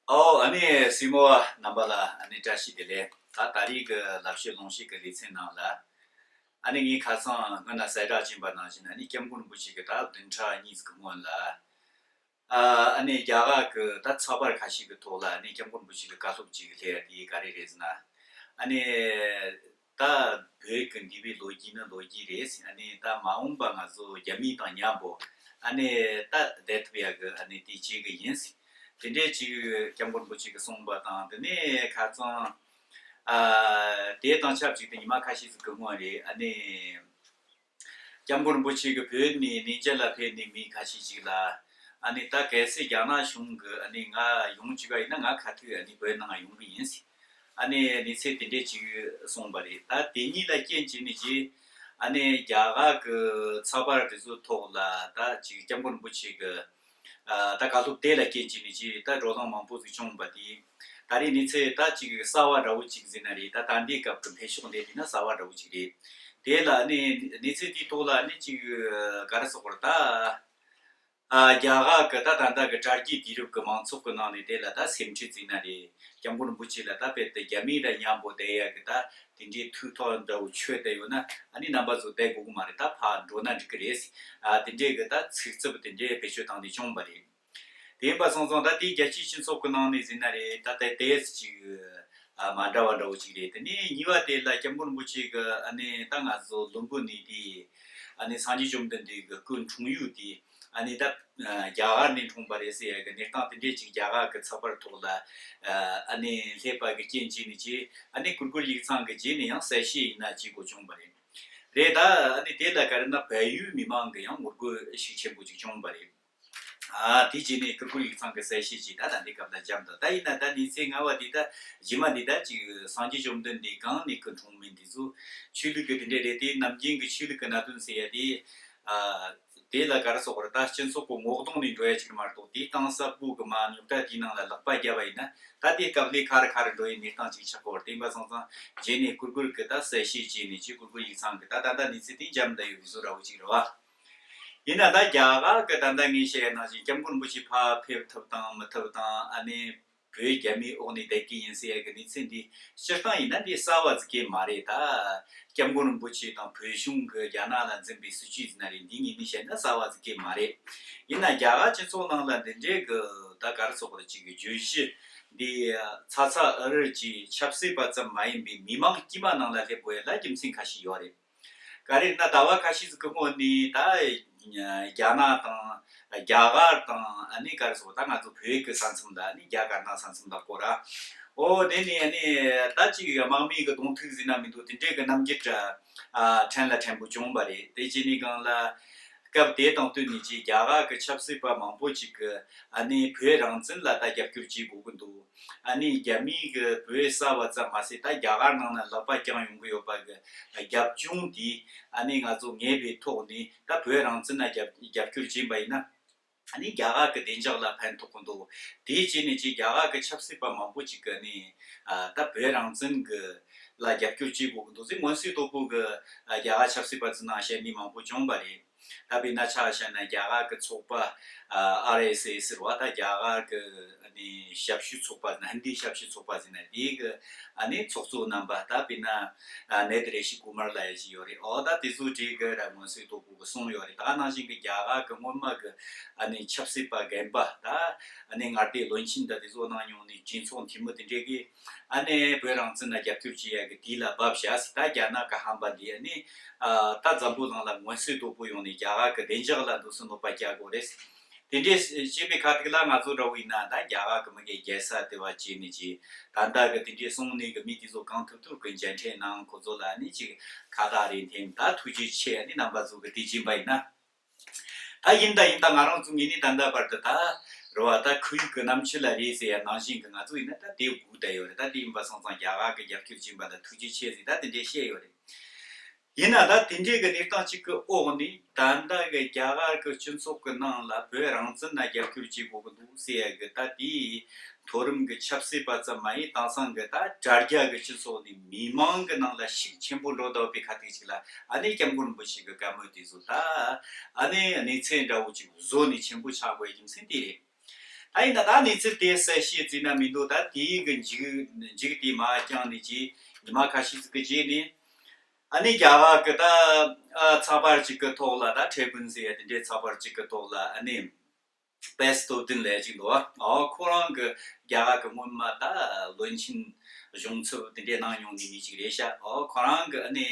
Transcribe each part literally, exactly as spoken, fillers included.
ཨོ། ཨ་ནི་སྲིང་མོ་བ་རྣམ་པ་ལ་ཨ་ནི་བཀྲ་ཤིས་བདེ་ལེགས། ད་ད་རེས་ཀྱི་ལབ་བཤད་ལུང་བཤད་ཀྱི་ལེ་ཚན་ནང་ལ། ཨ་ནི་ངས་ཁ་སང་སྔོན་ན་གསལ་བསྒྲགས་བྱས་པ་ནང་བཞིན། ཨ་ནི་སྐྱབས་མགོན་རིན་པོ་ཆེ་གི་ད་བདུན་ཕྲག་གཉིས་ཀྱི་སྔོན་ལ། ཨ་ནི་རྒྱ་གར་གྱི་ད་ཚགས་པར་ཁ་ཤས་ཀྱི་ཐོག་ལ་ཨ་ནི་སྐྱབས་མགོན་རིན་པོ་ཆེ་ལ་བཀའ་སློབ་ཅིག་སླེབས་ཡ་དེ་ག་རེ་རེད་ཟེར་ན། ཨ་ནི་ད་བོད་ཀྱི་འདས་པའི་ལོ་རྒྱུས་ནི་ལོ་རྒྱུས་རེད། ཨ་ནི་ད་མ་འོངས་པ་ང་ཚོ་རྒྱ་མི་དང་མཉམ་པོ་ཨ་ནི་ད་བསྡད་ཐུབ་ཡ་གི་ཨ་ནི་དེ་བྱེད་གི་ཡིན། དེ་འདྲའི་ཅིག་སྐྱབས་མགོན་རིན་པོ་ཆེ་གིས་གསུངས་པ་དང་། དེ་ནས་ཁ་སང་ཨ་དེ་དང་ཆབས་ཅིག་ཏུ་ཉི་མ་ཁ་ཤས་ཤིག་གི་སྔོན་རེད། ཨ་ནི་སྐྱབས་མགོན་རིན་པོ་ཆེ་གིས་བོད་ནས་གནས་མཇལ་ལ་ཕེབས་ནས་མི་ཁ་ཤས་ཤིག་ལ། ཨ་ནི་ད་གལ་སྲིད་རྒྱ་ནག་གཞུང་གིས་ཨ་ནི་ང་ཡོང་བཅུག་པ་ཡིན་ན། ང་ག་དུས་ཨ་ནི་བོད་ནང་ཡོང་གི་ཡིན་ཟེར། ཨ་ནི་གནས་ཚུལ་དེ་འདྲས་ཅིག་གསུངས་པ་རེད། ད་དེ་གཉིས་ལ་རྐྱེན་བྱས་ནས་ཅིག་ཨ་ནི་རྒྱ་གར་གྱི་ཚགས་པར་དེ་ཚོའི་ཐོག་ལ་ད་ཅིག་སྐྱབས་མགོན་རིན་པོ་ཆེ་གི་ཨ་ད་བཀའ་སློབ་དེ་ལ་རྐྱེན་བྱས་ནས་ཅིག་ད་བགྲོ་གླེང་མང་པོ་ཟིག་བྱུང་བ་དེ། ད་རེས་གནས་ཚུལ་ད་ཅིག་གསར་བ་འདྲ་བོ་ཅིག་ཟེར་ན་རེད། ད་ད་ལྟའི་སྐབས་ཀྱི་འཕེལ་ཕྱོགས་འདི་དེ་ན་གསར་བ་འདྲ་བོ་ཅིག་རེད། དེ་ལ་ཨ་ནི་གནས་ཚུལ་དེའི་ཐོག་ལ་ཨ་ནི་ཅིག་ག་རེ་ཟེར་དགོས་རེད། ད་ཨ་རྒྱ་གར་གྱི་ད་ད་ལྟ་གི་དྲ་རྒྱའི་དུས་རབས་ཀྱི་མང་ཚོགས་ཀྱི་ནང་ནས་དེ་ལ་ད་སེམས་ཁྲལ་བྱས་ན་རེད། སྐྱབས་མགོན་རིན་པོ་ཆེ་ལ་ད་དཔེར་དུ་རྒྱ་མི་ར་མཉམ་པོ་བསྡད་ཡ་གི་ད་དེ་འདྲའི་ཐུགས་ཐག་འདྲ་བོ་ཆོད་བསྡད་ཡོད་ན། ཨ་ནི་རྣམ་པ་ཚོ་བསྡད་དགོས་གི་མ་རེད། ད་ཕར་འགྲོ་ན་འགྲིག་གི་རེད། ཨ་དེ་འདྲའི་གི་ད་ཚིག་རྩུབ་དེ་འདྲའི་བེད་སྤྱོད་བཏང་དེ་བྱུང་བ་རེད། དེ་ཡིན་པ་སོང་ཙང་ད་དེའི་རྒྱལ་སྤྱིའི་སྤྱི་ཚོགས་ཀྱི་ནང་ནས་ཟེར་ན་རེད། ད་ལྟ་དེ་ཅིག་ཨ་མ་འདྲ་བ་འདྲ་བོ་ཅིག་རེད། དེ་ནས་གཉིས་པ་དེ་ལ་སྐྱབས་མགོན་རིན་པོ་ཆེ་གི་ཨ་ནི་ད་ང་ཚོ་ལུམ་བི་ནི་དེ་ཨ་ནི་སངས་རྒྱས་བཅོམ་ལྡན་འདས་ཀྱི་སྐུ་འཁྲུངས་ཡུལ་དེ་ཨ་ནི་ད་རྒྱ་གར་ནས་འཁྲུངས་པ་རེད་ཟེར་ཡ་གི་གནས་སྟངས་དེ་འདྲས་ཅིག་རྒྱ་གར་གྱི་ཚགས་པར་ཐོག་ལ་ཨ་ནི་སླེབས་པ་གི་རྐྱེན་བྱས་ནས་ཅིག་ཨ་ནི་གུར་གུར་ཡིག་ཚང་གི་རྗེས་ནས་ཡང་གསལ་བཤད་ཡིན་ན་བྱེད་དགོས་བྱུང་བ་རེད། རེད། ད་ཨ་ནི་དེ་ལ་ག་རེ་ན་བལ་ཡུལ་མི་མང་གི་ཡང་ངོ་རྒོལ་ཤུགས་ཆེན་པོ་ཅིག་བྱུང་བ་རེད། ཨ་དེ་རྗེས་ནས་གུར་གུར་ཡིག་ཚང་གི་གསལ་བཤད་ཅིག་ད་ད་ལྟའི་སྐབས་ལ་འཇམ་དང་། ད་ཡིན་ན་ད་གནས་ཚུལ་སྔ་བ་འདི་ད་རྗེས་མ་འདི་ད་ཅིག་སངས་རྒྱས་བཅོམ་ལྡན་འདས་གང་ནས་སྐུ་འཁྲུངས་མིན་འདི་ཚོ་ཆོས་ལུགས་ཀྱི་དེ་འདྲས་རེད། དེ་ནམ་རྒྱུན་གྱི་ཆོས་ལུགས་ཀྱི་གནད་དོན་ཟེར་ཡ་དེ་ཨ་དེ་ལ་ག་རེ་ཟེར་དགོས་རེད། ད་སྤྱི་ཚོགས་ཀྱི་ངོ་གདོང་ནས་འགྲོ་ཡ་ཅིག་མ་གཏོགས། དེ་གཏིང་ཟབ་པོ་གི་མ་རྙོག་དྲ་དེའི་ནང་ལ་ལག་པ་བརྒྱབ་པ་ཡིན་ན། ད་དེ་སྐབས་ལས་ཁ་རུ་ཁ་རུ་འགྲོ་ཡའི་གནས་སྟངས་ཅིག་ཆགས་ཀྱི་ཡོད་རེད། དེ་ཡིན་པ་སོང་ཙང་རྗེས་ནས་གུར་གུར་གྱི་ད་གསལ་བཤད་བྱས་ནས་ཅིག་གུར་གུར་ཡིག་ཚང་གི་ད་ད་ལྟ་གནས་ཚུལ་དེ་འཇམ་ད་ཡོད་པའི་བཟོ་འདྲ་བོ་ཅིག་རེད་བ། ཡིན་ན་ད་རྒྱ་གར་གི་ད་ལྟ་ངས་བཤད་ཡ་ནང་བཞིན་སྐྱབས་མགོན་རིན་པོ་ཆེ་ཕར་ཕེབས་ཐུབ་དང་མི་ཐུབ་དང་། ཨ་ནི་བོད་རྒྱ་མིའི་འོག་ནས་བསྡད་ཀྱི་ཡིན་ཟེར་ཡ་གི་གནས་ཚུལ་འདི་སྤྱིར་བཏང་ཡིན་ན་འདི་གསར་བ་ཟིག་གི་མ་རེད། ད་སྐྱབས་མགོན་རིན་པོ་ཆེ་དང་བོད་གཞུང་གི་རྒྱ་ནག་ལ་འཛིན་པའི་སྲིད་བྱུས་ཟེར་ན་རེད། འདི་གཉིས་ནས་བཤད་ན་གསར་བ་ཟིག་གི་མ་རེད། ཡིན་ན་རྒྱ་གར་སྤྱི་ཚོགས་ནང་ལ་འདི་འདྲའི་གི་ད་ག་རེ་ཟེར་དགོས་རེད། ཅིག་གི་བརྗོད་གཞི་འདི་ཚ་ཚ་འུར་འུར་གྱིས་ཆབ་སྲིད་པ་ཙམ་མ་ཡིན་པའི་མི་མང་དཀྱུས་མ་ནང་ལ་སླེབས་དགོས་ཡ་ལ་རྒྱུ་མཚན་ཁ་ཤས་ཡོད་རེད། ག་རེ་ན་ཟླ་བ་ཁ་ཤས་ཟིག་གི་སྔོན་ནས་ད་རྒྱ་ནག་དང་རྒྱ་གར་དང་ཨ་ནི་ག་རེ་ཟེར་ད་ང་ཚོ་བོད་ཀྱི་ས་མཚམས་ལ་ཨ་ནི་རྒྱ་དཀར་ནག་ས་མཚམས་ལ་སྐོར་ར། ཨོ་དེ་ནས་ཨ་ནི་ད་ཅིག་དམག་མི་གི་གདོང་ཐུག་ཟེར་ན་མི་འདུག་དེ་འདྲའི་གི་རྣམ་འགྱུར་ཨ་ཕྲན་ལ་ཕྲན་བུ་བྱུང་བ་རེད། དེ་བྱས་ནས་སྒང་ལ་སྐབས་དེ་དང་བསྟུན་ནས་ཅིག་རྒྱ་གར་གི་ཆབ་སྲིད་པ་མང་པོ་ཅིག་གི་ཨ་ནི་བོད་རང་བཙན་ལ་ད་རྒྱབ་སྐྱོར་བྱེད་དགོས་ཀྱི་འདུག་ཨ་ནི་རྒྱ་མིའི་གི་བོད་གསར་བ་ཙམ་མ་ཟད་ད་རྒྱ་གར་ནང་ན་ལག་པ་བརྐྱངས་ཡོང་གི་ཡོད་པ་གི་རྒྱབ་ལྗོངས་དེ་ཨ་ནི་ང་ཚོ་ངེས་པའི་ཐོག་ནས་ད་བོད་རང་བཙན་ལ་རྒྱབ་རྒྱབ་སྐྱོར་བྱས་པ་ཡིན་ན། ཨ་ནི་རྒྱ་གར་གི་བདེ་འཇགས་ལ་ཕན་ཐོགས་ཀྱི་འདུག་དེ་བྱས་ནས་ཅིག་རྒྱ་གར་གི་ཆབ་སྲིད་པ་མང་པོ་ཅིག་གི་ཨ་ནི་ཨ་ད་བོད་རང་བཙན་གི་ལ་རྒྱབ་སྐྱོར་བྱེད་དགོས་ཀྱི་འདུག་ཟེར་མངོན་གསལ་དོད་པོ་གི་ཨ་རྒྱ་གར་ཆབ་སྲིད་པ་ཚོའི་ནང་བཤད་མཁན་མང་པོ་བྱུང་བ་རེད། ད་དཔེར་ན་ཆ་བཞག་ན་རྒྱ་གར་གྱི་ཚོགས་པ་ཨ་ཨར་ཨེས་ཨེས་ཟེར་བ། ད་རྒྱ་གར་གྱི་ཨ་ནི་ཞབས་ཞུ་ཚོགས་པ་ཟེར་ན། ཧིན་དིའི་ཞབས་ཞུ་ཚོགས་པ་ཟེར་ན། དེའི་གི་ཨ་ནི་ཚོགས་གཙོ་རྣམ་པ། ད་དཔེར་ན་ཨ་ནེ་དི་རེ་ཤི་ཀུ་མར་ལབ་ཡ་ཞིག་ཡོད་རེད། ཨོ་ད་དེ་ཚོ་གྲས་གི་ར་མངོན་གསལ་དོད་པོ་གི་གསུངས་ཡོད་རེད། ད་ནང་བཞིན་གི་རྒྱ་གར་གི་སྔོན་མ་གི་ཨ་ནི་ཆབ་སྲིད་པ་རྒན་པ། ད་ཨ་ནི་མངའ་སྡེ་བློན་ཆེན་ད་དེ་ཚོ་གནང་མྱོང་ནི་གྲོས་ཚོགས་འཐུས་མི་དེ་འདྲས་གི་ཨ་ནི་བོད་རང་བཙན་ལ་རྒྱབ་སྐྱོར་བྱེད་ཡ་གི་དུས་ལ་བབས་བཞག་ཟེར། ད་རྒྱ་ནག་གི་ཧམ་པ་འདི་ཨ་ནི་ཨ་ད་འཛམ་བུ་གླིང་ལ་མངོན་གསལ་དོད་པོ་ཡོང་ནས་རྒྱ་གར་གི་བདེ་འཇགས་ལ་འདུག་སེ་གནོད་པ་རྒྱག་དགོས་རེད། དེ་འདྲས་བྱས་པའི་ཁ་ཐུག་ལ་ང་ཚོ་འདྲ་བོ་ཡིན་ན་ད་རྒྱ་གར་གི་མི་སྒེར་རྒྱལ་ས་དེ་བ་བྱས་ནས་ཀྱི་ད་ལྟ་གི་དེ་འདྲས་གསུངས་ནས་གི་མི་དེ་ཚོ་གང་ཐུབ་ཐུབ་གི་མཇལ་འཕྲད་གནང་། ཁོ་ཚོ་ལ་ཨ་ནི་ཅིག་ཁ་བཏགས་རེ་འཐེན། ད་ཐུགས་རྗེ་ཆེ། ཨ་ནི་རྣམ་པ་ཚོ་གི་དེ་བྱིན་པ་ཡིན་ན། ད་ཡིན་ད་ཡིན་ད་ང་རང་ཚོ་ངོས་ནས་ད་ལྟ་བར་དུ་ད་རེད་བ། ད་ཁོར་ཡུག་གི་རྣམ་འཕྲུལ་ལ་རེད་ཟེར་ཡ་ནང་བཞིན་གི་ང་ཚོ་ཡིན་ན་ད་དེ་སྒུག་བསྡད་ཡོད་རེད། ད་དེ་ཡིན་པ་སོང་ཙང་རྒྱ་གར་གི་རྒྱབ་སྐྱོར་བྱིན་པ་ལ་ཐུགས་རྗེ་ཆེ་ཟེར་ད་དེ་འདྲས་བཤད་ཡོད་རེད། ཡིན་ན་ད་དེ་འདྲས་གི་གནས་སྟངས་གཅིག་གི་འོག་ནས་ད་ལྟ་གི་རྒྱ་གར་གི་སྤྱི་ཚོགས་གི་ནང་ལ་བོད་རང་བཙན་ལ་རྒྱབ་སྐྱོར་བྱེད་དགོས་གི་འདུག་ཟེར་ཡ་གི་ད་དེའི་མཐོ་རིམ་གི་ཆབ་སྲིད་པ་ཙམ་མ་ཡིན། དེང་སང་གི་ད་དྲ་རྒྱ་གི་སྤྱི་ཚོགས་ནས་མི་མང་གི་ནང་ལ་ཤུགས་ཆེན་པོ་འགྲོ་བསྡད་པའི་ཁ་ཐུག་ཅིག་ལ་ཨ་ནི་སྐྱབས་མགོན་རིན་པོ་ཆེ་གི་བཀའ་མོལ་དེ་ཚོ་ད་ཨ་ནི་གནས་ཚད་འདྲ་བོ་ཅིག་བཟོ་ནས་ཆེན་པོ་ཆགས་དགོས་རྒྱུ་མཚན་དེ་རེད། ད་ཡིན་ན་ད་གནས་ཚུལ་དེ་གསལ་བཤད་བྱས་ན་མི་འདུག་ད་དེའི་གི་མཇུག་མཇུག་དེ་མ་བསྐྱངས་ནས་ཀྱི་ཉི་མ་ཁ་ཤས་ཤིག་གི་རྗེས་ནས་ཨ་ནི་རྒྱ་གར་གི་ད་ཨ་ཚགས་པར་གཅིག་གི་ཐོག་ལ་ད་ཁྲེ་བུན་ཟེར་ཡ་དེ་འདྲའི་ཚགས་པར་གཅིག་གི་ཐོག་ལ་ཨ་ནི་པེ་སི་ཏོ་བདུན་ལས་གཅིག་འདུག་ཨ་ཁོ་རང་གི་རྒྱ་གར་གི་སྔོན་མ་ད་བློན་ཆེན་གཞུང་ཚབ་དེ་འདྲའི་གནང་མྱོང་མཁན་མི་གཅིག་རེད་ཤག་ཨོ་ཁོ་རང་གི་ཨ་ནི་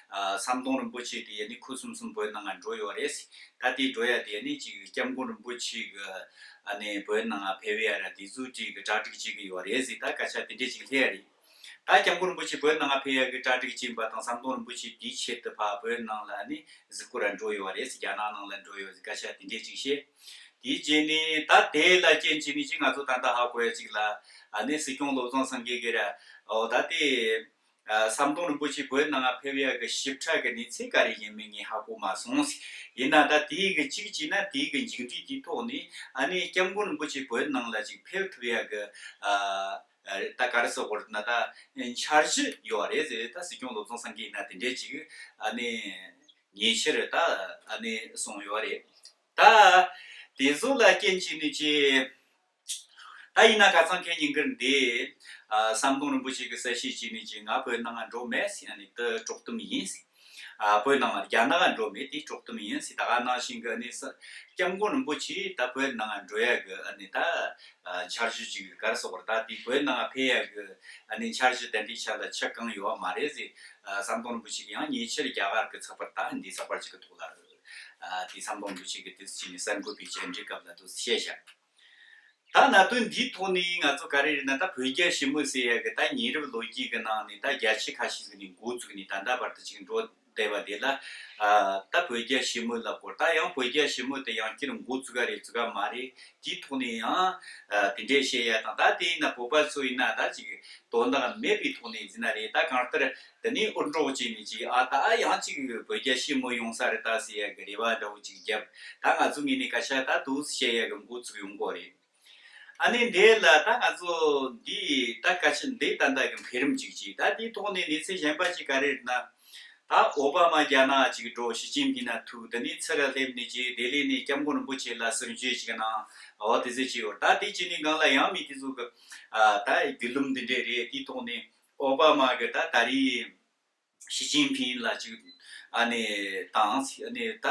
ཨ་ཟམ་གདོང་རིན་པོ་ཆེ་དེ་ཨ་ནི་ཁུ་སིམ་སིམ་བོད་ནང་ང་འགྲོ་ཡོད་རེད། ད་དེ་འགྲོ་ཡ་དེ་ཨ་ནི་ཅིག་སྐྱབས་མགོན་རིན་པོ་ཆེ་གི་ཨ་ནི་བོད་ནང་ང་ཕེབས་ཡ་ར་དེ་ཚོ་ཅིག་གི་གྲ་སྒྲིག་བྱེད་གི་ཡོད་རེད་ཟེར། ད་སྐད་ཆ་དེ་འདྲས་ཅིག་སླེབས་ཡ་རེད། ད་སྐྱབས་མགོན་རིན་པོ་ཆེ་བོད་ནང་ང་ཕེབས་ཡ་གི་གྲ་སྒྲིག་བྱེད་པ་དང་ཟམ་གདོང་རིན་པོ་ཆེ་དེའི་ཆེད་དུ་ཕར་བོད་ནང་ལ་ཨ་ནི་གཟིགས་སྐོར་ར་འགྲོ་ཡོད་རེད་ཟེར། རྒྱ་ནག་ནང་ལ་འགྲོ་ཡོད་ཟེར་སྐད་ཆ་དེ་འདྲས་ཅིག་བཤད། དེའི་རྗེས་ནས་ད་དེ་ལ་རྐྱེན་བྱས་ནས་ཅིག་ང་ཚོ་ད་ལྟ་ཧ་གོ་ཡ་ཅིག་ལ་ཨ་ནི་སྲིད་སྐྱོང་བློ་བཟང་སེང་གེ་གི་ར་ཨོ་ད་དེ་ཨ་ཟམ་གདོང་རིན་པོ་ཆེ་བོད་ནང་ང་ཕེབས་ཡ་གི་ཞིབ་ཕྲ་གི་གནས་ཚུལ་ག་རེ་ཡིན་མིན་ངས་ཧ་གོ་མ་སོང་། ཡིན་ན་ད་དེའི་གི་གཅིག་བྱས་ན་དེའི་གི་མཇུག་འབྲས་དེའི་ཐོག་ནས་ཨ་ནི་སྐྱབས་མགོན་རིན་པོ་ཆེ་བོད་ནང་ལ་ཅིག་ཕེབས་ཐུབ་ཡ་གི་ཨ་ད་ག་རེ་ཟེར་དགོས་རེད་ན་ད་འཆར་གཞི་ཡོད་རེད་ཟེར། ད་སྲིད་སྐྱོང་བློ་བཟང་སེང་གེ་ཡིན་ན་དེ་འདྲས་ཅིག་ཨ་ནི་ཉེ་ཆར་ད་ཨ་ནི་གསུངས་ཡོད་རེད། ད་དེ་ཚོ་ལ་རྐྱེན་བྱས་ནས་ཅི། ད་ཡིན་ན་ཁ་སང་ཁེ་ཉིན་དཀར་འདི་ཨ་ཟམ་གདོང་རིན་པོ་ཆེ་གི་གསལ་བཤད་བྱས་ནས་ཅི་ང་བོད་ནང་ང་འགྲོ་མེད་ཟེར། ཨ་ནི་ད་དཀྲོག་གཏམ་ཡིན་ཟེར། ཨ་བོད་ནང་ང་རྒྱ་ནག་འགྲོ་མེད་དེ་དཀྲོག་གཏམ་ཡིན་ཟེར། ད་ག་ནང་བཞིན་གི་ཨ་ནི་ས་སྐྱབས་མགོན་རིན་པོ་ཆེ་ད་བོད་ནང་ང་འགྲོ་ཡ་གི་ཨ་ནི་ད་ཨ་འཆར་གཞི་ཅིག་ག་རེ་ཟེར་དགོས་རེད། ད་དེ་བོད་ནང་ང་ཕེབས་ཡ་གི་ཨ་ནི་འཆར་གཞི་དེ་འདྲའི་ཆ་ལ་ཆ་གང་ཡོད་མ་རེད་ཟེར། ཨ་ཟམ་གདོང་རིན་པོ་ཆེ་གི་ཡང་ཉེ་ཆར་རྒྱ་གར་གི་ཚགས་པར་ད་འདི་ཚགས་པར་ཅིག་གི་ཐོག་ལ་ཨ་དེ་ཟམ་གདོང་རིན་པོ་ཆེ་གི་དུས་ཚོད་ནས་གསར་འགོད་པའི་བཅར་འདྲི་སྐབས་ལ་དུ་བཤད་བཞག་ད་གནད་དོན་འདིའི་ཐོག་ནས་ང་ཚོ་ག་རེ་རེད་ན་ད་བོད་རྒྱ་ཞི་མོལ་ཟེར་ཡ་གི་ད་ཉེ་རབས་ལོ་རྒྱུས་ཀྱི་ནང་ནས་ད་བརྒྱ་ཆ་ཁ་ཤས་ཟིག་ནས་འགོ་བཙུགས་ནས་ད་ལྟ་བར་དུ་ཅིག་འགྲོ་བསྡད་པ་དེ་ལ་ཨ་ད་བོད་རྒྱ་ཞི་མོལ་ལབ་དགོས། ད་ཡང་བོད་རྒྱ་ཞི་མོལ་དེ་ཡང་བསྐྱར་འགོ་བཙུགས་ག་རེད་བཙུགས་ག་མ་རེད། དེའི་ཐོག་ནས་ཡང་ཨ་དེ་འདྲས་བཤད་ཡ་དང་ད་དེ་ཡིན་ན་བོད་པ་ཚོ་ཡིན་ན་ད་ཅིག་དོན་དག་མེད་པའི་ཐོག་ནས་ཡིན་ན་རེད། ད་གང་ལྟར་དེ་ནས་འུར་སྒྲོག་བྱས་ནས་ཅིག་ཨ་ད་ཡང་ཅིག་བོད་རྒྱ་ཞི་མོལ་ཡོང་ས་རེད་ད་ཟེར་ཡ་གི་རེ་བ་འདྲ་བོ་ཅིག་བརྒྱབ། ད་ང་ཚོ་ངོས་ནས་སྐད་ཆ་ད་འདུག་བཤད་ཡ་གི་འགོ་ཚུགས་ཡོང་གི་རེད། ཨ་ནི་འདི་ལ་ད་ང་ཚོ་འདི་ད་སྐད་ཆ་འདི་ད་ལྟ་གི་འཕེལ་རིམ་ཅིག་ཅིག་ད་འདིའི་ཐོག་ནས་གནས་ཚུལ་གཞན་པ་ཅིག་ག་རེ་རེད་ན། ད་ཨོ་བྷ་མ་རྒྱ་ནག་ཅིག་འགྲོ་ཞི་ཅིན་ཕིང་ན་ཐུག་དེ་ནས་ཚུར་སླེབས་ནས་ཅིག་ལྡི་ལི་ནས་སྐྱབས་མགོན་རིན་པོ་ཆེ་ལ་གསོལ་མཆོད་ཅིག་གནང་། འོ་དེ་ཚོ་ཅིག་ཡོད། ད་དེ་ཅིག་ནས་སྒང་ལ་ཡང་མི་དེ་ཚོ་གི་ཨ་ད་བརྒྱུད་ལམ་འདི་འདྲས་རེད། དེའི་ཐོག་ནས་ཨོ་བྷ་མ་གི་ད་ད་རེས། ཞི་ཅིན་ཕིང་ལ་ཅིག་ཨ་ནི་དང་ཨ་ནི་ད་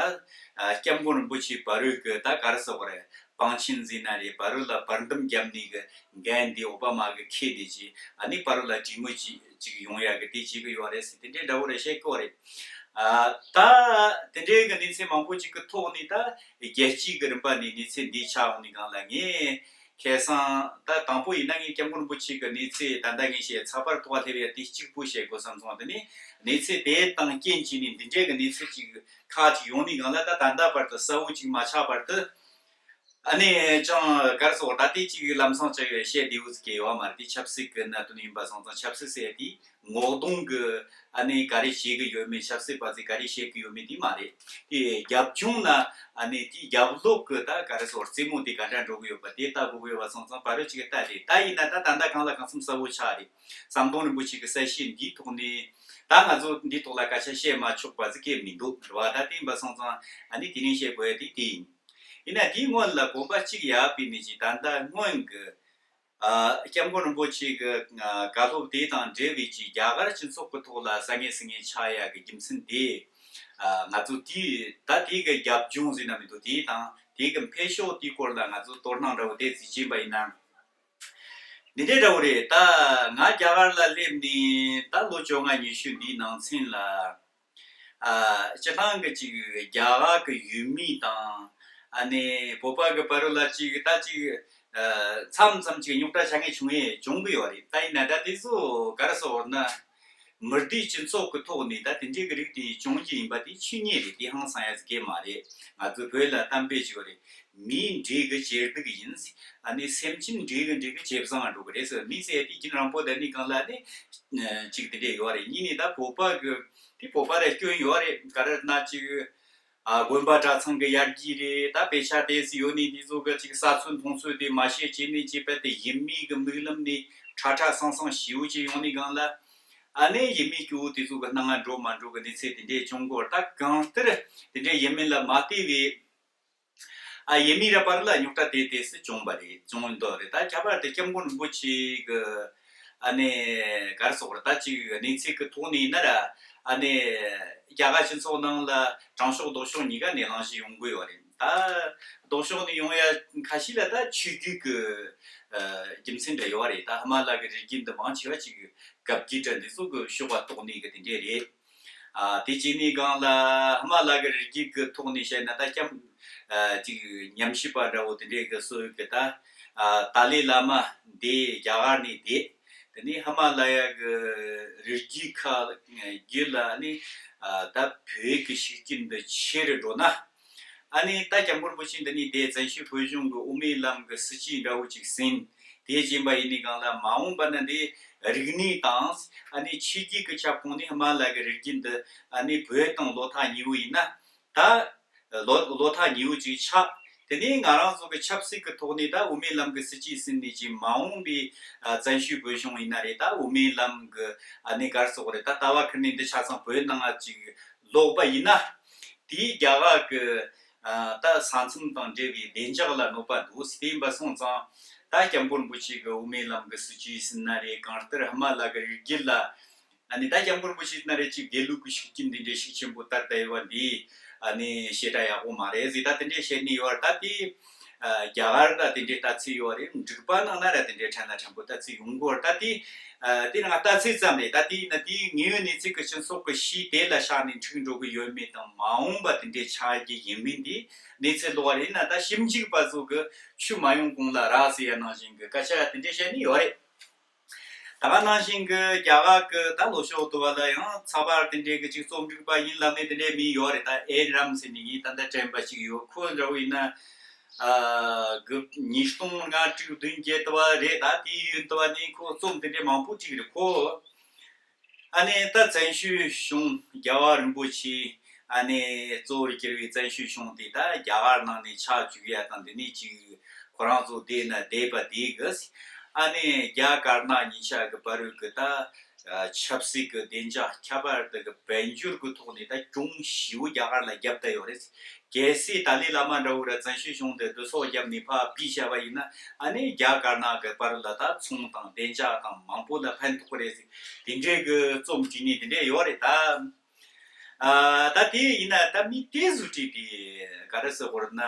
ཨ་སྐྱབས་མགོན་རིན་པོ་ཆེ་བར་རོལ་གི་ད་ག་རེ་ཟེར་དགོས་རེད། བང་ཆེན་ཟེར་ན་རེད། བར་རོལ་ལ་བར་འདུམ་བརྒྱབ་ནས་གི་འགན་འདི་ཨོ་བྷ་མ་གི་ཁྱེར་ནས་ཅིག་ཨ་ནི་བར་རོལ་ལ་གྲོས་མོལ་ཅིག་ཅིག་ཡོང་ཡ་གི་དེ་བྱེད་གི་ཡོད་རེད་ཟེར་དེ་འདྲའི་འདྲ་བོ་རེ་བཤད་གི་ཡོད་རེད། ཨ་ད་དེ་འདྲའི་གི་གནས་ཚུལ་མང་པོ་ཅིག་གི་ཐོག་ནས་ད་རྒྱལ་སྤྱིའི་གི་རིམ་པ་ནས་གནས་ཚུལ་འདི་ཆགས་ཡོང་ནས་སྒང་ལ་ངས། ཁ་སང་ད་དང་པོ་ཡིན་ན་ངས་སྐྱབས་མགོན་རིན་པོ་ཆེ་གི་གནས་ཚུལ་ད་ལྟ་ངས་བཤད་ཚགས་པར་ཐོག་སླེབས་ཡ་དེ་གཅིག་པུ་བཤད་དགོས་བསམ་སོང་། དེ་ནས་གནས་ཚུལ་དེ་དང་རྐྱེན་གྱིས་ནས་འདི་འདྲའི་གི་གནས་ཚུལ་ཅིག་ཁག་ཅིག་ཡོང་ནས་སྒང་ལ་ད་ད་ལྟ་བར་དུ་གསལ་བོ་ཅིག་མ་ཆགས་བར་དུ། ཨ་ནི་ཅང་ག་རེ་ཟེར་ད་ལྟའི་ཅིག་ལམ་སང་ཅིག་བཤད་བདེ་བོ་ཟིག་གི་ཡོད་མ་རེད། དེ་ཆབ་སྲིད་གི་གནད་དོན་ཡིན་པ་སོང་ཙང་ཆབ་སྲིད་ཟེར་དེ། ངོ་གདོང་གི་ཨ་ནི་ག་རེ་བྱེད་གི་ཡོད་མེད། ཆབ་སྲིད་པ་ཚོས་ག་རེ་བཤད་གི་ཡོད་མེད་དེ་མ་རེད། དེ་རྒྱབ་ལྗོངས་ན་ཨ་ནི་དེའི་རྒྱབ་ལོགས་གི་ད་ག་རེ་ཟེར་རྩེད་མོ་དེ་ག་འདྲ་འགྲོ་གི་ཡོད་པ་དེ་ལྟ་དགོས་གི་ཡོད་པ་སོང་ཙང་བར་རོལ་ཅིག་གི་ལྟ་དེ་ད་ཡིན་ན་ད་ད་ལྟ་གང་ལ་གང་འཚམ་གསལ་བོ་ཆགས་རེད། ཟམ་གདོང་རིན་པོ་ཆེ་གི་གསལ་བཤད་འདིའི་ཐོག་ནས་ད་ང་ཚོ་འདིའི་ཐོག་ལ་སྐད་ཆ་བཤད་མ་ཆོག་པ་ཟིག་གི་མི་འདུག་རེད་བ། ད་དེ་ཡིན་པ་སོང་ཙང་ཨ་ནི་དེ་རིང་བཤད་དགོས་ཡ་དེ་དེ་ཡིན། ཡིན་ན་དེའི་སྔོན་ལ་དགོངས་པ་གཅིག་ཡག་པའི་ནི་ཅིག་ད་ལྟ་སྔོན་གི་ཨ་སྐྱབས་མགོན་རིན་པོ་ཆེ་གི་ཨ་བཀའ་སློབ་དེ་དང་འབྲེལ་བའི་ཅིག་རྒྱ་གར་སྤྱི་ཚོགས་ཀྱི་ཐོག་ལ་ས་ངན་སི་ངན་ཆགས་ཡག་གི་རྒྱུ་མཚན་དེ། ཨ་ང་ཚོ་དེ་ད་དེ་གི་རྒྱབ་ལྗོངས་ཟེར་ན་མི་འདུག་དེ་དང་དེ་གི་འཕེལ་ཕྱོགས་དེའི་སྐོར་ལ་ང་ཚོ་དོ་སྣང་འདྲ་བོ་དེ་ཅིག་བྱས་པ་ཡིན་ན། འདི་འདྲའི་འདྲ་བོ་རེད། ད་ང་རྒྱ་གར་ལ་སླེབས་ནས་ད་ལོ་བཅོ་ལྔ་ཉི་ཤུ་འདིའི་ནང་ཚུན་ལ། ཨ་སྤྱིར་བཏང་གི་ཅིག་རྒྱ་གར་གི་ཡུལ་མི་དང་ཨ་ནི་བོད་པ་གི་བར་ལ་ཅིག་ད་ཅིག་ཨ་མཚམས་མཚམས་ཅིག་རྙོག་དྲ་ཆ་ངེས་བྱུང་ཡས་བྱུང་གི་ཡོད་རེད། ད་ཡིན་ན་ད་དེ་ཚོ་ག་རེ་ཟེར་བ་ན། མི་སྡེ་སྤྱི་ཚོགས་ཀྱི་ཐོག་ནས་ད་དེ་འདྲའི་གི་རིགས་དེ་བྱུང་རྒྱུ་ཡིན་པ་དེ་ཆོས་ཉིད་རེད། དེ་ཧང་སང་ཡ་ཟིག་གི་མ་རེད། ང་ཚོ་བོད་ལ་གཏམ་དཔེ་ཅིག་ཡོད་རེད། མིའི་འབྲས་ཀྱི་བྱེད་སྡུག་ཡིན། ཨ་ནི་སེམས་ཅན་འབྲས་ཀྱི་འབྲས་ཀྱི་བྱེད་བཟང་ང་འགྲོ་གི་རེད་ཟེར། མི་ཟེར་ཡ་དེ་རྒྱུན་རིང་པོ་ད་ནི་གང་ལ་ནི་ཅིག་དེ་འདྲས་ཡོད་རེད། གཉིས་ནི་ད་བོད་པ་གི་དེ་བོད་པ་ར་སྐྱོན་ཡོད་རེད། ག་རེ་ན་ཅིག་ཨ་དགོན་པ་གྲྭ་ཚང་གི་ཡར་རྒྱས་རེད། ད་དཔེ་ཆ་དེ་སི་ཡོད་ནི་དེ་ཚོ་གི་ཅིག་ས་ཚོད་མཐོང་ཚོད་དེ་མ་ཤེས་བྱས་ནི་ཅིག་པད་དེ་ཡིན་མི་གི་མིག་ལམ་ནི་ཁྲ་ཁྲ་སང་སང་ཞིའུ་ཅིག་ཡོང་ནི་གང་ལ། ཨ་ནི་ཡིན་མི་སྐྱོ་བོ་དེ་ཚོ་གི་སྣང་ང་འགྲོ་མ་འགྲོ་གི་གནས་ཚུལ་དེ་འདྲས་བྱུང་གོ། ད་གང་ལྟར་དེ་འདྲས་ཡིན་མིན་ལ་མ་བལྟས་པའི། ཨ་ཡེ་མི་ར་བར་ལ་རྙོག་དྲ་དེ་དེ་སུ་བྱུང་བ་རེད། བྱུང་འདུག་རེད། ད་ཁྱད་པར་དུ་སྐྱབས་མགོན་རིན་པོ་ཆེ་གི་ཨ་ནི་ག་རེ་ཟེར་དགོས་རེད། ད་ཅིག་གནས་ཚུལ་གི་ཐོག་ནས་ཡིན་ན་ར། ཨ་ནི་རྒྱ་གར་སྤྱི་ཚོགས་ནང་ལ་དྲང་ཕྱོགས་ལྡོག་ཕྱོགས་གཉིས་ཀ་ནས་གླེང་གཞི་ཡོང་གི་ཡོད་རེད། ད་ལྡོག་ཕྱོགས་ནས་ཡོང་ཡ་ཁ་ཤས་ལ་ད་ཆོས་བརྒྱུད་གི་ཨ་རྒྱུ་མཚན་འདྲ་ཡོད་རེད། ད་ཧི་མ་ལ་གི་རི་རྒྱུད་འདི་མང་ཆེ་བ་ཅིག་གབ་རྒྱུད་འདྲ་འདི་ཚོ་གི་ཕྱོགས་པ་གཏོགས་ནས་གི་དེ་འདྲས་རེད། ཨ་དེ་བྱས་ནས་སྒང་ལ་ཧི་མ་ལ་གི་རི་རྒྱུད་ཀྱི་ཐོག་ནས་བཤད་ན། ད་སྐྱབས་ཨ་ཅིག་ཉམས་ཞིབ་པ་འདྲ་བོ་དེ་འདྲས་ཀྱི་སོ་ཡོད་ཀྱི་ད་ཨ་ཏཱ་ལའི་བླ་མ་འདི་རྒྱ་གར་ནས་བསྡད། དེ་ནས་ཧི་མ་ལ་ཡ་གི་རི་རྒྱུད་ཁག་རྒྱུད་ལ་ནི་ཨ་ད་བོད་ཀྱི་ཤུགས་རྐྱེན་འདི་ཆེ་རུ་འགྲོ་ན། ཨ་ནི་ད་སྐྱབས་མགོན་རིན་པོ་ཆེ་འདི་ནས་དེ་བཙན་བྱོལ་བོད་གཞུང་གི་དབུ་མའི་ལམ་གྱི་སྲིད་བྱུས་འདྲ་བོ་ཅིག་ཟིན། དེ་བྱིན་པ་ཡིན་ནི་སྒང་ལ་མ་འོངས་པ་ན་འདི་རིག་གནས་དང་ཨ་ནི་ཆོས་བརྒྱུད་ཀྱི་ཁྱབ་ཁོངས་ནས་ཧི་མ་ལ་གི་རི་རྒྱུད་འདི་ཨ་ནི་བོད་དང་ལོ་ཐག་ཉེ་བོ་ཡིན་ན། ད་ལོ་ལོ་ཐག་ཉེ་བོ་ཅིག་ཆགས། དེ་ནས་ང་རང་ཚོ་གི་ཆབ་སྲིད་ཀྱི་ཐོག་ནས་ད་དབུ་མའི་ལམ་གྱི་སྲིད་བྱུས་ཟིན་ནས་ཅིག་མ་འོངས་པའི་ཨ་བཙན་བྱོལ་བོད་གཞུང་ཡིན་ན་རེད། ད་དབུ་མའི་ལམ་གྱི་ཨ་ནི་ག་རེ་ཟེར་དགོས་རེད། ད་ལྟ་བ་ཁུར་ནས་འདི་ཆ་ཚང་བོད་ནང་ང་ཅིག་ལོག་པ་ཡིན་ན། དེའི་རྒྱ་གར་གྱི་ཨ་ད་ས་མཚམས་དང་འབྲེལ་བའི་བདེ་འཇགས་ལ་གནོད་པ་འདུག་ཟེར། དེ་ཡིན་པ་སོང་ཙང་ད་སྐྱབས་མགོན་རིན་པོ་ཆེ་གི་དབུ་མའི་ལམ་གྱི་སྲིད་བྱུས་ཟིན་ན་རེད། གང་ལྟར་ཧི་མ་ལ་གི་རི་རྒྱུད་ལ་ཨ་ནི་ད་སྐྱབས་མགོན་རིན་པོ་ཆེ་ཟིན་ན་རེད། ཅིག་དགེ་ལུགས་ཀྱི་ཤུགས་རྐྱེན་འདི་འདྲའི་ཤུགས་ཆེན་པོ་དར་བསྡད་ཡོད་པ་འདི་ཨ་ནི་བཤད་གྲྭ་ཡག་པོ་མ་རེད་ཟེར། ད་དེ་འདྲའི་བཤད་ནི་ཡོད་རེད། ད་དེ་ཨ་རྒྱ་གར་ད་དེ་འདྲའི་ལྟ་ཚུལ་ཡོད་རེད། འབྲུག་པ་ནང་ན་ར་དེ་འདྲའི་ཕྲན་ལ་ཕྲན་བུ་ལྟ་ཚུལ་ཡོང་གི་ཡོད་རེད། ད་དེ་ཨ་དེ་ང་ལྟ་ཚུལ་ཙམ་རེད། ད་དེ་ཡིན་ན་དེའི་དངོས་ཡོད་གནས་ཚུལ་གྱི་སྤྱི་ཚོགས་ཀྱི་གཤིས་དེ་ལ་ཆགས་ནས་འཁྲུག་འགྲོ་གི་ཡོད་མེད་དང་། མ་འོངས་པ་དེ་འདྲའི་ཆགས་རྒྱུ་ཡིན་མིན་དེ་གནས་ཚུལ་ལོགས་རེད་ན། ད་ཞིབ་འཇུག་པ་ཚོ་གི་ཆུ་མ་ཡོང་གོང་ལ་ར་ཟེར་ཡ་ནང་བཞིན་གི་སྐད་ཆ་དེ་འདྲའི་བཤད་ནི་ཡོད་རེད། ད་ག་ནང་བཞིན་གི་རྒྱ་གར་གི་ད་ལྷོ་ཕྱོགས་དུ་བ་ལ་ཡང་ཚགས་པར་དེ་འདྲའི་གི་ཅིག་རྩོམ་སྒྲིག་པ་ཡིན་ལབ་ནས་དེ་འདྲའི་མི་ཡོད་རེད། ད་ཨེ་རམ་ཟེར་ནི་ཡིན། ད་ལྟ་དྲན་པ་ཅིག་ཡོད། ཁོ་འདྲ་བོ་ཡིན་ན་ཨ་དགུ་ཉིས་སྟོང་ལྔ་དྲུག་བདུན་བརྒྱད་དུ་བ་རེད། ད་དེའི་ཡུན་དུ་བ་ནས་ཁོ་རྩོམ་དེ་འདྲའི་མང་པོ་བྲིས་རེད་ཁོ། ཨ་ནི་ད་བཙན་བྱོལ་གཞུང་རྒྱལ་བ་རིན་པོ་ཆེ་ཨ་ནི་གཙོ་བོར་གྱུར་བའི་བཙན་བྱོལ་གཞུང་དེ་ད་རྒྱ་གར་ནང་ནས་ཆགས་བཅུག་ཡ་དང་། འདི་ནས་ཅིག་ཁོ་རང་ཚོ་བསྡད་ན་བསྡད་པ་དེ་གི་ཨ་ནི་རྒྱ་དཀར་ནག་གཉིས་ཆ་གི་བར་གི་ད་ཆབ་སྲིད་གི་བདེ་འཇགས། ཁྱད་པར་དུ་གི་དཔལ་འབྱོར་གི་ཐོག་ནས་ད་གྱོང་ཞེ་པོ་རྒྱ་གར་ལ་བརྒྱབ་བསྡད་ཡོད་རེད། གལ་སྲིད་ཏཱ་ལའི་བླ་མ་འདྲ་བོ་ར་བཙན་བྱོལ་གཞུང་དེ་བསྡུ་གསོག་བརྒྱབ་ནས་ཕར་ཕུད་བཞག་པ་ཡིན་ན། ཨ་ནི་རྒྱ་དཀར་ནག་གི་བར་ལ་ད་ཚོང་དང་བདེ་འཇགས་དང་མང་པོ་ལ་ཕན་ཐོགས་རེད་ཟེར། དེ་འདྲའི་གི་རྩོམ་བྲིས་ནས་དེ་འདྲའི་ཡོད་རེད་ད། ཨ་ད་དེ་ཡིན་ན་ད་མི་དེ་ཚོ་བྲིས་དེ་ག་རེ་ཟེར་དགོས་རེད་ན་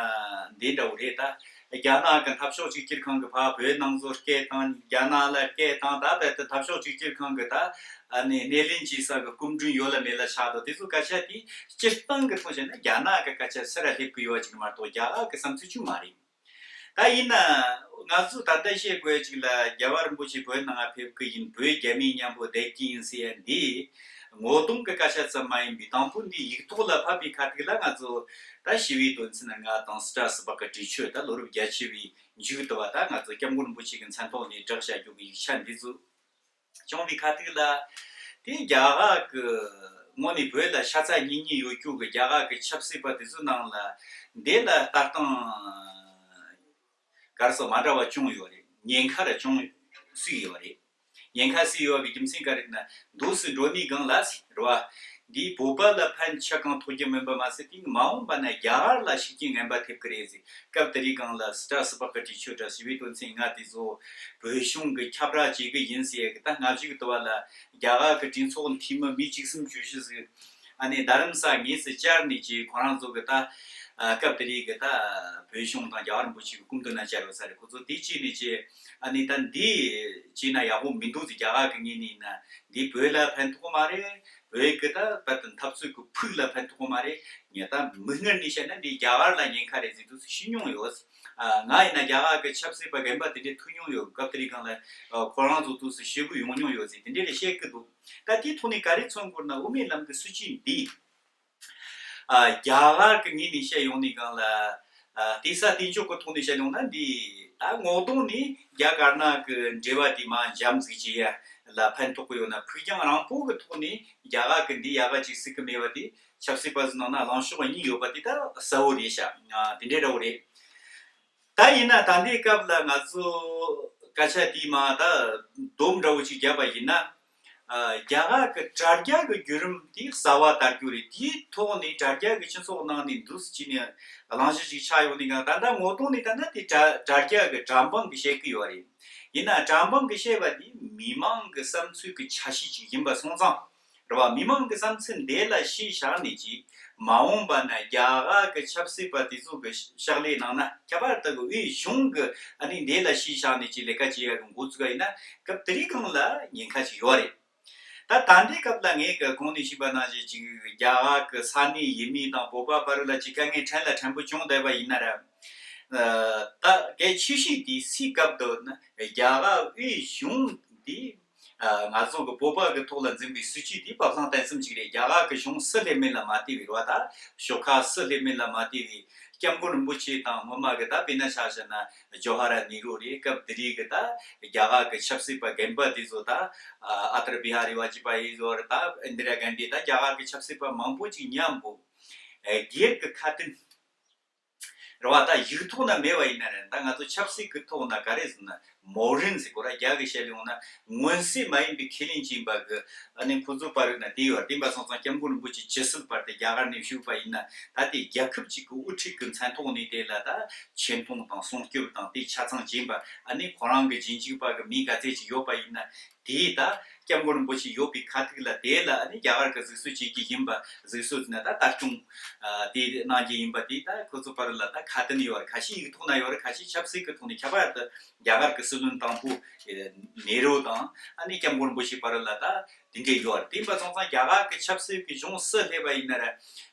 འདི་འདྲ་བོ་རེད་ད། རྒྱ་ནག་གི་འཐབ་ཕྱོགས་གཅིག་གྱུར་ཁང་གི་ཕར་བོད་ནང་ཚོ་སྐད་བཏང་། རྒྱ་ནག་ལ་སྐད་བཏང་། ད་རྦད་དེ་འཐབ་ཕྱོགས་གཅིག་གྱུར་ཁང་གི་ད་ཨ་ནི་སྣེ་ལེན་བྱེད་ས་གི་སྐུ་མགྲོན་ཡོད་ལ་མེད་ལ་ཆགས་འདུག། དེ་ཚོ་སྐད་ཆ་དེ་སྤྱིར་བཏང་གི་ཐོག་བཤད་ན་རྒྱ་ནག་གི་སྐད་ཆ་ཕྱིར་ར་སླེབས་གི་ཡོད་ཅིག་མ་གཏོགས་རྒྱ་གར་གི་བསམ་ཚུལ་ཅིག་མ་རེད། ད་ཡིན་ན་ང་ཚོས་ད་ལྟ་བཤད་དགོས་ཅིག་ལ་རྒྱལ་བ་རིན་པོ་ཆེ་བོད་ནང་ང་ཕེབས་གི་ཡིན། བོད་རྒྱ་མིའི་མཉམ་པོ་བསྡད་ཀྱི་ཡིན་ཟེར་ཡ་འདི་ངོ་གདོང་གི་སྐད་ཆ་ཙམ་མ་ཡིན་པའི་དང་པོ་འདི་ཡིག་ཐོག་ལ་ཕབ་པའི་ཁ་ཐུག་ལ་ང་ཚོ་ད་ཞི་བའི་དོན་ཚན་ལྔ་དང་སི་ཏྲ་སི་པ་ཀ་དྲི་ཆོས། ད་ལོ་རབས་བརྒྱད་ཅུ་བའི་མཇུག་ཏུ་བ་ད་ང་ཚོ་སྐྱབས་མགོན་རིན་པོ་ཆེ་གི་མཚན་ཐོག་ནས་བསྒྲགས་བྱ་རྒྱུ་གི་ཡིག་ཆ་འདི་ཚོ་བྱུང་བའི་ཁ་ཐུག་ལ། དེ་རྒྱ་གར་གི་དངོས་གནས་བོད་ལ་ཤ་ཚ་གཉིས་གཉིས་ཡོད་རྒྱུ་གི་རྒྱ་གར་གི་ཆབ་སྲིད་པ་དེ་ཚོའི་ནང་ལ་འདི་ལ་ལྟ་སྟངས་ག་རེ་ཟེར་མ་འདྲ་བ་བྱུང་ཡོད་རེད། ཉེན་ཁ་ར་བྱུང་སྲིད་ཡོད་རེད། ཉེན་ཁ་སྲིད་ཡོད་པའི་རྒྱུ་མཚན་ག་རེ་ན་འདུག་སེ་འགྲོ་ནི་སྒང་ལ་རེད་བ། འདིས་བོད་པ་ལ་ཕན་ཆ་གང་ཐོགས་རྒྱུ་མིན་པ་མ་ཟད། དེ་མ་འོངས་པ་ན་རྒྱ་གར་ལ་ཤུགས་རྐྱེན་ངན་པ་ཐེབས་ཀྱི་རེད་ཟེར། སྐབས་དེ་རིང་སྒང་ལ་སི་ཏྲ་སི་པ་ཀ་དྲི་ཆོས་དང་ཞི་བའི་དོན་ཚན་ལྔ་དེ་ཚོ་བོད་གཞུང་གི་ཁྱབ་བསྒྲགས་བྱེད་ཀྱི་ཡིན་ཟེར་གི་ད་སྔ་གཞུག་གི་དུ་བ་ལ་རྒྱ་གར་གི་གྲོས་ཚོགས་འཐུས་མི་མི་བཅུ་གསུམ་བཅུ་བཞི་ཟིག་ཨ་ནི་རྡ་རམ་ས་ལ་དངོས་སུ་བཅར་ནས་ཀྱི་ཁོ་རང་ཚོ་གི་ད་ཨ་སྐབས་དེ་རིང་གི་ད་བོད་གཞུང་དང་རྒྱལ་བ་རིན་པོ་ཆེ་གི་སྐུ་མདུན་ན་བཅར་ཡོད་ས་རེད། ཁོ་ཚོ་དེ་བྱས་ནས་ཀྱི་ཨ་ནི་ད་འདི་བྱས་ན་ཡག་པོ་མི་འདུག་ཟེར། རྒྱ་གར་གི་ངོས་ནས་ཡིན་ན་འདི་བོད་ལ་ཕན་ཐོགས་མ་རེད། བོད་ཀྱི་ད་བོད་དང་འཐབ་རྩོད་ཀྱི་ཕུགས་ལ་ཕན་ཐོགས་མ་རེད། ངས་ད་མིག་སྔར་ནས་བཤད་ན་འདི་རྒྱ་གར་ལ་ཉེན་ཁ་རེད་ཟེར་དུས་སུ་ཤེས་མྱོང་ཡོད། ཨ་ང་ཡིན་ན་རྒྱ་གར་གྱི་ཆབ་སྲིད་པ་རྒན་པ་དེ་འདྲའི་ཐུག་མྱོང་ཡོད། སྐབས་དེ་རིང་སྒང་ལ་ཨ་ཁོ་རང་ཚོ་དུས་སུ་ཞེ་པོ་ཡོང་མྱོང་ཡོད་ཟེར་དེ་འདྲའི་རེ་བཤད་ཀྱི་འདུག། ད་དེའི་ཐོག་ནས་ག་རེ་མཚོན་དགོས་ན་དབུ་མའི་ལམ་གྱི་སྲིད་བྱུས་འདི་ཨ་རྒྱ་གར་གྱི་ངོས་ནས་བཤད་ཡོང་ནས་སྒང་ལ་ཨ་བལྟས་ས་བལྟས་འཇོག་གི་ཐོག་ནས་བཤད་ཡོང་ན་འདི་ད་ངོ་གདོང་ནས་རྒྱ་དཀར་ནག་གི་འབྲེལ་བ་དེ་མར་འཇམ་ཟིག་བྱེད་ཡ་ལ་ཕན་ཐོགས་ཀྱི་ཡོད་ན། ཕུགས་རྒྱང་རིང་པོ་གི་ཐོག་ནས་རྒྱ་གར་གྱི་འདི་ཡག་ག་ཅིག་སྲིད་ཀྱི་མེད་པ་དེ་ཆབ་སྲིད་པ་ཚོའི་ནང་ན་ལངས་ཕྱོགས་གཉིས་ཡོད་པ་དེ་ད་གསལ་བོ་རེད་ཤག། ཨ་དེ་འདྲའི་འདྲ་བོ་རེད། ད་ཡིན་ན་ད་ལྟའི་སྐབས་ལ་ང་ཚོ་སྐད་ཆ་དེའི་མ་ད་སྡོམ་འདྲ་བོ་ཅིག་བརྒྱབ་པ་ཡིན་ན། ཨ། རྒྱ་གར་གྱི་དྲ་རྒྱ་གི་བརྒྱུད་རིམ་དེ་གསར་བ་དར་རྒྱུ་རེད། དེའི་ཐོག་ནས་དྲ་རྒྱ་གི་སྤྱི་ཚོགས་ནང་ནས་འདུག་སེ་བྱས་ནས་གླེང་གཞི་ཞིག་ཆགས་ཡོང་ནས་གང་། ད་ལྟ་ངོ་གདོང་ནས་ད་ལྟ་དེ་དྲ་དྲ་རྒྱ་གི་དྲ་འབངས་ཀྱིས་བཤད་ཀྱི་ཡོད་རེད། ཡིན་ན་དྲ་འབངས་ཀྱིས་བཤད་པ་དེ་མི་མང་གི་བསམ་ཚུལ་གྱི་ཆ་ཤས་ཅིག་ཡིན་པ་སོང་ཙང་། རེད་བ། མི་མང་གི་བསམ་ཚུལ་འདི་ལ་གཞི་བཞག་ནས་ཀྱི་མ་འོངས་པ་ན་རྒྱ་གར་གྱི་ཆབ་སྲིད་པ་དེ་ཚོ་གི་ཕྱག་ལས་གནང་ན། ཁྱད་པར་དུ་གི་དབུས་གཞུང་གི་ཨ་ནི་འདི་ལ་གཞི་བཞག་ནས་ཀྱི་ལས་ཀ་བྱེད་ཡག་གི་འགོ་བཙུགས་པ་ཡིན་ན། སྐབས་དེ་རིང་སྒང་ལ་ཉེན་ཁ་ཞིག་ཡོད་རེད། ད་ད་ལྟའི་སྐབས་ལ་ངས་གི་གོང་ནས་ཞུས་པ་ནང་བཞིན་ཅིག་རྒྱ་གར་གི་ས་གནས་ཡུལ་མི་དང་བོད་པ་བར་ལ་ཅིག་དཀའ་ངལ་ཕྲན་ལ་ཕྲན་བུ་བྱུང་བསྡད་པ་ཡིན་ན་ར། ཨ། ད་གལ་ཆེ་ཤོས་དེ་སུའི་སྐབས་དུ་ན་རྒྱ་གར་དབུས་གཞུང་དེ། ཨ། ང་ཚོ་གི་བོད་པ་གི་ཐོག་ལ་འཛིན་པའི་སྲིད་བྱུས་དེ་བབ་བཟང་བརྟན་གསུམ་ཅིག་རེད། རྒྱ་གར་གི་གཞུང་སུ་སླེབས་མིན་ལ་མ་ལྟོས་པའི་རེད་བ། ད་ཞོགས་ཁ་སུ་སླེབས་མིན་ལ་མ་ལྟོས་པའི། སྐྱབས་མགོན་རིན་པོ་ཆེ་དང་སྔོན་མ་གི་ད་དཔེར་ན་ཆ་བཞག་ན་ཇོ་ཧ་ར་ནེ་རུ་རེད། སྐབས་དེ་རིང་གི་ད་རྒྱ་གར་གི་ཆབ་སྲིད་པ་རྒན་པ་དེ་ཚོ། ད་ཨ་ཏལ་བི་ཧ་རི་ཝ་ཇི་པ་ཡི་ཟེར་བ་རེད། ད་ཨིན་དི་ར་གན་ཌི། ད་རྒྱ་གར་གི་ཆབ་སྲིད་པ་མང་པོ་ཅིག་མཉམ་པོ་སྒེར་གི་ཁ་དན་རེད་བ། ད་ཡིག་ཐོག་ན་མེད་པ་ཡིན་ན་ར། ད་ང་ཚོ་ཆབ་སྲིད་ཀྱི་ཐོག་ན་ག་རེ་ཟེར་ན། མོ་རན་ཟེར་གོ་ར། རྒྱ་གི་བཤད་ལ་ཡོང་ན་མངོན་གསལ་མ་ཡིན་པའི་ཁས་ལེན་བྱེད་པ་གི་ཨ་ནི་ཁོ་ཚོ་བར་ན་དེ་ཡོད་རེད། དེ་ཡིན་པ་སོང་ཙང་སྐྱབས་མགོན་རིན་པོ་ཆེ་ཇི་སྲིད་བར་དུ་རྒྱ་གར་ནས་བཞུགས་པ་ཡིན་ན། ད་དེ་རྒྱལ་ཁབ་ཅིག་གི་དབུ་ཁྲིད་ཀྱི་མཚན་ཐོག་ནས་དེ་ལ་ད་ཆེ་མཐོང་དང་སྲུང་སྐྱོབ་དང་དེ་ཆ་ཚང་བྱེད་པ། ཨ་ནི་ཁོ་རང་གི་རྗེས་འཇུག་པ་གི་མི་ག་ཚད་ཅིག་ཡོད་པ་ཡིན་ན། དེས་ད་སྐྱབས་མགོན་རིན་པོ་ཆེ་ཡོད་པའི་ཁ་ཐུག་ལ་དེ་ལ་ཨ་ནི་རྒྱ་གར་གྱི་གཟིགས་ཚུལ་བྱེད་ཀྱི་ཡིན་པ། གཟིགས་ཚུལ་ཟེར་ན་ད་ལྟ་སྐྱོང་། ཨ། དེ་གནང་རྒྱུ་ཡིན་པ་དེ་ད་ཁོ་ཚོ་བར་ལ་ད་ཁ་དན་ཡོད་རེད། ཁ་ཤས་ཡིག་ཐོག་ན་ཡོད་རེད། ཁ་ཤས་ཆབ་སྲིད་ཀྱི་ཐོག་ནས། ཁྱད་པར་དུ་རྒྱ་གར་གྱི་སྲིད་བློན་དང་པོ་ནེ་རུ་དང་ཨ་ནི་སྐྱབས་མགོན་རིན་པོ་ཆེ་བར་ལ་ད་དེ་འདྲས་ཡོད་རེད། དེ་ཡིན་པ་སོང་ཙང་རྒྱ་གར་གྱི་ཆབ་སྲིད་ཀྱི་གཞུང་སུ་སླེབས་པ་ཡིན་ན་ར།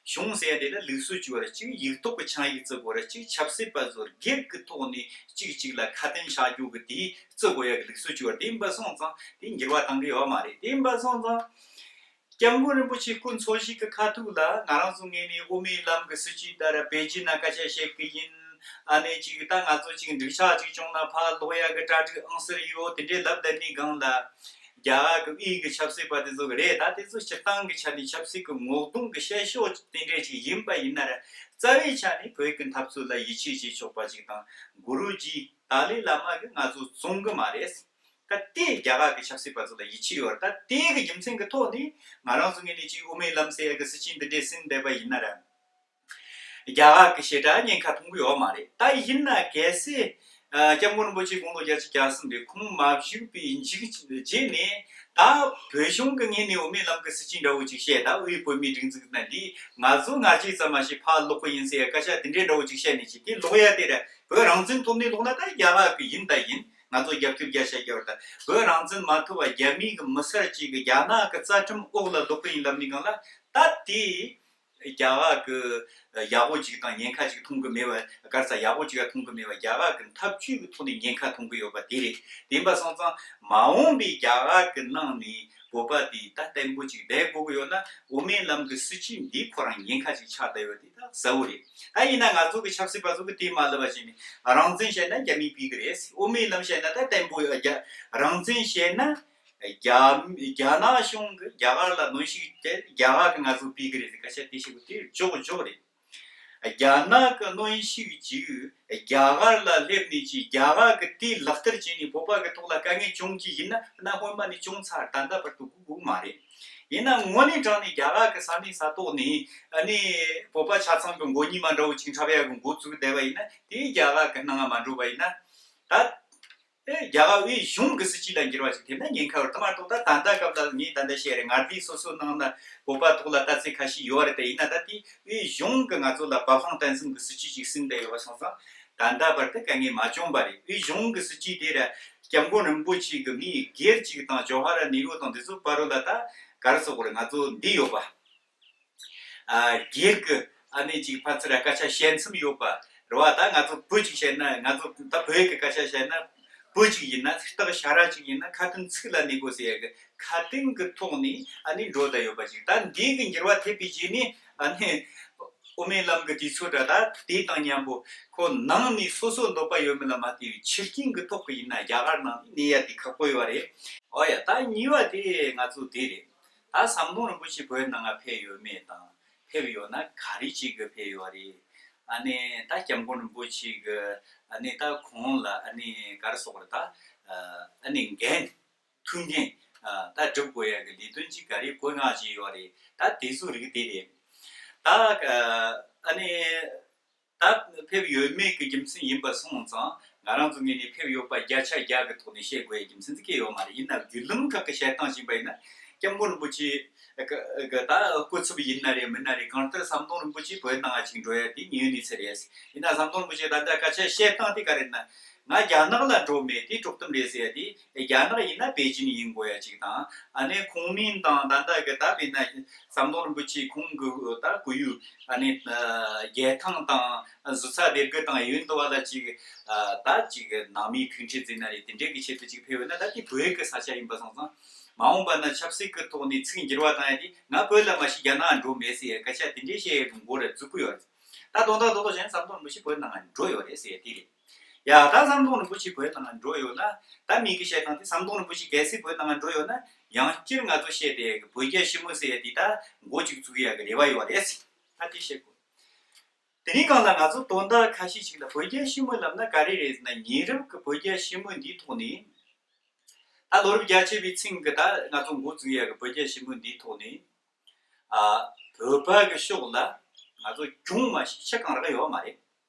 གཞུང་ཟེར་ཡ་དེ་ལ་ལུགས་སྲོལ་བཅུ་བ་ར། གཅིག་ཡིག་ཐོག་གི་ཆིངས་ཡིག་བརྩི་དགོས་ར། གཅིག་ཆབ་སྲིད་པ་ཚོ་སྒེར་གྱི་ཐོག་ནས་གཅིག་གཅིག་ལ་ཁ་དན་བཞག་རྒྱུ་གི་དེ་བརྩི་དགོས་ཡ་གི་ལུགས་སྲོལ་བཅུ་བ་རེད། དེ་ཡིན་པ་སོང་ཙང་དེ་འགྱུར་བ་གཏང་གི་ཡོད་མ་རེད། དེ་ཡིན་པ་སོང་ཙང་སྐྱབས་མགོན་རིན་པོ་ཆེ་སྐུ་འཚོ་བཞུགས་ཀྱི་ཁ་ཐུག་ལ་ང་རང་ཚོ་ངོས་ནས་དབུ་མའི་ལམ་གྱི་སྲིད་བྱུས་ལྟར་པེ་ཅིན་ན་སྐད་ཆ་བཤད་ཀྱི་ཡིན། ཨ་ནི་ཅིག་ད་ང་ཚོ་ཅིག་འགྲིག་ཆགས་ཅིག་བྱུང་ན་ཕར་ལོག་ཡ་གི་གྲ་སྒྲིག་ཨང་གསར་ཡོད། དེ་འདྲའི་ལབ་བསྡད་ནས་སྒང་ལ། རྒྱ་གར་གྱི་དབུས་ཀྱི་ཆབ་སྲིད་པ་དེ་ཚོ་གི་རེད། ད་དེ་ཚོ་སྤྱིར་བཏང་གི་ཆ་ནས་ཆབ་སྲིད་ཀྱི་ངོ་གདོང་གི་བཤད་ཕྱོགས་དེ་འདྲས་ཅིག་ཡིན་པ་ཡིན་ན་ར། རྩ་བའི་ཆ་ནས་བོད་ཀྱི་འཐབ་རྩོད་ལ་ཡིད་ཆེས་བྱེད་ཆོག་པ་ཅིག་དང་། གུ་རུ་ཇི་ཏཱ་ལའི་བླ་མ་གིས་ང་ཚོ་བཙོང་གི་མ་རེད། ད་དེ་རྒྱ་གར་གྱི་ཆབ་སྲིད་པ་ཚོ་ལ་ཡིད་ཆེས་ཡོད་རེད། ད་དེ་གི་རྒྱུ་མཚན་གྱི་ཐོག་ནས་ང་རང་ཚོ་ངོས་ནས་ཅིག་དབུ་མའི་ལམ་ཟེར་ཡ་གི་སྲིད་བྱུས་འདི་འདྲས་ཟིན་བསྡད་པ་ཡིན་ན་ར། རྒྱ་གར་གྱི་ཞེ་དྲག་ཉེན་ཁ་མཐོང་གི་ཡོད་མ་རེད། ད་ཡིན་ན་གལ་སྲིད་ཨ། སྐྱབས་མགོན་རིན་པོ་ཆེ་དགུང་ལོ་བརྒྱད་ཅུ་གྱ་གསུམ་རེད། ཁོང་མ་བཞུགས་པའི་མཇུག་རྗེས་ནས་ད་བོད་གཞུང་གི་ངོས་ནས་དབུ་མའི་ལམ་གྱི་སྲིད་བྱུས་འདྲ་བོ་ཅིག་བཤད། ད་དབུས་བོད་མིའི་སྒྲིག་འཛུགས་ན་འདི་ང་ཚོ་སྔ་རྗེས་ཙམ་མ་ཞིག་ཕར་ལོག་གི་ཡིན་ཟེར་ཡ་སྐད་ཆ་དེ་འདྲའི་འདྲ་བོ་ཅིག་བཤད་ནས་ཅིག་དེ་ལོག་ཡ་དེ་ར། བོད་རང་བཙན་ཐོབ་ནས་ལོག་ན་ད་རྒྱ་གར་གི་ཡིན་ད་ཡིན། ང་ཚོ་རྒྱབ་སྐྱོར་རྒྱ་ཆེ་རྒྱབ་ད། བོད་རང་བཙན་མ་ཐོབ་པ་རྒྱ་མི་གི་མི་སེར་ཅིག་གི་རྒྱ་ནག་གི་རྩ་ཁྲིམས་འོག་ལ་ལོག་གི་ཡིན་ལབ་ནས་སྒང་ལ། ད་དེ་རྒྱ་གར་གི་ཡག་པོ་ཅིག་དང་ཉེན་ཁ་ཅིག་མཐོང་གི་མེད་པ། ག་རེ་ཟེར། ཡག་པོ་ཅིག་ཡང་མཐོང་གི་མེད་པ། རྒྱ་གར་གི་འཐབ་ཇུས་ཀྱི་ཐོག་ནས་ཉེན་ཁ་མཐོང་གི་ཡོད་པ་དེ་རེད། དེ་ཡིན་པ་སོང་ཙང་མ་འོངས་པའི་རྒྱ་གར་གི་ནང་ནས་བོད་པ་དེ་ད་བརྟན་པོ་ཅིག་བསྡད་དགོས་ཀྱི་ཡོད་ན། དབུ་མའི་ལམ་གྱི་སྲིད་བྱུས་འདི་ཁོ་རང་ཉེན་ཁ་ཅིག་ཆགས་བསྡད་ཡོད་དེ་ད་གསལ་བོ་རེད། ད་ཡིན་ན་ང་ཚོ་གི་ཆབ་སྲིད་པ་ཚོ་གི་དེ་མ་ལབ་པ་བྱས་ནས། རང་བཙན་བཤད་ན་རྒྱ་མིས་ཕུད་ཀྱི་རེད། དབུ་མའི་ལམ་བཤད་ན་ད་བརྟན་པོ། རྒྱ། རང་བཙན་བཤད་ན་རྒྱ། རྒྱ་ནག་གཞུང་གིས་རྒྱ་གར་ལ་གནོན་ཤུགས་བསྐྱལ། རྒྱ་གར་གིས་ང་ཚོ་ཕུད་ཀྱི་རེད་ཟེར་སྐད་ཆ་དེ་བཤད་དགོས་དེ་འཇོག་འཇོག་རེད། རྒྱ་ནག་གི་གནོན་ཤུགས་ཀྱིས་རྒྱ་གར་ལ་སླེབས་ནས་ཀྱི་རྒྱ་གར་གིས་དེ་ལག་བསྟར་བྱས་ནས་བོད་པ་གི་ཐོག་ལ་དཀའ་ངལ་བྱུང་གི་ཡིན་ན། ན་སྔོན་མ་ནས་བྱུང་ཚར། ད་ལྟ་བར་དུ་སྒུག་དགོས་མ་རེད། ཡིན་ན་དངོས་གནས་དྲང་ནས་རྒྱ་གར་གི་ས་གནས་ས་ཐོག་ནས་ཨ་ནི་བོད་པ་ཆ་ཚང་གི་མགོ་གཉིས་མ་འདྲ་བོ་ཅིག་འཁྲབ་ཡག་གི་འགོ་བཙུགས་བསྡད་པ་ཡིན་ན། དེ་རྒྱ་གར་གི་སྣང་བ་མ་འགྲོ་བ་ཡིན་ན། ད། ཨེ། རྒྱ་གར་དབུས་གཞུང་གི་སྲིད་བྱུས་ལ་འགྱུར་བ་ཞིག་ཐེབས་ན་ཉེན་ཁ་ཡོད། དེ་མ་གཏོགས་ད་ད་ལྟ་སྐབས་ལ་ངས་ད་ལྟ་བཤད་རེད། མངའ་སྡེ་སོ་སོའི་ནང་ན་བོད་པ་ཐོག་ལ་ལྟ་ཚུལ་ཁ་ཤས་ཡོད་རེད། དེ་ཡིན་ན་ད་དེ་དབུས་གཞུང་གི་ང་ཚོ་ལ་བབ་བཟང་བརྟན་གསུམ་གྱི་སྲིད་བྱུས་ཅིག་ཟིན་བསྡད་ཡོད་པ་སོང་ཙང་། ད་ལྟ་བར་དུ་དཀའ་ངལ་མ་བྱུང་བ་རེད། དབུས་གཞུང་གི་སྲིད་བྱུས་དེ་ར། སྐྱབས་མགོན་རིན་པོ་ཆེ་གི་མི་སྒེར་གཅིག་དང་ཇོ་ཧ་ར་ནེ་རུ་དང་དེ་ཚོ་བར་ལ་ད་ག་རེ་ཟེར་དགོས་རེད། ང་ཚོ་འདི་ཡོད་པ། ཨ། སྒེར་གྱི་ཨ་ནི་ཅིག་ཕར་ཚུར་སྐད་ཆ་བཤད་མཚམས་ཡོད་པ་རེད་བ། ད་ང་ཚོ་བོད་ཅིག་བཤད་ན། ང་ཚོ་ད་བོད་ཀྱི་སྐད་ཆ་བཤད་ན། བོད་ཅིག་ཡིན་ན། སྟག་ཤ་ར་ཅིག་ཡིན་ན་ཁ་དན་ཚིག་ལ་གནས་དགོས་ཟེར་ཡ་གི་ཁ་དན་གྱི་ཐོག་ནས་ཨ་ནི་འགྲོ་བསྡད་ཡོད་པ་ཅིག་ད་འདི་གི་འགྱུར་བ་ཐེབས་པའི་རྗེས་ནས་ཨ་ནི་དབུ་མའི་ལམ་གྱི་དུས་ཚོད་འདྲ་ད་དེ་དང་མཉམ་པོ་ཁོ་ནང་ནས་སོ་སོ་འདོད་པ་ཡོད་མེད་ལ་མ་ལྟོས་པའི་ཕྱི་རྐྱེན་གྱི་ཐོག་གི་ཡིན་ན་རྒྱ་གར་ནང་ནས་གནས་ཡ་དེ་ཁག་པོ་ཡོད་རེད། ཨོ་ཡ། ད་གཉིས་པ་དེ་ང་ཚོ་དེ་རེད། ད་ཟམ་གདོང་རིན་པོ་ཆེ་བོད་ནང་ང་ཕེབས་ཡོད་མེད་དང་། ཕེབས་ཡོད་ན་ག་རེ་བྱེད་གི་ཕེབས་ཡོད་རེད། ཨ་ནི་ད་སྐྱབས་མགོན་རིན་པོ་ཆེ་གི་ཨ་ནི་ད་ཁོང་ལ་ཨ་ནི་ག་རེ་ཟེར་དགོས་རེད། ད་ཨ་ནི་འགན་ཐུགས་འགན་ ད་སྒྲུབ་དགོས་ཡ་གི་ལས་དོན་ཅིག་ག་རེ་བཀོད་མངགས་བྱས་ཡོད་རེད། ད་དེ་ཚོའི་རིགས་དེ་རེད། ད་ཨ་ནི། ད་ཕེབས་ཡོད་མེད་ཀྱི་རྒྱུ་མཚན་ཡིན་པ་སོང་ཙང་ང་རང་ཚོ་ངོས་ནས་ཕེབས་ཡོད་པ་བརྒྱ་ཆ་བརྒྱ་གི་ཐོག་ནས་བཤད་དགོས་ཡ་རྒྱུ་མཚན་ཅིག་ཡོད་མ་རེད། ཡིན་ན་བརྒྱུད་ལམ་ཁག་གི་བཤད་སྟངས་ཡིན་པ་ཡིན་ན་སྐྱབས་མགོན་རིན་པོ་ཆེ་གི་ད་སྐུ་ཚབ་ཡིན་ན་རེད་མིན་ན་རེད། གང་ལྟར་ཟམ་གདོང་རིན་པོ་ཆེ་བོད་ནང་ཅིག་འགྲོ་ཡ་དེ་ཉེ་བའི་གནས་ཚུལ་རེད། ཡིན་ན་ཟམ་གདོང་རིན་པོ་ཆེ་ད་ལྟ་སྐད་ཆ་བཤད་སྟངས་དེ་ག་རེ་ན་ང་རྒྱ་ནག་ལ་འགྲོ་མེད་དེ་དཀྲོག་གཏམ་རེད་ཟེར་ཡ་དེ། རྒྱ་ནག་ཡིན་ན་པེ་ཅིན་ཡིན་དགོས་ཡ་ཅིག་དང་། ཨ་ནི་ཁོང་མིང་དང་ད་ལྟ་གི་ད་དཔེར་ན་ཟམ་གདོང་རིན་པོ་ཆེ་ཁོང་གི་ད་སྐུ་ཡུལ་ཨ་ནི་རྒྱལ་ཐང་དང་གཟི་ཚ་སྡེ་དགུ་དང་ཡོད་འདུག་བ་ལ་ཅིག་ད་ཅིག་ནང་མིའི་ཐུག་འཕྲད་ཟེར་ན་རེད། དེ་འདྲའི་གི་ཆེད་དུ་ཅིག་ཕེབས་ཡོད་ན་ད་དེ་བོད་ཀྱི་ས་ཆ་ཡིན་པ་སོང་ཙང་མ་འོངས་པ་ན་ཆབ་སྲིད་ཀྱི་ཐོག་ནས་ཚིག་འགྱུར་བ་བཏང་ཡ་དེ་ང་བོད་ལ་མ་ཞིག་རྒྱ་ནག་འགྲོ་མེད་ཟེར་ཡ་སྐད་ཆ་དེ་འདྲའི་བཤད་ཡ་གི་མགོ་ར་འཛུགས་ཀྱི་ཡོད་རེད། ད་དོན་དག་རྡོག་རྡོག་གཞན་ཟམ་གདོང་རིན་པོ་ཆེ་བོད་ནང་འགྲོ་ཡོད་རེད་ཟེར་ཡ་དེ་རེད། ཡ་ད་ཟམ་གདོང་རིན་པོ་ཆེ་བོད་ནང་འགྲོ་ཡོད་ན། ད་མི་གི་བཤད་སྟངས་དེ་ཟམ་གདོང་རིན་པོ་ཆེ་གལ་སྲིད་བོད་ནང་འགྲོ་ཡོད་ན་ཡང་བསྐྱར་ང་ཚོ་བཤད་དེ་བོད་རྒྱ་ཞི་མོལ་ཟེར་ཡ་དེ་ད་འགོ་ཅིག་བཙུགས་ཡ་གི་རེ་བ་ཡོད་རེད། ད་དེ་བཤད་དགོས། དེ་རིང་གང་ལ་ང་ཚོ་དོན་དག་ཁ་ཤས་ཤིག་ལ་བོད་རྒྱ་ཞི་མོལ་ལབ་ན་ག་རེ་རེད་ཟེར་ན་ཉེ་རབས་ཀྱི་བོད་རྒྱ་ཞི་མོལ་འདིའི་ཐོག་ནས་ད་ལོ་རབས་བརྒྱད་ཅུ་པའི་ཚུན་གི་ད་ང་ཚོ་འགོ་བཙུགས་ཡ་གི་བོད་རྒྱ་ཞི་མོལ་འདིའི་ཐོག་ནས་ཨ་བོད་པ་གི་ཕྱོགས་ལ་ང་ཚོ་གྱོང་མ་ཞིག་ཆ་གང་རག་ཡོད་མ་རེད། རེད་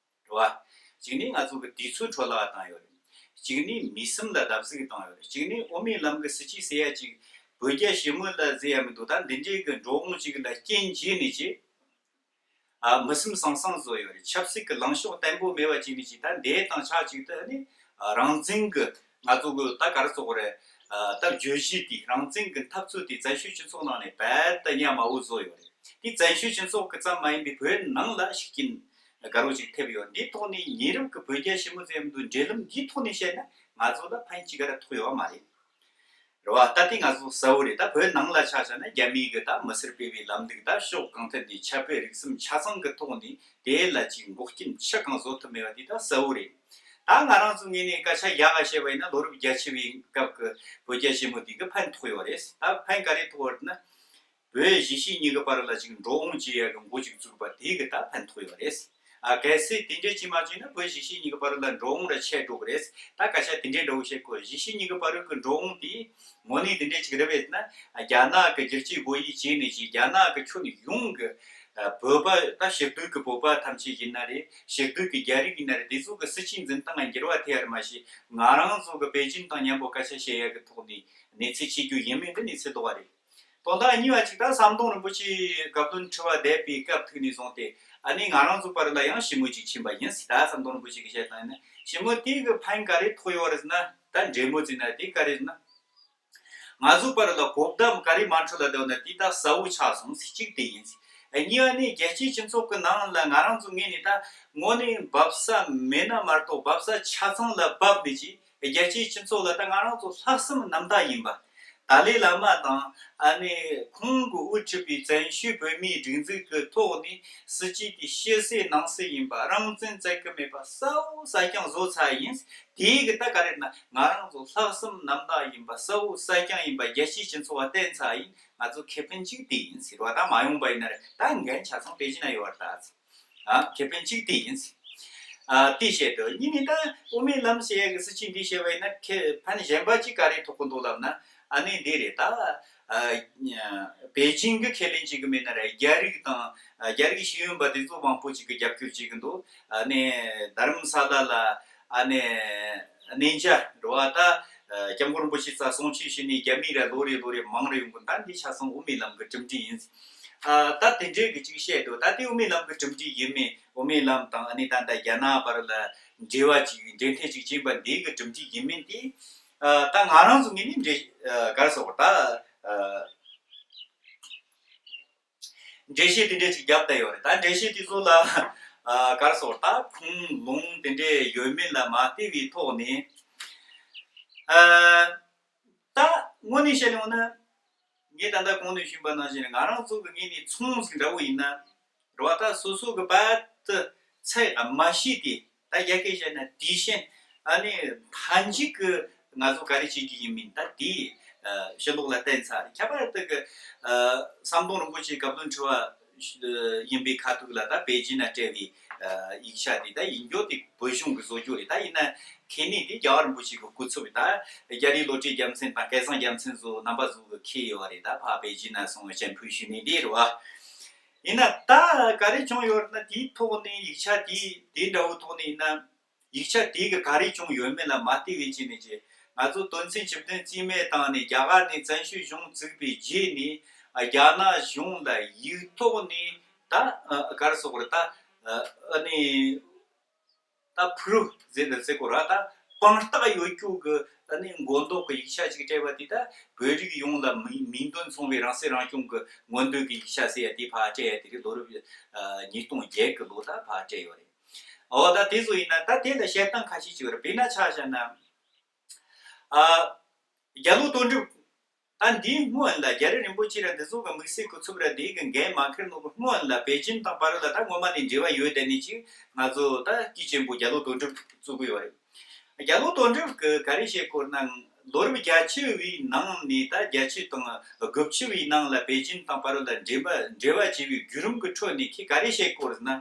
བ། གཅིག་ནི་ང་ཚོ་གི་དུས་ཚོད་འཕྲོ་བརླག་བཏང་ཡོད་རེད། གཅིག་ནི་མི་སེམས་ལ་བརྡབ་གསིག་བཏང་ཡོད་རེད། གཅིག་ནི་དབུ་མའི་ལམ་གི་སྲིད་བྱུས་ཟེར་ཡ་ཅིག་བོད་རྒྱ་ཞི་མོལ་ལ་ཟེར་ཡ་མི་འདུག་ད་འདི་འདྲའི་གི་འགྲོ་འོང་ཅིག་ལ་རྐྱེན་བྱས་ནས་ཅིག་ཨ་མི་སེམས་སང་སང་བཟོ་ཡོད་རེད། ཆབ་སྲིད་ཀྱི་ལངས་ཕྱོགས་བརྟན་པོ་མེད་པ་བྱས་ནས་ཅིག་ད་འདས་དང་ཆ་གཅིག་ཏུ་ནི་རང་བཙན་གྱི་ང་ཚོ་གི་ད་ག་རེ་ཟེར་དགོས་རེད། ད་བརྗོད་གཞི་དེ་རང་བཙན་གྱི་འཐབ་རྩོད་དེ་བཙན་བྱོལ་སྤྱི་ཚོགས་ནང་ནས་རྦད་དེ་གཉའ་མར་བཟོས་ཡོད་རེད། དེ་བཙན་བྱོལ་སྤྱི་ཚོགས་ཀྱི་ཙམ་མ་ཡིན་པའི་བོད་ནང་ལ་ཤུགས་རྐྱེན་དགའ་རབ་ཅིག་ཐེབས་ཡོད། འདིའི་ཐོག་ནས་ཉེ་རབས་ཀྱི་བོད་རྒྱ་ཞི་མོལ་ཟེར་ཡ་འདུག་འབྲེལ་ལམ་འདིའི་ཐོག་ནས་བཤད་ན་ང་ཚོ་ལ་ཕན་ཅི་ག་ར་ཐོགས་ཡོད་མ་རེད། རེད་བ། ད་དེ་ང་ཚོ་གསལ་བོ་རེད། ད་བོད་ནང་ལ་ཆ་བཞག་ན་རྒྱ་མིའི་གི་ད་མི་སེར་སྤེལ་བའི་ལམ་ལུགས་ད་ཕྱོགས་གང་ཐད་ནས་ཁྱབ་སྤེལ་རིག་གསུམ་ཆ་ཚང་གི་ཐོག་ནས་དེ་ལ་ཅིག་འགོག་རྐྱེན་ཆ་གང་བཟོ་ཐུབ་མེད་པ་དེ་ད་གསལ་བོ་རེད། ད་ང་རང་ཚོ་ངོས་ནས་སྐད་ཆ་ཡག་ག་བཤད་པ་ཡིན་ན་ལོ་རབས་བརྒྱད་ཅུ་བའི་སྐབས་ཀྱི་བོད་རྒྱ་ཞི་མོལ་དེ་གི་ཕན་ཐོགས་ཡོད་རེད། ད་ཕན་ག་རེ་ཐོགས་ཡོད་ན། བོད་གཞིས་བྱེས་གཉིས་ཀྱི་བར་ལ་ཅིག་འགྲོ་འོང་བྱེད་ཡ་གི་འགོ་ཅིག་བཙུགས་པ་དེ་གི་ད་ཕན་ཐོགས་ཡོད་རེད། ཨ་གལ་སྲིད་དེ་འདྲས་ཅིག་མ་བྱུང་ན་བོད་གཞིས་བྱེས་གཉིས་ཀྱི་བར་ལ་འགྲོ་འོང་ར་ཆད་འགྲོ་གི་རེད། ད་སྐད་ཆ་དེ་འདྲས་འདྲ་བོ་བཤད་དགོས། གཞིས་བྱེས་གཉིས་ཀྱི་བར་གི་འགྲོ་འོང་དེ་དངོས་གནས་དེ་འདྲས་ཅིག་རེད་པས་ན། རྒྱ་ནག་གི་བསྒྱུར་བཅོས་སྒོ་དབྱེ་བྱས་ནས་ཅིག་རྒྱ་ནག་གི་ཁྱོན་ཡོངས་ཀྱི་བོད་པ་ད་ཕྱི་སྡོད་ཀྱི་བོད་པ་ཐམས་ཅད་ཡིན་ན་རེད། ཕྱི་སྡོད་ཀྱི་རྒྱ་རིགས་ཡིན་ན་རེད། དེ་ཚོ་གི་སྲིད་བྱུས་འཛིན་སྟངས་ལ་འགྱུར་བ་ཐེབས་ཡ་རེད། མ་གཞི་ང་རང་ཚོ་གི་པེ་ཅིན་དང་མཉམ་པོ་སྐད་ཆ་བཤད་ཡ་གི་ཐོག་ནས་གནས་ཚུལ་ཕྱེ་རྒྱུ་ཡིན་མིན་དེ་གནས་ཚུལ་ལྡོག་པ་རེད། དོན་དག་གཉིས་པ་གཅིག་ད་ཟམ་གདོང་རིན་པོ་ཆེ་བཀའ་བློན་ཁྲི་པ་འདས་པའི་སྐབས་ཐུག་ནས་བཟུང་སྟེ་ཨ་ནི་ང་རང་ཚོ་བར་ལ་ཡང་ཞི་མོལ་ཅིག་ཕྱིན་པ་ཡིན་ཟེར། ད་ཟམ་གདོང་རིན་པོ་ཆེ་གིས་བཤད་སྟངས་ཡིན་ན་ཞི་མོལ་དེ་གི་ཕན་ག་རེ་ཐོགས་ཡོད་རེད་ཟེར་ན། ད་འབྲེལ་མོལ་ཟེར་ན་དེ་ག་རེ་ཟེར་ན། ང་ཚོ་བར་ལ་གོ་བརྡ་ག་རེ་མ་འཕྲོད་ལ་བསྡད་ན་དེ་ད་གསལ་བོ་ཆགས་སོང་ཟེར། གཅིག་དེ་ཡིན་ཟེར། གཉིས་པ་ནི་རྒྱལ་སྤྱིའི་སྤྱི་ཚོགས་ཀྱི་ནང་ལ་ང་རང་ཚོ་ངོས་ནས་ད་དངོས་གནས་འབབ་ས་མེད་ན་མ་གཏོགས་འབབ་ས་ཆ་ཚང་ལ་བབས་ནས་ཅིག་རྒྱལ་སྤྱིའི་སྤྱི་ཚོགས་ལ་ད་ང་རང་ཚོ་ལྷག་བསམ་རྣམ་དག་ཡིན་པ། ཏཱ་ལའི་བླ་མ་དང་ཨ་ནི་ཁོང་གིས་དབུ་ཁྲིད་པའི་བཙན་བྱོལ་བོད་མིའི་སྒྲིག་འཛུགས་ཀྱི་ཐོག་ནས་སྲིད་བྱུས་དེ་ཕྱི་གསལ་ནང་གསལ་ཡིན་པ། རང་བཙན་བཙལ་གི་མེད་པ་གསལ་བོ་གསལ་རྐྱང་བཟོ་ཚར་ཡིན། དེའི་གི་ད་ག་རེ་ན་ང་རང་ཚོ་ལྷག་བསམ་རྣམ་དག་ཡིན་པ་གསལ་བོ་གསལ་རྐྱང་ཡིན་པ། རྒྱལ་སྤྱིའི་སྤྱི་ཚོགས་ལ་བསྟན་ཚར་ཡིན། ང་ཚོ་ཁེ་ཕན་གཅིག་དེ་ཡིན་ཟེར་བ། ད་མ་ཡོང་པ་ཡིན་ན་རེད། ད་འགན་ཆ་ཚང་པེ་ཅིན་ན་ཡོད་རེད་ད། ཨ་ཁེ་ཕན་གཅིག་དེ་ཡིན། ཨ་དེ་བཤད་དོ། གཉིས་ནི་ད་དབུ་མའི་ལམ་ཟེར་ཡ་གི་སྲིད་བྱུས་འདི་བཤད་པ་ཡིན་ན་ཁེ་ཕན་གཞན་པ་གཅིག་ག་རེ་ཐོགས་ཀྱི་འདུག་ལབ་ན། ཨ་ནི་འདི་རེད་ད། ཨ་པེ་ཅིན་གི་ཁས་ལེན་བྱེད་གི་མེད་ན་ར་རྒྱ་རིགས་དང་རྒྱ་རིགས་ཤེས་ཡོན་པ་དེ་ཚོ་མང་པོ་ཅིག་གི་རྒྱབ་སྐྱོར་བྱེད་གི་འདུག་ཨ་ནི་རྡ་རམ་ས་ལ་ལ་ཨ་ནི་གནས་མཇལ་འགྲོ་བ་ད་སྐྱབས་མགོན་རིན་པོ་ཆེ་རྩ་གསུང་ཆོས་ཞུས་ནས་རྒྱ་མི་ར་ལོ་རེ་ལོ་རེ་མང་རེ་ཡོང་གི། ད་འདི་ཆ་ཚང་དབུ་མའི་ལམ་གི་གྲུབ་འབྲས་ཡིན། ཨ་ད་དེ་འདྲའི་གི་ཅིག་བཤད་འདུག་ད་དེ་དབུ་མའི་ལམ་གི་གྲུབ་འབྲས་ཡིན་མིན། དབུ་མའི་ལམ་དང་ཨ་ནི་ད་ལྟ་རྒྱ་ནག་བར་ལ་འབྲེལ་བ་ཅིག་འབྲེལ་མཐུད་ཅིག་བྱས་པ་འདི་གི་གྲུབ་འབྲས་ཡིན་མིན་དེ། ཨ་ད་ང་རང་ཚོ་ངོས་ནས་འགྲེལ་ཨ་ག་རེ་ཟེར་དགོས་ད། ཨ་འགྲེལ་བཤད་དེ་འདྲ་ཅིག་བརྒྱབ་བསྡད་ཡོད་རེད། ད་འགྲེལ་བཤད་དེ་ཚོ་ལ་ཨ་ག་རེ་ཟེར་དགོས་ད། ཁུངས་ལུང་དེ་འདྲ་ཡོད་མེད་ལ་མ་ལྟོས་པའི་ཐོག་ནས། ཨ་ད་དངོས་གནས་བཤད་ཡོང་ན། ངས་ད་ལྟ་གོང་ནས་ཞུས་པ་ནང་བཞིན་ང་རང་ཚོ་གི་ངོས་ནས་ཚོང་ཟིག་འདྲ་བོ་ཡིན་ན། རེད་བ། ད་སོ་སོ་གི་རྦད་དེ་ཚད་མ་ཤེས་ཏེ། ད་རྒྱ་སྐད་བཤད་ན་དེ་བཞིན་ཨ་ནི་མཐའ་མཇུག་གི་ང་ཚོ་ག་རེ་བྱེད་རྒྱུ་ཡིན་མིན་ད་དེ་ཕྱི་ལོགས་ལ་བསྟན་ཚར་རེད། ཁྱད་པར་དུ་གི་ཟམ་གདོང་རིན་པོ་ཆེ་བཀའ་བློན་ཁྲི་པ་ཡིན་པའི་ཁ་ཐུག་ལ་ད་པེ་ཅིན་ན་སྤྲད་པའི་ ཡིག་ཆ་དེ་ད་ཡིན་རྒྱུ་དེ་བོད་གཞུང་གི་བཟོ་རྒྱུ་རེད། ད་ཡིན་ན་ཁེ་ནི་དེ་རྒྱལ་བ་རིན་པོ་ཆེ་གི་སྐུ་ཚབ་ད་རྒྱ་རི་བློ་གྲོས་རྒྱལ་མཚན་དང་སྐལ་བཟང་རྒྱལ་མཚན་ཚོ་རྣམ་པ་ཚོ་གི་ཁེ་ཡོད་རེད། ད་ཕ་པེ་ཅིན་ན་སོང་བའི་སྤྱན་འབུལ་ཞུས་ནས་དེ་རེད་བ། ཡིན་ན་ད་ག་རེ་བྱུང་ཡོད་ན་དེའི་ཐོག་ནས་ཡིག་ཆ་དེ་དེ་འདྲ་བོ་ཐོག་ནས་ཡིན་ན། ཡིག་ཆ་དེ་གི་ག་རེ་བྱུང་ཡོད་མེད་ལ་མ་ལྟོས་པའི་ཆ་ནས་ཀྱི་ང་ཚོ་དོན་ཚན་བཅུ་བདུན་རྩིས་མེད་བཏང་ནས་རྒྱ་གར་ནས་བཙན་བྱོལ་གཞུང་བཙུགས་པའི་རྗེས་ནས་རྒྱ་ནག་གཞུང་ལ་ཡིག་ཐོག་ནས་ད་ག་རེ་ཟེར་དགོས་རེད། ད་ཨ་ནི་ད་པུ་རུབ་ཟེར་ཟེར་དགོས་རེད། ད་དཔང་རྟགས་ཡོད་རྒྱུ་གི་ཨ་ནི་མགོ་འདོགས་ཀྱི་ཡིག་ཆ་ཅིག་སྤྲད་པ་དེ་ད་བོད་རིགས་ཡོངས་ལ་མིང་མིང་དོན་མཚུངས་པའི་རང་སྲིད་རང་སྐྱོང་གི་མངོན་འདོད་ཀྱི་ཡིག་ཆ་ཟེར་ཡ་དེ་ཕར་སྤྲད་ཡ་དེ་རེད། ལོ་རབས་ཉིས་སྟོང་བརྒྱད་ཀྱི་ལོ་ད་ཕར་སྤྲད་ཡོད་རེད། འོ་ད་དེ་ཚོ་ཡིན་ན་ད་དེ་ལ་བཤད་སྟངས་ཁ་ཤས་ཅིག་ཡོད་རེད། དཔེར་ན་ཆ་བཞག་ན། ཨ། རྒྱ་ལོ་དོན་གྲུབ། ད་འདིའི་སྔོན་ལ་རྒྱ་རི་རིན་པོ་ཆེ་ར་འདི་ཚོ་གི་དམིགས་བསལ་སྐུ་ཚབ་ར་འདི་གི་འགན་མ་འཁུར་ནོ་གི་སྔོན་ལ་པེ་ཅིན་དང་བར་ལ་ད་སྔོན་མ་ནས་འབྲེལ་བ་ཡོད་དེ་ནི་ཅིག་ང་ཚོ་ད་སྐྱིད་ཆེན་པོ་རྒྱ་ལོ་དོན་གྲུབ་བཙུགས་གི་ཡོད་རེད། རྒྱ་ལོ་དོན་གྲུབ་གི་ག་རེ་བཤད་སྐོར་ན་ལོ་རབས་བརྒྱད་ཅུ་བའི་ནང་ནས་ད་བརྒྱད་ཅུ་དང་དགུ་བཅུ་བའི་ནང་ལ་པེ་ཅིན་དང་བར་ལ་འབྲེལ་བ་འབྲེལ་བ་བྱས་པའི་བརྒྱུད་རིམ་གི་ཁྲོད་ནས་ཁྱེད་ག་རེ་བཤད་སྐོར་ན།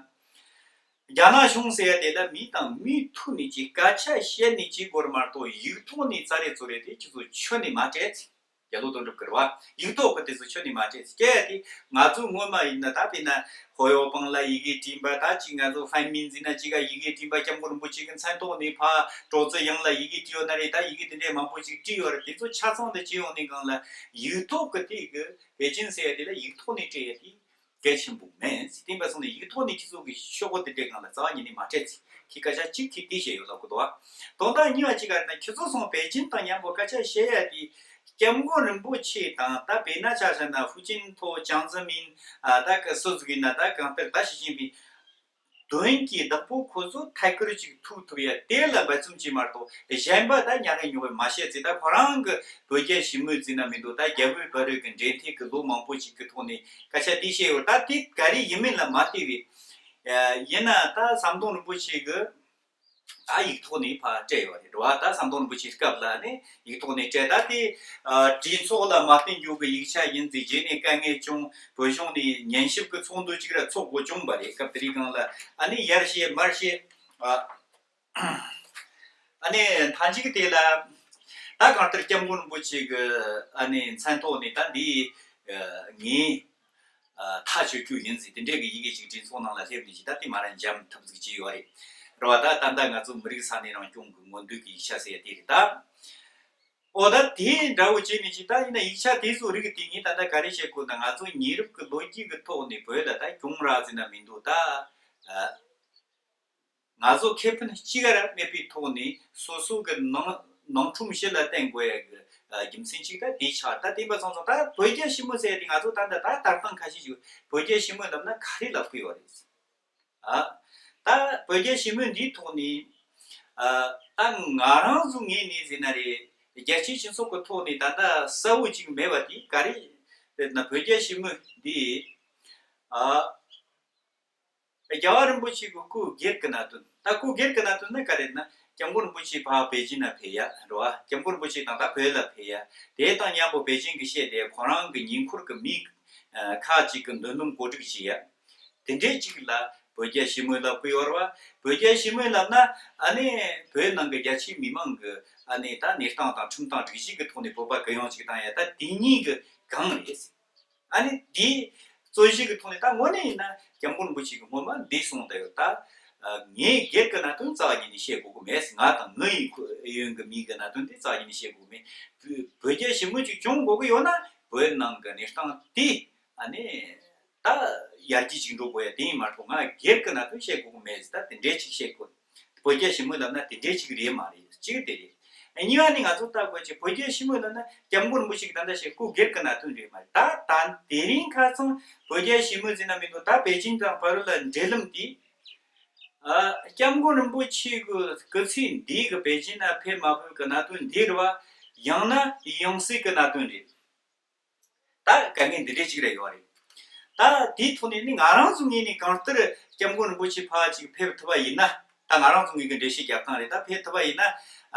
རྒྱ་ནག་གཞུང་ཟེར་ཡ་དེ་ལ་མི་དང་མིའི་ཐུག་ནས་ཅིག་སྐད་ཆ་བཤད་ནས་ཅིག་དགོས་མ་གཏོགས་ཡིག་ཐོག་ནས་ཙ་རེ་ཙོ་རེ་དེ་ཁྱེད་ཚོ་ཁྱོན་ནས་མ་སྤྲད་ཟེར། རྒྱ་ལོ་དོན་གྲུབ་ཀྱིས་རེད་བ། ཡིག་ཐོག་གི་དེ་ཚོ་ཁྱོན་ནས་མ་སྤྲད་ཟེར། སྐད་དེ་ང་ཚོ་སྔོན་མ་ཡིན་ན་ད་དཔེར་ན་ཧོ་ཡོ་པང་ལ་ཡི་གེ་བྲིས་པ། ད་ཅིག་ང་ཚོ་ཧྥན་མིན་ཟེར་ན་ཅིག་ག་ཡི་གེ་བྲིས་པ། སྐྱབས་མགོན་རིན་པོ་ཆེ་གི་མཚན་ཐོག་ནས་ཕ་ཀྲོའུ་ཙི་ཡང་ལ་ཡི་གེ་བྲིས་ཡོད་ན་རེད། ད་ཡི་གེ་དེ་འདྲའི་མང་པོ་ཅིག་བྲིས་ཡོད་རེད། དེ་ཚོ་ཆ་ཚང་དེ་བྲིས་ཡོང་ནས་སྒང་ལ་ཡིག་ཐོག་གི་དེ་གི་པེ་ཅིན་ཟེར་ཡ་དེ་ལ་ཡིག་ཐོག་ནས་སྤྲད་ཡ་དེ། གལ་ཆེན་པོ་མེད་ཟེར། བསྟན་པ་སོང་ནས་ཡིག་ཐོག་ནས་ཁྱེད་ཚོ་གི་ཤོག་གུ་དེ་འདྲའི་སྒང་ལ་རྩ་བ་ཉིད་ནས་མ་སྤྲད་ཟེར། ཁྱེད་སྐད་ཆ་གཅིག་གིས་དེ་བཤད་ཡོད་ལབ་གི་འདུག་བ། དོན་དག་གཉིས་པ་གཅིག་ག་རེ་ན། ཁྱེད་ཚོ་སོང་པེ་ཅིན་དང་མཉམ་པོ་སྐད་ཆ་བཤད་ཡ་དེ་སྐྱབས་མགོན་རིན་པོ་ཆེ་དང་ད་དཔེར་ན་ཆ་བཞག་ན་ཧྥུ་ཅིན་ཐའོ་ཅང་ཙེ་མིན། ཨ་ད་ག་སུ་ཟིག་ཡིན་ན་ད་གང་ལྟར་ད་ཞི་ཅིན་ཕིང་དོན་གྱི་བདག་པོ་ཁོ་ཚོ་ཐད་ཀར་ཅིག་ཐུག་ཐུབ་ཡ་དེ་ལ་འབད་བརྩོན་བྱེད་མ་གཏོགས་གཞན་པ་ད་ཉག་གི་ཉོག་གི་མ་བཤད་ཟེར། ད་ཁོ་རང་གི་བོད་རྒྱ་ཞི་མོལ་ཟེར་ན་མི་འདུག་ད་རྒྱ་བོད་བར་གི་འབྲེལ་མཐུད་གི་ལོ་མང་པོ་ཞིག་གི་ཐོག་ནས་སྐད་ཆ་འདི་བཤད་ཡོད། ད་དེ་ག་རེ་ཡིན་མིན་ལ་མ་ལྟོས་པའི། ཡིན་ན་ད་ཟམ་གདོང་རིན་པོ་ཆེ་གི་ད་ཡིག་ཐོག་ནས་ཕར་སྤྲད་ཡོད་རེད་བ། ད་ཟམ་གདོང་རིན་པོ་ཆེའི་སྐབས་ལ་ནི་ཡིག་ཐོག་ནས་སྤྲད། ད་དེ་གྲོས་ཚོགས་ལ་མ་བསྟན་རྒྱུ་གི་ཡིག་ཆ་ཡིན་ཟེར། རྗེས་ནས་དཀའ་ངལ་བྱུང་། བོད་གཞུང་ནས་ཉན་ཞིབ་གི་ཚོགས་འདུ་གཅིག་ར་ཚོགས་དགོས་བྱུང་བ་རེད། སྐབས་དེ་རིང་སྒང་ལ་ཨ་ནི་ཡར་བཤད་མར་བཤད། ཨ་ནི་མཐའ་མཇུག་དེ་ལ་ད་གང་ལྟར་སྐྱབས་མགོན་རིན་པོ་ཆེ་གི་ཨ་ནི་མཚན་ཐོག་ནས་ད་འདི་ངས་ཐག་གཅོད་རྒྱུ་ཡིན་ཟེར། དེ་འདྲའི་གི་ཡི་གེ་ཅིག་གྲོས་ཚོགས་ནང་ལ་སླེབས་ནས་ཅིག་ད་དེ་མ་ར་འཇམ་ཐབས་ཟིག་བྱས་ཡོད་རེད། རེད་བ། ད་ད་ལྟ་ང་ཚོ་མི་རིགས་ས་གནས་རང་སྐྱོང་གི་མངོན་འདོད་ཀྱི་ཡིག་ཆ་ཟེར་ཡ་དེ་རེད་ད། འོ་ད་དེ་འདྲ་བོ་བྱས་ནས་ཅིག་ད་ཡིན་ན་ཡིག་ཆ་དེ་ཚོ་རིགས་དེ་ངས་ད་ལྟ་ག་རེ་བཤད་དགོས་ན། ང་ཚོ་ཉེ་རབས་ཀྱི་ལོ་རྒྱུས་ཀྱི་ཐོག་ནས་བོད་ལ་ད་གྱོང་རག་ཟེར་ན་མི་འདུག་ད་ང་ཚོ་ཁེ་ཕན་གཅིག་ར་མེད་པའི་ཐོག་ནས་སོ་སོ་གི་ནང་ནང་ཁྲོམ་ཕྱི་ལ་བསྟན་དགོས་ཡ་གི་རྒྱུ་མཚན་གཅིག་ད་དེ་ཆགས། ད་བསྟན་པ་ཚང་ཚང་ད་བོད་རྒྱ་ཞི་མོལ་ཟེར་ཡ་དེ་ང་ཚོ་ད་ད་ད་ལྟ་སྟངས་ཁ་ཤས་ཤིག་བོད་རྒྱ་ཞི་མོལ་ལབ་ན་ག་རེ་ལབ་གི་ཡོད་རེད། ཨ། ད་བོད་རྒྱ་ཞི་མོལ་འདིའི་ཐོག་ནས། ཨ། ད་ང་རང་ཚོ་ངོས་ནས་ཟེར་ན་རེད། རྒྱལ་སྤྱིའི་སྤྱི་ཚོགས་ཀྱི་ཐོག་ནས་ད་ལྟ་གསལ་བོ་ཅིག་མེད་པ་དེ་ག་རེ་རེད་ན། བོད་རྒྱ་ཞི་མོལ་འདི། ཨ། རྒྱལ་བ་རིན་པོ་ཆེ་གི་སྐུ་སྒེར་གྱི་གནད་དོན། ད་སྐུ་སྒེར་གྱི་གནད་དོན་ནི་ག་རེ་རེད་ན། སྐྱབས་མགོན་རིན་པོ་ཆེ་ཕར་པེ་ཅིན་ལ་ཕེབས་ཡ་རེད་བ། སྐྱབས་མགོན་རིན་པོ་ཆེ་དང་ད་བོད་ལ་ཕེབས་ཡ། དེ་དང་མཉམ་པོ་པེ་ཅིན་གྱི་ཤེས་དེ་ཁོ་རང་གི་ཉེ་འཁོར་གྱི་མི་ཁག་ཅིག་གི་མདུན་ལམ་གོ་སྒྲིག་བྱེད་ཡ། དེ་འདྲའི་ཅིག་ལ་བོད་རྒྱ་ཞི་མོལ་ལབ་ཀྱི་ཡོད་རེད་བ། བོད་རྒྱ་ཞི་མོལ་ལབ་ན་ཨ་ནི་བོད་ནང་གི་རྒྱ་ཆེའི་མི་མང་གི་ཨ་ནི་ད་གནས་སྟངས་དང་ཁྲིམས་དང་སྒྲིག་གཞི་གི་ཐོག་ནས་བོད་པ་གུ་ཡངས་ཅིག་བཏང་ཡ། ད་དེ་གཉིས་ཀྱི་གང་རེད། ཨ་ནི་དེའི་རྩོད་གཞི་གི་ཐོག་ནས་ད་དངོས་གནས་ཡིན་ན་སྐྱབས་མགོན་རིན་པོ་ཆེ་གིས་སྔོན་མ་འདི་གསུངས་བསྡད་ཡོད། ད་ངས་སྒེར་གྱི་གནད་དོན་རྩ་བ་ཉིད་ནས་བཤད་དགོས་ཀྱི་མེད། ང་དང་ངའི་ཁུ་ཨེ་ཡོན་གྱི་མི་གི་གནད་དོན་དེ་རྩ་བ་ཉིད་ནས་བཤད་དགོས་ཀྱི་མེད། བོད་རྒྱ་ཞི་མོལ་ཅིག་བྱུང་དགོས་ཀྱི་ཡོད་ན་བོད་ནང་གི་གནས་སྟངས་དེ་ཨ་ནི་ད་ཡར་རྒྱས་ཅིག་འགྲོ་དགོས་ཡ་དེ་ཡིན་མ་གཏོགས་ང་སྒེར་གྱི་གནད་དོན་བཤད་དགོས་ཀྱི་མེད་ཟེར། ད་དེ་འདྲའི་ཅིག་བཤད་དགོས། བོད་རྒྱ་ཞི་མོལ་ལབ་ན་དེ་འདྲའི་ཅིག་རེད་མ་རེད། གཅིག་དེ་རེད། གཉིས་པ་ནི་ང་ཚོ་ལྟ་དགོས་ཆེ། བོད་རྒྱ་ཞི་མོལ་ལབ་ན་སྐྱབས་མགོན་རིན་པོ་ཆེ་གི་ད་ལྟ་བཤད་སྐུ་སྒེར་གྱི་གནད་དོན་རེད་མ་རེད། ད་ད་དེ་རིང་ཁ་སང་བོད་རྒྱ་ཞི་མོལ་ཟེར་ན་མི་འདུག་ད་པེ་ཅིན་དང་བར་ལ་འབྲེལ་ལམ་དེ། ཨ། སྐྱབས་མགོན་རིན་པོ་ཆེ་གི་སྐུ་ཚེ་འདི་གི་པེ་ཅིན་ན་ཕེབས་མ་ཕེབས་ཀྱི་གནད་དོན་འདི་རེད་བ། ཡང་ན་ཡང་སྲིད་ཀྱི་གནད་དོན་རེད། ད་དཀའ་ངལ་འདི་འདྲའི་ཅིག་རེ་ཡོད་རེད། ད་དེའི་ཐོག་ནས་ནི་ང་རང་ཚོ་ངོས་ནས་གང་ལྟར་སྐྱབས་མགོན་རིན་པོ་ཆེ་ཕར་ཅིག་ཕེབས་ཐུབ་པ་ཡིན་ན། ད་ང་རང་ཚོ་ངོས་ཀྱི་འགྲེལ་བཤད་རྒྱག་སྟངས་རེད། ད་ཕེབས་ཐུབ་པ་ཡིན་ན།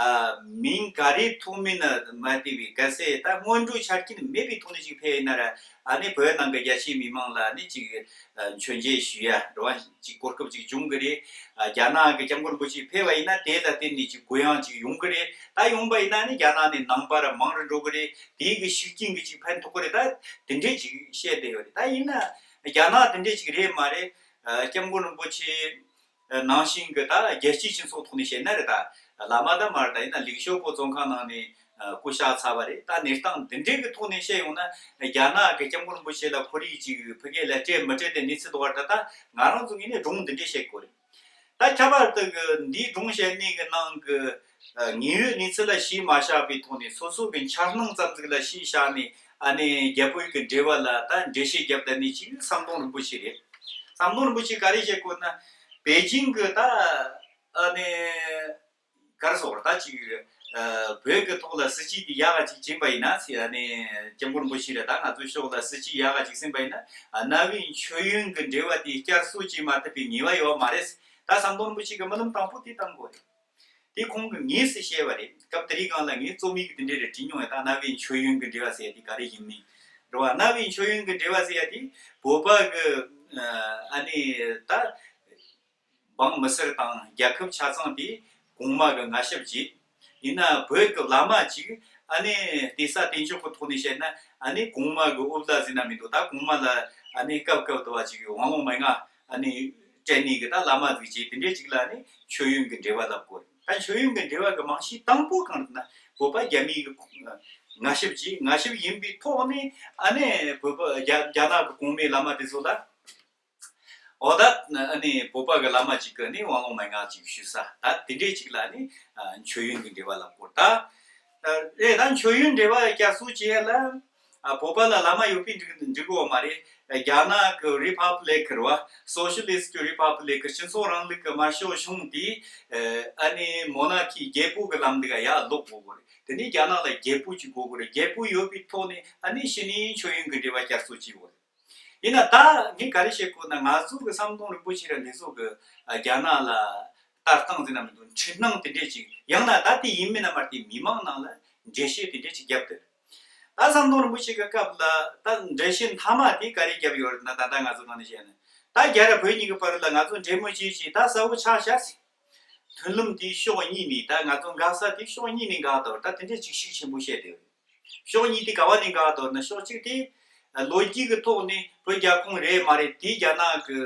ཨ། མིང་ག་རེ་ཐོགས་མིན་ན་མ་བལྟས་པའི་གལ་སྲིད་ད་སྔོན་འགྲོའི་ཆ་རྐྱེན་མེད་པའི་ཐོག་ནས་ཅིག་ཕེབས་ཡིན་ན་ར། ཨ་ནི་བོད་ནང་གི་རྒྱ་ཆེའི་མི་མང་ལ་ནི་ཅིག་ཨ། མཆོད་མཇལ་ཞུ་ཡ་འགྲོ་བ་ཅིག་གོ་སྐབས་ཅིག་འབྱུང་གི་རེད། ཨ། རྒྱ་ནག་གི་སྐྱབས་མགོན་རིན་པོ་ཆེ་ཕེབས་པ་ཡིན་ན་དེ་ལ་བརྟེན་ནས་ཅིག་གུ་ཡངས་ཅིག་ཡོང་གི་རེད། ད་ཡོང་པ་ཡིན་ན་ནི་རྒྱ་ནག་ནས་ནང་པ་ར་མང་རུ་འགྲོ་གི་རེད། དེའི་གི་ཤུགས་རྐྱེན་གི་ཅིག་ཕན་ཐོགས་གི་རེད། ད་དེ་འདྲས་ཅིག་བཤད་བསྡད་ཡོད་རེད། ད་ཡིན་ན་རྒྱ་ནག་དེ་འདྲས་ཅིག་རེད་མ་རེད། ཨ། སྐྱབས་མགོན་རིན་པོ་ཆེ་ནང་བཞིན་གྱི་ད་རྒྱལ་སྤྱིའི་སྤྱི་ཚོགས་ཐོག་ནས་བཤད་ན་རེད། ད་བླ་མ་ད་མ་རེད། ད་ཡིན་ན་ལིག་ཞོ་པོ་བཙོན་ཁང་ནང་ནས་ཨ། སྐུ་གཤེགས་ཚར་བ་རེད། ད་གནས་སྟངས་འདི་འདྲའི་གི་ཐོག་ནས་བཤད་ཡོང་ན་རྒྱ་ནག་གི་སྐྱབས་མགོན་རིན་པོ་ཆེ་ལ་ཁོར་ཡུག་ཅིག་ཕ་གི་ལ་སྤྲད་མི་སྤྲད་དེ་གནས་ཚུལ་འདུག་བར་ད་ད་ང་རང་ཚོ་ངོས་ནས་སྒྲུང་འདི་འདྲའི་བཤད་དགོས་རེད། ད་ཁྱད་པར་དུ་གི་འདིའི་སྒྲུང་བཤད་མཁན་གི་ནང་གི་ཨ། དངོས་ཡོད་གནས་ཚུལ་ལ་གཞི་མ་བཞག་པའི་ཐོག་ནས་སོ་སོ་གི་འཆར་སྣང་ཙམ་ཟིག་ལ་གཞི་བཞག་ནས་ཨ་ནི་རྒྱ་བོད་ཀྱི་འབྲེལ་བ་ལ་ད་འགྲེལ་བཤད་བརྒྱབ་བསྡད་མཁན་ཅིག་ཟམ་གདོང་རིན་པོ་ཆེ་རེད། ཟམ་གདོང་རིན་པོ་ཆེ་ག་རེ་བཤད་དགོས་ན་པེ་ཅིང་གི་ད་ཨ་ནི་ག་རེ་ཟེར་ད་ཅིག་ཨ། བོད་ཀྱི་ཐོག་ལ་སྲིད་ཇུས་དེ་ཡག་ག་ཅིག་བྱིན་པ་ཡིན་ན་ཟེར། ཨ་ནི་སྐྱབས་མགོན་རིན་པོ་ཆེ་རེད། ད་ང་ཚོའི་ཕྱོགས་ལ་སྲིད་ཇུས་ཡག་ག་ཅིག་ཟིན་པ་ཡིན་ན་ཨ། གནའ་བོའི་མཆོད་ཡོན་གྱི་འབྲེལ་བ་དེ་བསྐྱར་གསོ་བྱེད་མ་ཐུབ་པའི་ངེས་པ་ཡོད་མ་རེད། ད་ཟམ་གདོང་རིན་པོ་ཆེ་གི་རྨི་ལམ་དང་པོ་དེ་བཏང་དགོས་རེད། དེ་ཁོང་གིས་དངོས་སུ་བཤད་པ་རེད། སྐབས་དེ་རིང་སྒང་ལ་ངས་རྩོམ་ཡིག་དེ་འདྲ་རེ་བྲིས་མྱོང་ཡོད། ད་གནའ་བོའི་མཆོད་ཡོན་གྱི་འབྲེལ་བ་ཟེར་ཡ་དེ་ག་རེ་ཡིན་མིན་རེད་བ། གནའ་བོའི་མཆོད་ཡོན་གྱི་འབྲེལ་བ་ཟེར་ཡ་དེ་བོད་པ་གི་ཨ་ནི་ད་འབངས་མི་སེར་དང་རྒྱལ་ཁབ་ཆ་ཚང་དེ་གོང་མ་གི་ངལ་ཞབས་བྱས། ཡིན་ན་བོད་ཀྱི་བླ་མ་ཅིག་ཨ་ནི་བལྟས་ས་བལྟས་འཇོག་གི་ཐོག་ནས་བཤད་ན་ཨ་ནི་གོང་མ་གི་འོབས་བརྡ་ཟིན་ན་མི་འདུག་ད་གོང་མ་ལ་ཨ་ནི་སྐབས་སྐབས་དུ་བ་ཅིག་དབང་ལུང་མན་ངག་ཨ་ནི་སྤྲད་ནས་གི་ད་བླ་མ་ཟིག་བྱས། དེ་འདྲས་ཅིག་ལ་ནི་མཆོད་ཡོན་གྱི་འབྲེལ་བ་ལབ་དགོས་རེད། ད་མཆོད་ཡོན་གྱི་འབྲེལ་བ་གི་རྨང་གཞི་དང་པོ་གང་རེད་ན་བོད་པ་རྒྱ་མིའི་གི་ངལ་ཞབས་བྱས། ངལ་ཞབས་ཡིན་པའི་ཐོག་ནས་ཨ་ནི་བོད་པ་རྒྱ་རྒྱ་ནག་གི་གོང་མའི་བླ་མ་དེ་ཚོ་ལ། འོ་ད་ཨ་ནི་བོད་པ་གི་བླ་མ་ཅིག་གི་ནི་དབང་ལུང་མན་ངག་ཅིག་ཞུ་ས་ད་དེ་འདྲས་ཅིག་ལ་ནི་ཨ། མཆོད་ཡོན་གྱི་འབྲེལ་བ་ལབ་དགོས། ད་ཨ། རེད། ད་མཆོད་ཡོན་འབྲེལ་བ་བསྐྱར་གསོ་བྱེད་ཡ་ལ་ཨ། བོད་པ་ལ་བླ་མ་ཡོད་པའི་འགྲིག་འགྲིག་གི་ཡོད་མ་རེད། རྒྱ་ནག་གི་རི་ཕབ་ལིག་རེད་བ། སོ་ཤི་ལིསི་ཊི་རི་ཕབ་ལིག་སྤྱི་ཚོགས་རིང་ལུགས་ཀྱི་དམར་ཤོག་གཞུང་དེ་ཨ་ནི་མོ་ན་ཁི་རྒྱལ་པོ་གི་ལམ་ལུགས་ཡར་ལོག་དགོས་གི་རེད། དེ་ནས་རྒྱ་ནག་ལ་རྒྱལ་པོ་ཅིག་དགོས་གི་རེད། རྒྱལ་པོ་ཡོད་པའི་ཐོག་ནས་ཨ་ནི་ཕྱི་ནས་མཆོད་ཡོན་གྱི་འབྲེལ་བ་བསྐྱར་གསོ་བྱེད་དགོས་རེད། ཡིན་ན་ད་ངས་ག་རེ་བཤད་དགོས་ན་ང་ཚོ་གི་ཟམ་གདོང་རིན་པོ་ཆེ་ར་འདི་ཚོ་གི་ཨ། རྒྱ་ནག་ལ་ལྟ་སྟངས་ཟེར་ན་མི་འདུག་འཁྲུལ་སྣང་དེ་འདྲས་ཅིག་ཡང་ན་ད་དེ་ཡིན་མིན་ན་མ་དེ་མི་མང་ནང་ལ་འགྲེལ་བཤད་དེ་འདྲས་ཅིག་བརྒྱབ་སྟེ། ད་ཟམ་གདོང་རིན་པོ་ཆེ་གི་སྐབས་ལ་ད་འགྲེལ་བཤད་མཐའ་མ་དེ་ག་རེ་བརྒྱབ་ཡོད་རེད་ན། ད་ལྟ་ང་ཚོ་ནང་ནས་བཤད་ན་ད་རྒྱ་ར་བོད་གཉིས་ཀྱི་བར་ལ་ང་ཚོ་འབྲེལ་མོལ་བྱེད་ཅིག་ད་གསལ་བོ་ཆགས་ཤག་ཟེར། མཐུན་ལམ་དེ་ཕྱོགས་གཉིས་ནས་ད་ང་ཚོ་འགག་ས་དེ་ཕྱོགས་གཉིས་ནས་འགག་དོར་ད་དེ་འདྲས་ཅིག་ཤུགས་ཆེན་པོ་བཤད་དེ་ཡོད། ཕྱོགས་གཉིས་དེ་ག་བ་ནས་འགག་དོར་ན། ཕྱོགས་གཅིག་དེ་ལོ་རྒྱུས་ཀྱི་ཐོག་ནས་བོད་རྒྱལ་ཁོངས་རེད་མ་རེད་དེ་རྒྱ་ནག་གི་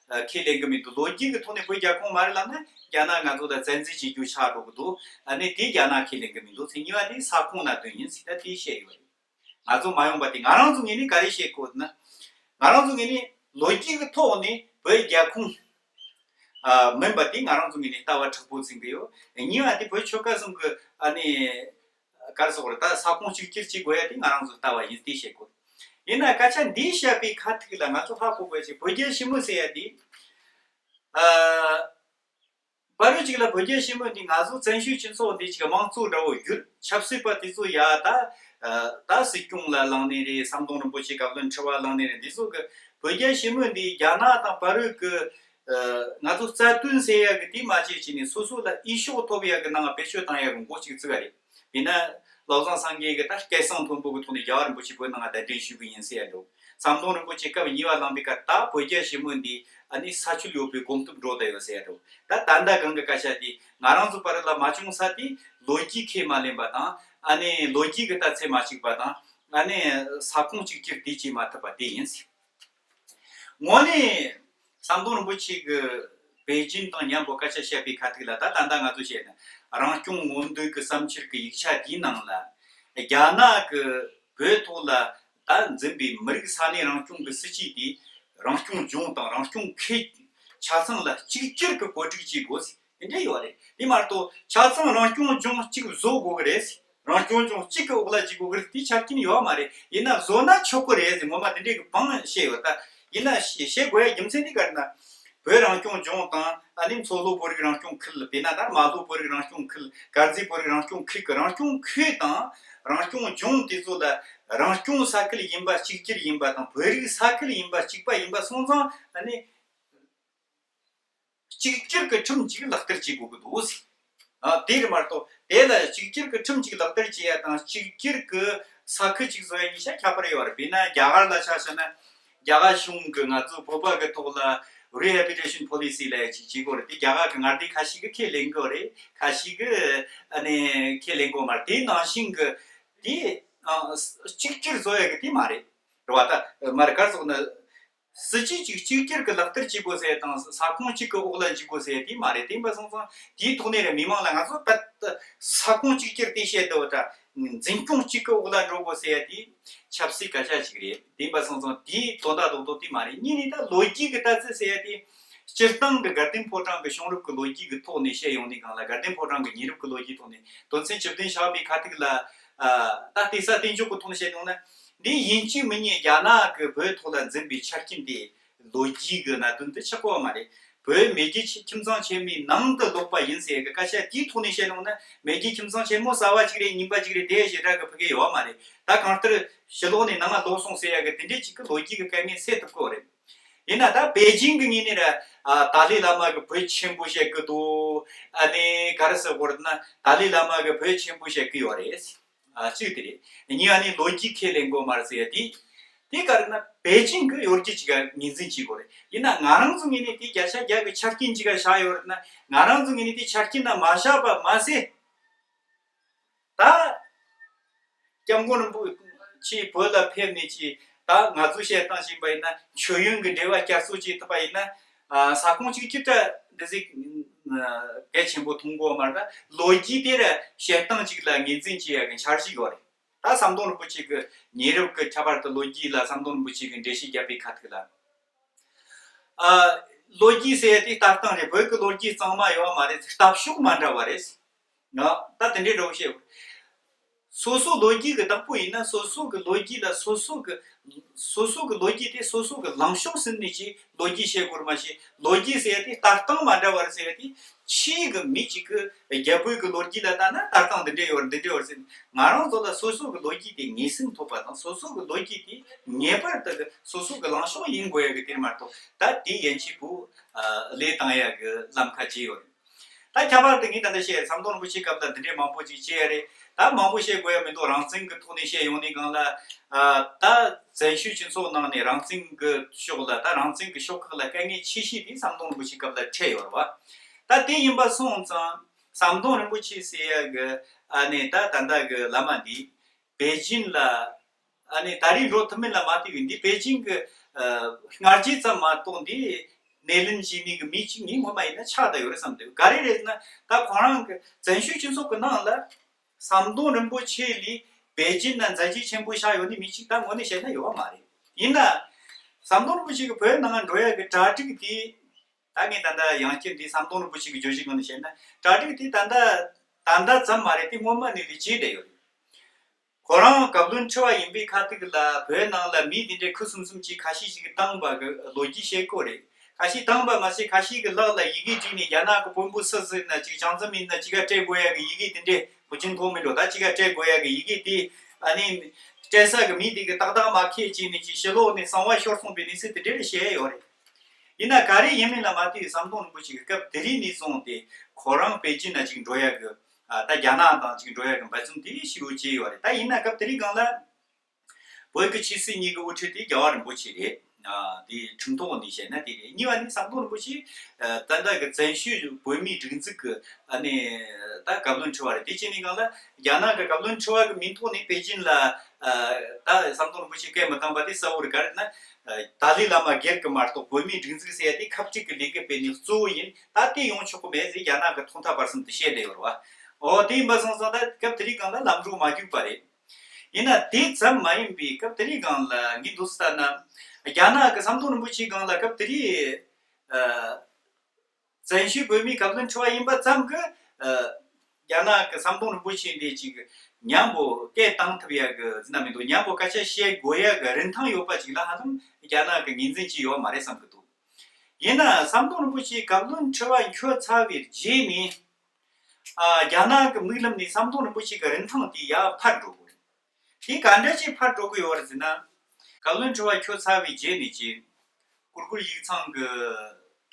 ཁས་ལེན་གི་མི་འདུག་ལོ་རྒྱུས་ཀྱི་ཐོག་ནས་བོད་རྒྱལ་ཁོངས་མ་རེད་ལབ་ན་རྒྱ་ནག་ང་ཚོ་ལ་བཙན་འཛུལ་བྱེད་རྒྱུ་ཆགས་འགྲོ་གི་འདུག་ཨ་ནི་དེ་རྒྱ་ནག་ཁས་ལེན་གི་མི་འདུག་ཚེ་གཉིས་པ་དེ་ས་ཁོངས་ནང་དོན་ཡིན་ཟེར་ད་དེ་བཤད་ཡོད་རེད། ང་ཚོ་མ་ཡོང་པ་དེ་ང་རང་ཚོ་ངོས་ནས་ག་རེ་བཤད་དགོས་ན། ང་རང་ཚོ་ངོས་ནས་ལོ་རྒྱུས་ཀྱི་ཐོག་ནས་བོད་རྒྱལ་ཁོངས་ཨ། མིན་པ་དེ་ང་རང་ཚོ་ངོས་ནས་ལྟ་བ་མཁྲེགས་པོ་འཛིན་གི་ཡོད། གཉིས་པ་དེ་བོད་ཆོལ་ཁ་གསུམ་གི་ཨ་ནི་ག་རེ་ཟེར་དགོས་རེད། ད་ས་ཁོངས་གཅིག་གྱུར་བྱེད་དགོས་ཡ་དེ་ང་རང་ཚོ་ལྟ་བ་ཡིན་དེ་བཤད་དགོས། ཡིན་ན་སྐད་ཆ་འདི་བཤད་པའི་ཁ་ཐུག་ལ་ང་ཚོ་ཧ་གོ་དགོས་ཅིག་བོད་རྒྱལ་ཞི་མོལ་ཟེར་ཡ་དེ་ཨ། བར་རུ་གཅིག་ལ་བོད་རྒྱལ་ཞི་མོལ་འདི་ང་ཚོ་བཙན་བྱོལ་སྤྱི་ཚོགས་འདི་ཅིག་དམངས་གཙོ་འདྲ་བོ་བརྒྱུད་ཆབ་སྲིད་པ་དེ་ཚོ་ཡ་ད་ད་སྲིད་སྐྱོང་ལ་ལངས་ནས་རེད། ཟམ་གདོང་རིན་པོ་ཆེ་བཀའ་བློན་ཁྲི་པ་ལངས་ནས་རེད། འདི་ཚོ་གི་བོད་རྒྱལ་ཞི་མོལ་འདི་རྒྱ་ནག་དང་བར་རུ་གི་ང་ཚོ་རྩ་དོན་ཟེར་ཡ་གི་དེ་མ་བྱས་བྱས་ནས་སོ་སོ་ལ་འོས་ཤོག་ཐོབ་ཡ་གི་ནང་བེད་སྤྱོད་བཏང་ཡ་གི་འགོ་ཅིག་བཙུགས་པ་རེད། ཡིན་ན་བློ་བཟང་སེང་གེ་གི་ད་སྐད་གསང་མཐོན་པོ་གི་ཐོག་ནས་རྒྱལ་བ་རིན་པོ་ཆེ་བོད་ནང་གདན་འདྲེན་ཞུ་གི་ཡིན་ཟེར་ཡ་འདུག་ཟམ་གདོང་རིན་པོ་ཆེ་སྐབས་གཉིས་པ་ལངས་པའི་སྐབས་ད་བོད་རྒྱལ་ཞི་མོལ་འདི་ཨ་ནི་ས་ཆུ་ལུད་པའི་གོམ་སྟབས་འགྲོ་བསྡད་ཡོད་ཟེར་ཡ་འདུག་ད་ད་ལྟ་གང་གི་སྐད་ཆ་དེ་ང་རང་ཚོ་བར་ལ་མ་བྱུང་ས་དེ་ལོ་རྒྱུས་ཁས་མ་ལེན་པ་དང་ཨ་ནི་ལོ་རྒྱུས་ཀྱི་ལྟ་ཚུལ་མ་གཅིག་པ་དང་ཨ་ནི་ས་ཁོངས་གཅིག་གྱུར་དེ་བྱེད་མ་ཐུབ་པ་དེ་ཡིན་ཟེར། དངོས་གནས་ཟམ་གདོང་རིན་པོ་ཆེ་གི་པེ་ཅིན་དང་མཉམ་པོ་སྐད་ཆ་བཤད་པའི་ཁ་ཐུག་ལ་ད་ད་ལྟ་ང་ཚོ་བཤད་ན་རང་སྐྱོང་མངོན་འདོད་ཀྱི་བསམ་འཆར་གྱི་ཡིག་ཆ་དེའི་ནང་ལ་རྒྱ་ནག་གི་བོད་ཐོག་ལ་ད་འཛིན་པའི་མི་རིགས་ས་གནས་རང་སྐྱོང་གི་སྲིད་ཇུས་དེ་རང་སྐྱོང་ལྗོངས་དང་རང་སྐྱོང་ཁུལ་ཆ་ཚང་ལ་གཅིག་གྱུར་གྱི་བཀོད་སྒྲིག་བྱེད་དགོས་ཟེར་དེ་འདྲ་ཡོད་རེད། དེ་མ་གཏོགས་ཆ་ཚང་རང་སྐྱོང་ལྗོངས་གཅིག་བཟོ་དགོས་ཀྱི་རེད་ཟེར། རང་སྐྱོང་ལྗོངས་གཅིག་གི་འོག་ལ་བཅུག་དགོས་ཀྱི་རེད། དེ་ཆ་རྐྱེན་ཡོད་མ་རེད། ཡིན་ན་བཟོ་ན་ཆོག་གི་རེད་ཟེར་ངོ་མ་དེ་འདྲའི་གི་དབང་བཤད་ཡོད། ད་ཡིན་ན་བཤད་དགོས་ཡ་རྒྱུ་མཚན་དེ་ག་རེ་ན། བོད་རང་སྐྱོང་ལྗོངས་དང་ཨ་ནི་མཚོ་ལྷོ་བོད་རིགས་རང་སྐྱོང་ཁུལ། དཔེར་ན་ད་རྨ་ལྷོ་བོད་རིགས་རང་སྐྱོང་ཁུལ། དཀར་མཛེས་བོད་རིགས་རང་སྐྱོང་ཁུལ་གྱི་རང་སྐྱོང་ཁུལ་དང་རང་སྐྱོང་ལྗོངས་དེ་ཚོ་ལ་རང་སྐྱོང་ས་ཁུལ་ཡིན་པ་གཅིག་གྱུར་ཡིན་པ་དང་བོད་རིགས་ས་ཁུལ་ཡིན་པ་གཅིག་པ་ཡིན་པ་སོང་ཙང་ཨ་ནི། གཅིག་གྱུར་གྱི་ཁྲིམས་ཅིག་ལག་བསྟར་བྱེད་དགོས་ཀྱི་འདུག་ཟེར། ཨ། དེ་རེད་མ་གཏོགས་ དེ་ལ་གཅིག་གྱུར་གྱི་ཁྲིམས་གཅིག་ལག་བསྟར་བྱེད་ཡ་དང་གཅིག་གྱུར་གྱི་ས་ཁུལ་གཅིག་བཟོ་ཡ་གཉིས་ཆ་ཁྱད་པར་ཡོད་རེད། དཔེར་ན་རྒྱ་གར་ལ་ཆ་བཞག་ན། རྒྱ་གར་གཞུང་གིས་ང་ཚོ་བོད་པ་གི་ཐོག་ལ་Rehabilitation Policy ལབ་ཡ་ཅིག་བྱེད་ཀྱི་ཡོད་རེད། དེ་རྒྱ་གར་གྱི་མངའ་སྡེ་ཁ་ཤས་ཀྱིས་ཁས་ལེན་གྱི་ཡོད་རེད། ཁ་ཤས་ཀྱིས་ཨ་ནི་ཁས་ལེན་གྱི་ཡོད་མ་རེད། དེ་ནང་བཞིན་གྱི་དེ་ཨ་གཅིག་གྱུར་བཟོ་ཡ་གི་དེ་མ་རེད། རེད་བ། ད་མ་རེད། ག་རེ་ཟེར་ན། སྲིད་ཇུས་གཅིག་གཅིག་གྱུར་གྱི་ལག་བསྟར་བྱེད་དགོས་ཟེར་དང་ས་ཁོངས་གཅིག་གི་འོག་ལ་འཇུག་དགོས་ཟེར་དེ་མ་རེད། དེ་ཡིན་པ་སོང་ཙང་དེའི་ཐོག་ནས་རེད། མི་མང་ལ་ང་ཚོ་ད་ས་ཁོངས་གཅིག་གྱུར་དེ་བཤད་འདུག་ད་འཛིན་སྐྱོང་གཅིག་གི་འོག་ལ་འགྲོ་དགོས་ཟེར་ཡ་དེ་ཆབ་སྲིད་སྐད་ཆ་ཅིག་རེད། དེ་ཡིན་པ་སོང་ཙང་དེའི་དོན་དག་རྡོག་རྡོག་དེ་མ་རེད། གཉིས་ནས་ད་ལོ་རྒྱུས་ཀྱི་ལྟ་ཚུལ་ཟེར་ཡ་དེ་སྤྱིར་བཏང་གི་དགའ་ལྡན་ཕོ་བྲང་གི་བྱུང་རབས་ཀྱི་ལོ་རྒྱུས་ཀྱི་ཐོག་ནས་བཤད་ཡོང་ནས་གང་ལ། དགའ་ལྡན་ཕོ་བྲང་གི་ཉེ་རབས་ཀྱི་ལོ་རྒྱུས་ཐོག་ནས་དོན་ཚན་བཅུ་བདུན་བཞག་པའི་ཁ་ཐུག་ལ་ད་ལྟའི་ས་བརྟན་འཇོག་གི་ཐོག་ནས་བཤད་ཡོང་ན། འདི་ཡིན་གཅིག་མིན་གཉིས་རྒྱ་ནག་གིས་བོད་ཐོག་ལ་འཛིན་པའི་ཆ་རྐྱེན་དེ་ལོ་རྒྱུས་ཀྱི་གནད་དོན་དེ་ཆགས་ཀྱི་ཡོད་མ་རེད། བོད་མེས་རྒྱལ་ཁྱིམ་ཚང་ཆེན་མོའི་ནང་དུ་ལོག་པ་ཡིན་ཟེར་གི་སྐད་ཆ་དེའི་ཐོག་ནས་བཤད་ཡོང་ན། མེས་རྒྱལ་ཁྱིམ་ཚང་ཆེན་མོ་གསར་པ་གཅིག་རེད། རྙིང་པ་གཅིག་རེད། དེ་ཞེ་དྲག་གི་ཕ་གི་ཡོད་མ་རེད། ད་གང་ལྟར་ཕྱི་ལོགས་ནས་ནང་ལ་ལོག་སོང་ཟེར་ཡ་གི་དེ་འདྲའི་གཅིག་གི་ལོ་རྒྱུས་ཀྱི་སྐལ་ངན་སེལ་ཐུབ་ཀྱི་ཡོད་རེད། ཡིན་ན་ད་པེ་ཅིང་གི་ངོས་ནས་ར་ཨ་ཏཱ་ལའི་བླ་མ་གི་བོད་ཆེན་པོ་བཤད་གི་འདུག་ཨ་ནི་ག་རེ་ཟེར་དགོས་རེད་ན། ཏཱ་ལའི་བླ་མ་གི་བོད་ཆེན་པོ་བཤད་གི་ཡོད་རེད། ཨ་གཅིག་དེ་རེད། གཉིས་པ་ནི་ལོ་རྒྱུས་ཁས་ལེན་དགོས་མ་རེད་ཟེར་ཡ་དེ། དེ་ག་རེ་ན་པེ་ཅིང་གི་ཡོད་རྒྱུ་ཅིག་ག་ངོས་འཛིན་བྱེད་དགོས་རེད། ཡིན་ན་ང་རང་ཚོ་ངོས་ནས་དེ་བརྒྱ་ཆ་བརྒྱ་གི་ཆ་རྐྱེན་ཅིག་ག་བཞག་ཡོད་རེད་ན། ང་རང་ཚོ་ངོས་ནས་དེ་ཆ་རྐྱེན་ན་མ་བཞག་པ་མ་ཟད། ད་སྐྱབས་མགོན་རིན་པོ་ཆེ་བོད་ལ་ཕེབས་ནས་ཅི། ད་ང་ཚོ་བཤད་སྟངས་བྱས་པ་ཡིན་ན་མཆོད་ཡོན་གྱི་འབྲེལ་བ་བསྐྱར་གསོ་བྱེད་ཐུབ་པ་ཡིན་ན། ཨ་ས་ཁོངས་གཅིག་གྱུར་ད་འདི་ཟིག་གལ་ཆེན་པོ་མཐོང་དགོས་མ་རེད། ལོ་རྒྱུས་དེ་ར་བཤད་སྟངས་གཅིག་ལ་ངོས་འཛིན་བྱེད་ཡ་གི་འཆར་གཞི་ཡོད་རེད། ད་ཟམ་གདོང་རིན་པོ་ཆེ་གི་ཉེ་རབས་ཀྱི་ཁྱད་པར་དུ་ལོ་རྒྱུས་ལ་ཟམ་གདོང་རིན་པོ་ཆེ་གི་འགྲེལ་བཤད་བརྒྱབ་པའི་ཁ་ཐུག་ལ། ཨ་ལོ་རྒྱུས་ཟེར་ཡ་དེ་ལྟ་སྟངས་རེད། བོད་ཀྱི་ལོ་རྒྱུས་གཙང་མ་ཡོད་མ་རེད། ལྟ་ཕྱོགས་མ་འདྲ་བ་རེད། ང་ད་དེ་འདྲའི་འདྲ་བོ་བཤད། སོ་སོ་ལོ་རྒྱུས་ཀྱི་བདག་པོ་ཡིན་ན་སོ་སོ་གི་ལོ་རྒྱུས་ལ་སོ་སོ་གི་སོ་སོ་གི་ལོ་རྒྱུས་དེ་སོ་སོ་གི་ལངས་ཕྱོགས་ཟིན་ནས་ཀྱི་ལོ་རྒྱུས་བཤད་དགོས་རེད། མ་གཞི་ལོ་རྒྱུས་ཟེར་ཡ་དེ་ལྟ་སྟངས་མ་འདྲ་བ་རེད་ཟེར་ཡ་དེ། ཕྱིའི་གི་མི་གཅིག་གི་རྒྱ་བོད་ཀྱི་ལོ་རྒྱུས་ལ་ལྟ་ན་ལྟ་སྟངས་འདི་འདྲ་ཡོད་རེད། འདི་འདྲ་ཡོད་རེད་ཟེར། ང་རང་ཚོ་ལ་སོ་སོ་གི་ལོ་རྒྱུས་དེ་ངེས་ཟིན་ཐོབ་པ་དང་། སོ་སོ་གི་ལོ་རྒྱུས་དེ་ངེས་པར་དུ་གི་སོ་སོ་གི་ལངས་ཕྱོགས་ཡིན་དགོས་ཡ་གི་དེར་མ་གཏོགས། ད་དེ་ཡན་ཆད་པོ་ཨ་ལས་བཏང་ཡ་གི་ལམ་ཁ་ཅི་ཡོད་རེད། ད་ཁྱད་པར་དུ་ངས་ད་ལྟ་བཤད་ཟམ་གདོང་རིན་པོ་ཆེའི་སྐབས་ལ་འདི་འདྲའི་མང་པོ་ཅིག་བཤད་ཡ་རེད། ད་མང་པོ་བཤད་དགོས་ཡ་མི་འདུག་རང་བཙན་གི་ཐོག་ནས་བཤད་ཡོང་ནས་གང་ལ། ཨ་ད་བཙན་བྱོལ་སྤྱི་ཚོགས་ནང་ནས་རང་བཙན་གི་ཕྱོགས་ལ། ད་རང་བཙན་གི་ཤོག་ཁག་ལ་དཀའ་ངལ་ཆེ་ཤོས་དེ་ཟམ་གདོང་རིན་པོ་ཆེའི་སྐབས་ལ་འཕྲད་ཡོད་རེད་བ། ད་དེ་ཡིན་པ་སོང་ཙང་ཟམ་གདོང་རིན་པོ་ཆེ་ཟེར་ཡ་གི་ཨ་ནི་ད་ད་ལྟ་གི་བླ་མ་འདི་པེ་ཅིན་ལ་ཨ་ནི་ད་རེས་འགྲོ་ཐུབ་མིན་ལ་མ་ལྟོས་པའི་འདི་པེ་ཅིན་གི་ཨ་སྔ་རྗེས་ཙམ་མ་གཏོགས་འདི་སྣེ་ལེན་བྱེད་མི་གི་མི་གཅིག་ངའི་ངོ་མ་ཡིན་ན་ཆགས་བསྡད་ཡོད་རེད་བསམ་འདུག་ག་རེ་རེད་ཟེར་ན། ད་ཁོ་རང་གི་བཙན་བྱོལ་སྤྱི་ཚོགས་ཀྱི་ནང་ལ་ཟམ་གདོང་རིན་པོ་ཆེ་ལས་པེ་ཅིན་ན་མཛད་རྗེས་ཆེན་པོ་བཞག་ཡོད་ནི་མི་གཅིག་ད་ངོ་ནས་བཤད་ན་ཡོད་མ་རེད། ཡིན་ན་ཟམ་གདོང་རིན་པོ་ཆེ་གི་བོད་ནང་འགྲོ་ཡ་གི་གྲ་སྒྲིག་དེ། ད་ངས་ད་ལྟ་ཡང་བསྐྱར་འདི་ཟམ་གདོང་རིན་པོ་ཆེ་གི་བརྗོད་གཞི་ངོ་ནས་བཤད་ན། གྲ་སྒྲིག་དེ་ད་ལྟ་ད་ལྟ་ཙམ་མ་རེད། དེ་སྔོན་མ་ནས་ལས་བྱས་བསྡད་ཡོད་རེད། ཁོ་རང་བཀའ་བློན་ཁྲི་པ་ཡིན་པའི་ཁ་ཐུག་ལ་བོད་ནང་ལ་མི་དེ་འདྲའི་ཁུ་སིམ་སིམ་གྱིས་ཁ་ཤས་ཤིག་གིས་བཏང་པ་གི་ལོ་རྒྱུས་བཤད་ཀྱི་ཡོད་རེད། ཁ་ཤས་བཏང་པ་མ་ཟད་ཁ་ཤས་ཀྱི་ལག་ལ་ཡི་གེ་བྲིས་ནས་རྒྱ་ནག་གི་དཔོན་པོ་སུ་ཟིག་ན་ཅིག་བྱང་འཛམ་གླིང་ན་ཅི་ག་སྤྲད་དགོས་ཡ་གི་ཡི་གེ་དེ་འདྲའི་ཧུ་ཅིན་ཐོ་མིན་འགྲོ་ད་ཅི་ག་སྤྲད་དགོས་ཡ་གི་ཡི་གེ་དེ་ཨ་ནི་སྤྲད་ས་གི་མི་དེ་གིས་ཏག་ཏག་མ་ཁྱེར་བྱས་ནས་ཅིག་ཕྱི་ལོགས་ནས་གསང་བ་ཤོར་སོང་པའི་གནས་ཚུལ་དེ་འདྲ་རེ་བཤད་ཡོད་རེད། ཡིན་ན་ག་རེ་ཡིན་མིན་ལ་མ་ལྟོས་ཟམ་གདོང་རིན་པོ་ཆེ་གི་སྐབས་དེ་རིང་ནས་བཟུང་སྟེ་ཁོ་རང་པེ་ཅིན་ན་ཅིག་འགྲོ་ཡ་གི་ཨ་ད་རྒྱ་ནག་དང་ཅིག་འགྲོ་ཡ་གི་འབད་བརྩོན་དེ་ཞེ་པོ་བྱས་ཡོད་རེད། ད་ཡིན་ན་སྐབས་དེ་རིང་སྒང་ལ་བོད་ཀྱི་ཆབ་སྲིད་གཉིས་ཀྱི་དབུ་ཁྲིད་དེ་རྒྱལ་བ་རིན་པོ་ཆེ་རེད། ཨ་དེ་ཁྲིམས་ཐོག་ནས་བཤད་ན་དེ་རེད། གཉིས་པ་ནི་ཟམ་གདོང་རིན་པོ་ཆེ་ཨ་ད་ལྟ་གི་བཙན་བྱོལ་བོད་མིའི་སྒྲིག་འཛུགས་ཀྱི་ཨ་ནི་ད་བཀའ་བློན་ཁྲི་པ་རེད། དེ་བྱས་ནས་སྒང་ལ་རྒྱ་ནག་གི་བཀའ་བློན་ཁྲི་པ་གི་མིང་ཐོག་ནས་པེ་ཅིན་ལ་ཨ་ད་ཟམ་གདོང་རིན་པོ་ཆེ་སྐད་མི་བཏང་པ་དེ་གསལ་བོ་རེད། ག་རེ་ན། ཏཱ་ལའི་བླ་མ་སྒེར་གྱི་མ་གཏོགས་བོད་མིའི་སྒྲིག་འཛུགས་ཟེར་ཡ་དེ་ཁ་བྲལ་གྱི་ལས་འགུལ་སྤེལ་ནི་གཙོ་བོ་ཡིན། ད་དེ་ཡོང་ཆོག་གི་མེད་ཟེར་རྒྱ་ནག་གི་ཐོག་མཐའ་བར་གསུམ་དུ་བཤད་བསྡད་ཡོད་རེད་བ། འོ་དེ་ཡིན་པ་སོང་ཙང་ད་སྐབས་དེ་རིང་སྒང་ལ་ལམ་འགྲོ་མ་རྒྱུག་པ་རེད། ཡིན་ན་དེ་ཙམ་མ་ཡིན་པའི་སྐབས་དེ་རིང་སྒང་ལ་ངས་འདུག་སེ་ལྟ་ན། རྒྱ་ནག་གི་ཟམ་གདོང་རིན་པོ་ཆེའི་སྒང་ལ་སྐབས་དེ་རིང་ཨ། བཙན་བྱོལ་བོད་མིའི་བཀའ་བློན་ཁྲི་པ་ཡིན་པ་ཙམ་གྱིས་ཨ། རྒྱ་ནག་གི་ཟམ་གདོང་རིན་པོ་ཆེ་འདི་ཅིག་མཉམ་པོ་སྐད་བཏང་ཐུབ་ཡ་གི་ཟེར་ན་མི་འདུག་མཉམ་པོ་སྐད་ཆ་བཤད་དགོས་ཡ་གི་རིན་ཐང་ཡོད་པ་ཅིག་ལ་ཧ་ལམ་རྒྱ་ནག་གི་ངོས་འཛིན་ཅིག་ཡོད་མ་རེད་བསམ་གི་འདུག་ཡིན་ན་ཟམ་གདོང་རིན་པོ་ཆེའི་བཀའ་བློན་ཁྲི་པ་འཁྱོལ་ཚར་བའི་རྗེས་ནས་ཨ། རྒྱ་ནག་གི་མིག་ལམ་ནས་ཟམ་གདོང་རིན་པོ་ཆེ་གི་རིན་ཐང་དེ་ཡར་འཕར་འགྲོ་གི་རེད། དེ་ག་འདྲ་ཅིག་འཕར་འགྲོ་གི་ཡོད་རེད་ཟེར་ན། བཀའ་བློན་ཁྲི་པ་འཁྱོལ་ཚར་བའི་རྗེས་ནས་ཀྱི་གུར་གུར་ཡིག་ཚང་གི་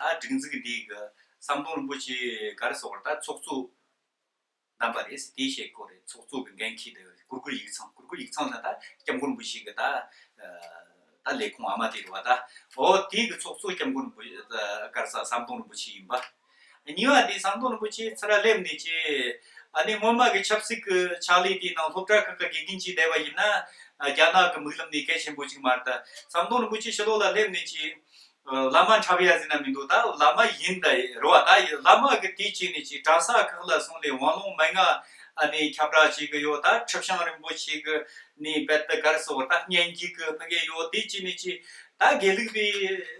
ད་སྒྲིག་འཛུགས་འདི་གི་ཟམ་གདོང་རིན་པོ་ཆེ་ག་རེ་ཟེར་དགོས་རེད། ད་ཚོགས་གཙོ་ བདམས་པ་རེད། དེ་བཤད་དགོས་རེད། ཚོགས་གཙོ་གི་འགན་འཁྱེར་དེ་གུར་གུར་ཡིག་ཚང་། གུར་གུར་ཡིག་ཚང་ལ་ད་སྐྱབས་མགོན་རིན་པོ་ཆེ་གི་ད་ད་ལས་ཁུངས་ཨ་མ་དེ་རེད་བ། ད་འོ་དེ་གི་ཚོགས་གཙོ་སྐྱབས་མགོན་རིན་པོ་ཆེ། ག་རེ་ཟ། ཟམ་གདོང་རིན་པོ་ཆེ་ཡིན་པ། གཉིས་པ་དེ་ཟམ་གདོང་རིན་པོ་ཆེ་ཚུར་སླེབས་ནས་ཀྱི་ཨ་ནི་སྔོན་མ་གི་ཆབ་སྲིད་ཀྱི་ཕྱག་ལས་དེའི་ནང་སློབ་གྲྭ་ཁག་གི་དགེ་རྒན་ཅིག་བསྡད་པ་ཡིན་ན། རྒྱ་ནག་གི་མིག་ལམ་ནས་གལ་ཆེན་པོ་ཅིག་མ་རེད། ད་ཟམ་གདོང་རིན་པོ་ཆེ་ཕྱི་ལོགས་ལ་སླེབས་ནས་ཀྱི་བླ་མ་འཁྲབ་ཡ་ཟེར་ན་མི་འདུག་ད་བླ་མ་ཡིན་ད་རེད་བ། ད་བླ་མ་གི་དེ་བྱས་ནས་ཀྱི་གྲྭ་ས་ཁག་ལ་སོང་ནས་ཝང་ལུང་མན་ངག་ཨ་ནི་ཁྱབ་བསྒྲགས་བྱེད་གི་ཡོད། ད་ཁྲི་བྱང་རིན་པོ་ཆེ་གི་ནི་བེད་ད་གར་སོགས་ད་སྙན་བརྒྱུད་གི་ཕ་གི་ཡོད། དེ་བྱས་ནས་ཀྱི་ད་དགེ་ལུགས་པའི་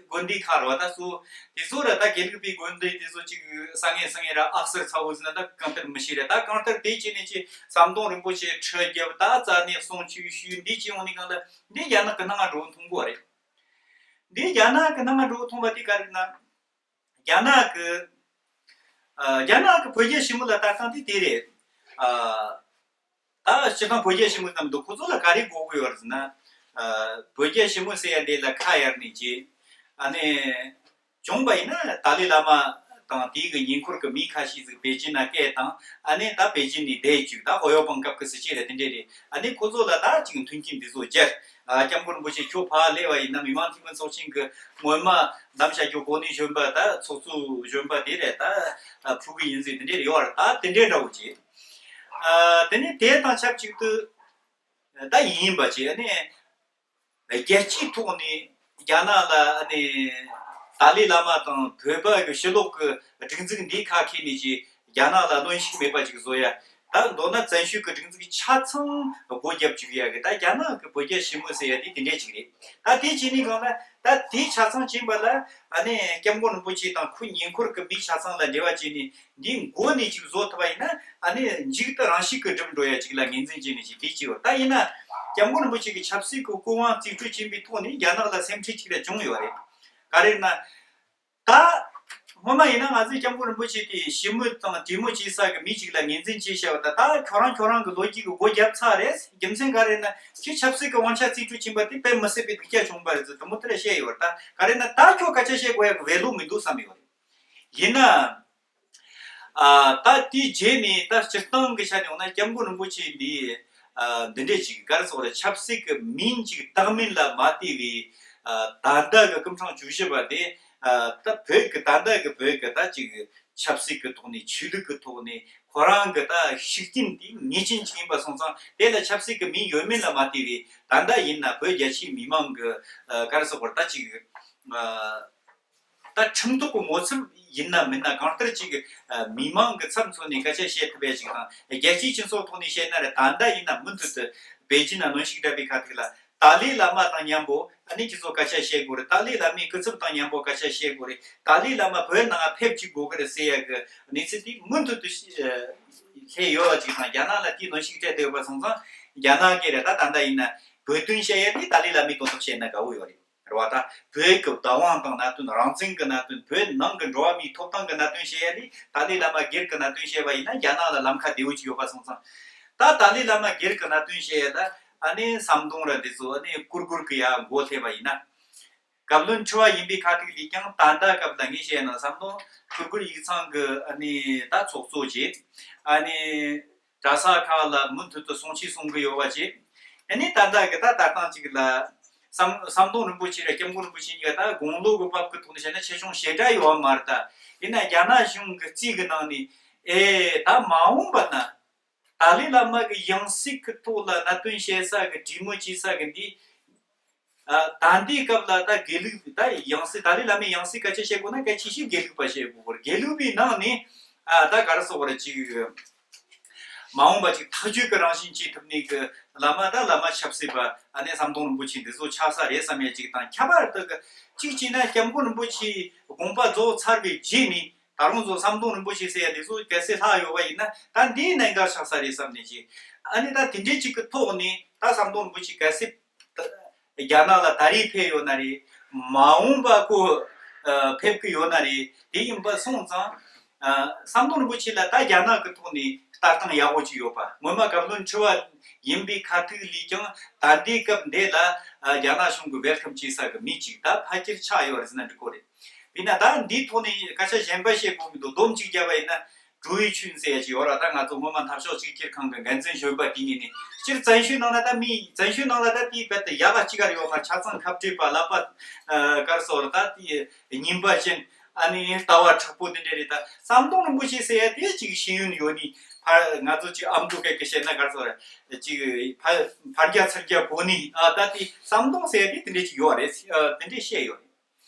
དགོན་སྡེ་ཁག་རེད་བ། ད་སོ་དེ་ཚོ་ར་ད་དགེ་ལུགས་པའི་དགོན་སྡེ་དེ་ཚོ་ཅིག་ས་ངན་ས་ངན་ར་ཨག་སར་ཚ་བོ་ཟེར་ན་ད་གང་ལྟར་མི་ཤེས་རེད། ད་གང་ལྟར་དེ་བྱས་ནས་ཀྱི་ཟམ་གདོང་རིན་པོ་ཆེ་ཁྲི་རྒྱབ་ད་རྩ་ནས་གསུང་ཆོས་ཞུས་འདི་བྱས་འོང་ནས་གང་ལ་འདི་རྒྱ་ནག་གི་ནང་འགྲོ་མཐོང་གོ་རེད། འདི་རྒྱ་ནག་གི་ནང་འགྲོ་མཐོང་བ་དེ་ག་རེ་ན། རྒྱ་ནག་གི་ཨ། རྒྱ་ནག་གི་བོད་རྒྱ་ཞི་མོལ་ལ་ལྟ་སྟངས་དེ་དེ་རེད། ཨ། ད་སྤྱིར་བཏང་བོད་རྒྱ་ཞི་མོལ་ལྟ་མི་འདུག་ཁོ་ཚོ་ལ་ག་རེ་དགོས་ཀྱི་ཡོད་རེད་ཟེར་ན། ཨ། བོད་རྒྱ་ཞི་མོལ་ཟེར་ཡ་འདི་ལ་ཁ་གཡར་ནས་ཀྱི་ཨ་ནི་བྱུང་བ་ཡིན་ན་ཏཱ་ལའི་བླ་མ་དང་དེའི་གི་ཉེ་འཁོར་གི་མི་ཁ་ཤས་ཟིག་པེ་ཅིན་ན་སྐད་བཏང་། ཨ་ནི་ད་པེ་ཅིན་ནས་བསྡད་བཅུག་ད་ཧོ་ཡོ་པང་སྐབས་ཀྱི་སྲིད་ཇུས་རེད། དེ་འདྲས་རེད། ཨ་ནི་ཁོ་ཚོ་ལ་ད་ཅིག་མཐུན་རྐྱེན་འདི་ཚོ་སྦྱར། ཨ། སྐྱབས་མགོན་རིན་པོ་ཆེ་ཁྱོད་ཕར་སླེབས་པ་ཡིན་ན་མི་དམངས་འཐུས་མི་ཚོགས་ཆེན་གྱི་སྔོན་མ་བདམས་བྱ་རྒྱུ་གོ་གནས་གཞོན་པ་ད་ཚོགས་གཙོ་གཞོན་པ་དེ་རེད། ད་ཕུལ་གི་ཡིན་ཟེར་དེ་འདྲས་ཡོད་རེད། ད་དེ་འདྲས་འདྲ་བོ་བྱས། ཨ། དེ་ནས་དེ་དང་ཆབས་ཅིག་ཏུ་ད་ཡིན་པ་བྱས་ནས་རྒྱལ་སྤྱིའི་ཐོག་ནས་རྒྱ་ནག་ལ་ཨ་ནི་ཏཱ་ལའི་བླ་མ་དང་བོད་པ་གི་ཕྱི་ལོགས་ཀྱི་སྒྲིག་འཛུགས་འདིའི་ཁ་འཁྱེར་ནས་ཀྱི་རྒྱ་ནག་ལ་གནོན་ཤུགས་མེད་པ་ཅིག་བཟོ་ཡ། ད་མདོར་ན་བཙན་བྱོལ་གྱི་སྒྲིག་འཛུགས་ཆ་ཚང་སྒོ་བརྒྱབ་བཅུག་ཡ་གི་ད་རྒྱ་ནག་གི་བོད་རྒྱ་ཞི་མོལ་ཟེར་ཡ་དེ་དེ་འདྲས་ཅིག་རེད། ད་དེ་བྱས་ནས་གང་ལ་ད་དེ་ཆ་ཚང་བྱིན་པ་ལ་ཨ་ནི་སྐྱབས་མགོན་རིན་པོ་ཆེ་དང་ཁོའི་ཉེ་འཁོར་གྱི་མི་ཆ་ཚང་ལ་འབྲེལ་བ་བྱས་ནས་འདིའི་མགོ་ནས་ཅིག་བཟོ་ཐུབ་པ་ཡིན་ན་ཨ་ནི་མཇུག་ཏུ་རང་ཤུགས་ཀྱིས་འགྲུབ་འགྲོ་ཡ་ཅིག་ལ་ངོས་འཛིན་བྱས་ནས་ཅིག་དེ་བྱས་ཡོད། ད་ཡིན་ན་སྐྱབས་མགོན་རིན་པོ་ཆེ་གི་ཆབ་སྲིད་ཀྱི་སྐུ་དབང་རྩིས་སྤྲོད་བྱས་པའི་ཐོག་ནས་རྒྱ་ནག་ལ་སེམས་ཁྲལ་ཅིག་ལ་བྱུང་ཡོད་རེད། ག་རེ་ན། ད་སྔོན་མ་ཡིན་ན་ང་ཚོས་སྐྱབས་མགོན་རིན་པོ་ཆེ་དེ་ཞི་མོལ་དང་གྲོས་མོལ་བྱེད་ས་གི་མི་ཅིག་ལ་ངོས་འཛིན་བྱས་བྱ་བ་ད་ད་ཁྱོད་རང་ཁྱོད་རང་གི་ལོ་རྒྱུས་ཀྱི་སྒོ་བརྒྱབ་ཚར་རེད། རྒྱུ་མཚན་ག་རེ་ན་ཁྱོད་ཆབ་སྲིད་ཀྱི་དབང་ཆ་རྩིས་སྤྲོད་ཕྱིན་པ་དེ་དཔེ་མི་སྲིད་པའི་སྡུག་ཅག་བྱུང་བ་རེད་ཟེར་དུ་མོ་དེ་ལ་བཤད་ཡོད་རེད། ད་ག་རེ་ན་ད་ཁྱོད་སྐད་ཆ་བཤད་དགོས་ཡ་གི་བེ་ལུགས་མི་འདུག་བསམ་ཡོད་རེད། ཡིན་ན། ཨ། ད་དེའི་རྗེས་ནས་ད་སྤྱིར་བཏང་གི་ཆ་ནས་འོང་ན་སྐྱབས་མགོན་རིན་པོ་ཆེ་འདི། ཨ། འདི་འདྲས་ཅིག་ག་རེ་ཟེར་དགོས་རེད། ཆབ་སྲིད་ཀྱི་མིང་ཅིག་བཏགས་མིན་ལ་མ་བལྟས་པའི། ཨ། ད་ལྟ་གི་སྐུ་ཕྲེང་བཅུ་བཞི་པ་དེ། ཨ། ད་བོད་ཀྱི་ད་ལྟ་གི་བོད་ཀྱི་ད་ཅིག་ཆབ་སྲིད་ཀྱི་ཐོག་ནས་ཆོས་ལུགས་ཀྱི་ཐོག་ནས་ཁོ་རང་གི་ད་ཤུགས་རྐྱེན་དེ་ངེས་ཅན་ཅིག་ཡིན་པ་སོང་ཙང་དེ་ལ་ཆབ་སྲིད་ཀྱི་མིང་ཡོད་མེད་ལ་མ་བལྟས་པའི་ད་ལྟ་ཡིན་ན་བོད་རྒྱ་ཆེའི་མི་མང་གི། ཨ། ག་རེ་ཟེར་དགོས་རེད། ད་ཅིག་ཨ། ད་ཁྲིམས་ཐོག་གི་ངོ་ཚབ་ཡིན་ན་མིན་ན་གང་ལྟར་ཅིག་ཨ། མི་མང་གི་ཚབ་མཚོན་ནས་སྐད་ཆ་བཤད་ཐུབ་ཡ་ཅིག་དང་རྒྱལ་སྤྱིའི་སྤྱི་ཚོགས་ཐོག་ནས་བཤད་ན་རེད། ད་ལྟ་ཡིན་ན་མུ་མཐུད་དུ་པེ་ཅིན་ན་གནོན་ཤུགས་བརྒྱབ་པའི་ཁ་ཐུག་ལ་ཏཱ་ལའི་བླ་མ་དང་མཉམ་པོ་ཨ་ནི་ཁྱེད་ཚོ་སྐད་ཆ་བཤད་དགོས་རེད། ཏཱ་ལའི་བླ་མའི་སྐུ་ཚབ་དང་མཉམ་པོ་སྐད་ཆ་བཤད་དགོས་རེད། ཏཱ་ལའི་བླ་མ་བོད་ནང་ཕེབས་བཅུག་དགོས་ཀྱི་རེད་ཟེར་ཡ་གི་གནས་ཚུལ་དེ་མུ་མཐུད་དུ་ཨ། སླེབས་ཡོད་པ་ཅིག་དང་རྒྱ་ནག་ལ་དེའི་གནོན་ཤུགས་སྤྲད་བསྡད་ཡོད་པ་སོང་ཙང་རྒྱ་ནག་གིས་རེད། ད་ད་ལྟ་ཡིན་ན་བོད་དོན་བཤད་ཡ་ནི་ཏཱ་ལའི་བླ་མའི་དོན་དག་བཤད་ན་དགའ་བོ་ཡོད་རེད། རེད་བ། ད་བོད་ཀྱི་བདག་དབང་དང་གནད་དོན། རང་བཙན་གྱི་གནད་དོན། བོད་ནང་གི་འགྲོ་བ་མིའི་ཐོབ་ཐང་གི་གནད་དོན་བཤད་ཡ་ལས་ཏཱ་ལའི་བླ་མ་སྒེར་གྱི་གནད་དོན་བཤད་པ་ཡིན་ན་རྒྱ་ནག་ལ་ལམ་ཁ་བདེ་བོ་ཅིག་ཡོད་པ་སོང་ཙང་། ད་ཏཱ་ལའི་བླ་མ་སྒེར་གྱི་གནད་དོན་བཤད་ཡ་ད་ཨ་ནི་ཟམ་གདོང་ར་འདི་ཚོ་ཨ་ནི་གུར་གུར་གྱི་ཡ་མགོ་སླེབས་པ་ཡིན་ན། བཀའ་བློན་ཁྲི་པ་ཡིན་པའི་ཁ་ཐུག་ལས་ཀྱང་ད་ལྟ་སྐབས་ལ་ངས་བཤད་ན་ཟམ་གདོང་གུར་གུར་ཡིག་ཚང་གི་ཨ་ནི་ད་ཚོགས་གཙོ་བྱས། ཨ་ནི། གྲྭ་ས་ཁག་ལ་མུ་མཐུད་དུ་གསུང་ཆོས་གསུང་གི་ཡོད་པ་བཅས། ཨ་ནི་ད་ལྟ་གི་ད་ལྟ་སྟངས་ཅིག་ལ། ཟམ་ཟམ་གདོང་རིན་པོ་ཆེ་ར་སྐྱབས་མགོན་རིན་པོ་ཆེ་གཉིས་ཀ་ད་དགུང་ལོ་གི་བབ་ཀྱི་ཐོག་ནས་བཤད་ན་ཆེ་ཆུང་ཞེ་དྲག་ཡོད་པ་མ་རེད། ད་ཡིན་ན་རྒྱ་ནག་གཞུང་གི་རྩིས་ཀྱི་ནང་ནས་ཨེ་ད་མ་འོངས་པ་ན་ཏཱ་ལའི་བླ་མ་གི་ཡང་སྲིད་ཀྱི་ཐོག་ལ་གནད་དོན་བཤད་ས་གི་གྲོས་མོལ་བྱེད་ས་གི་འདི། ཨ། ད་ལྟའི་སྐབས་ལ་ད་དགེ་ལུགས་ད་ཡང་སྲིད། ཏཱ་ལའི་བླ་མའི་ཡང་སྲིད་སྐད་ཆ་བཤད་དགོས་ན་གལ་ཆེ་ཤོས་དགེ་ལུགས་པ་བཤད་དགོས་པར། དགེ་ལུགས་པའི་ནང་ནས་ཨ་ད་ག་རེ་ཟེར་དགོས་རེད། ཅིག་མ་འོངས་པ་ཅིག་ཐག་གཅོད་ཀྱི་རང་བཞིན་བྱེད་ཐུབ་ནི་གི་བླ་མ་ད་བླ་མ་ཆབ་སྲིད་པ་ཨ་ནི་ཟམ་གདོང་རིན་པོ་ཆེ་འདི་ཚོ་ཆགས་ས་རེད་བསམ་ཡ་ཅིག་དང་། ཁྱད་པར་དུ་གི་ཅིག་བྱས་ན་སྐྱབས་མགོན་རིན་པོ་ཆེའི་དགོངས་པ་རྫོགས་ཚར་བའི་རྗེས་ནས་ད་རུང་ཚོ་ཟམ་གདོང་རིན་པོ་ཆེ་ཟེར་ཡ་འདི་ཚོ་གལ་སྲིད་ལྷག་ཡོད་པ་ཡིན་ན་ད་འདིའི་གནད་འགག་ཆགས་ས་རེད་བསམ་ནས་ཅིག་ཨ་ནི་ད་དེ་འདྲའི་ཅིག་གི་ཐོག་ནས་ད་ཟམ་གདོང་རིན་པོ་ཆེ་གལ་སྲིད། རྒྱ་ནག་ལ་ད་རེས་ཕེབས་ཡོད་ན་རེད། མ་འོངས་པ་ཁོ་ཨ་ཕེབས་ཀྱི་ཡོད་ན་རེད། དེ་ཡིན་པ་སོང་ཙང་ཨ་ཟམ་གདོང་རིན་པོ་ཆེ་ལ་ད་རྒྱ་ནག་གི་ཐོག་ནས་ལྟ་སྟངས་ཡག་པོ་ཅིག་ཡོད་པ། སྔོན་མ་བཀའ་བློན་ཁྲི་པ་ཡིན་པའི་ཁ་ཐུག་ལས་ཀྱང་ད་ལྟའི་སྐབས་འདི་ལ་ཨ་རྒྱ་ནག་གཞུང་གི་ཝེལ་ཁམ་བྱེད་ས་གི་མི་ཅིག་ད་ཕལ་ཆེར་ཆགས་ཡོད་རེད་ཟེར་ན་འགྲིག་གི་རེད། དཔེར་ན་ད་འདིའི་ཐོག་ནས་སྐད་ཆ་གཞན་པ་བཤད་དགོས་མི་འདུག་སྡོམ་གཅིག་བརྒྱབ་པ་ཡིན་ན། འགྲོ་བའི་ཆོས་ཟེར་ཡ་ཅིག་ཡོད་ར། ད་ང་ཚོ་སྔོན་མ་འཐབ་ཕྱོགས་གཅིག་གྱུར་ཁང་གི་འགན་འཛིན་གཞོན་པ་དེ་ངས་ནི་སྤྱིར་བཙན་བྱོལ་ནང་ལ་ད་མི་བཙན་བྱོལ་ནང་ལ་ད་དེའི་བར་དུ་ཡག་ག་གཅིག་ག་རེ་ཡོད་མ། ཆ་ཚང་ཁ་བྲལ་བ་ལབ་པ་ག་རེ་ཟེར་ར། ད་དེའི་ཉན་པ་ཅན། ཨ་ནི་ལྟ་བ་མཁྲེགས་པོ་དེ་འདྲ་རེད། ད་ཟམ་གདོང་རིན་པོ་ཆེ་ཟེར་ཡ་དེ་ཅིག་ཤེས་ཡོན་ཡོད་ནི། ཕར་ང་ཚོ་ཅིག་ཨ་མདོ་སྐད་ཀྱི་བཤད་ན་ག་རེ་ཟེར་ར། ཅིག་ཕར་ཕར་རྒྱག་ཚུར་རྒྱག་གོ་ནི། ཨ་ད་དེ་ཟམ་གདོང་ཟེར་ཡ་དེ་དེ་འདྲ་ཅིག་ཡོད་རེད། ཨ་དེ་འདྲ་བཤད་ཡོད་རེད།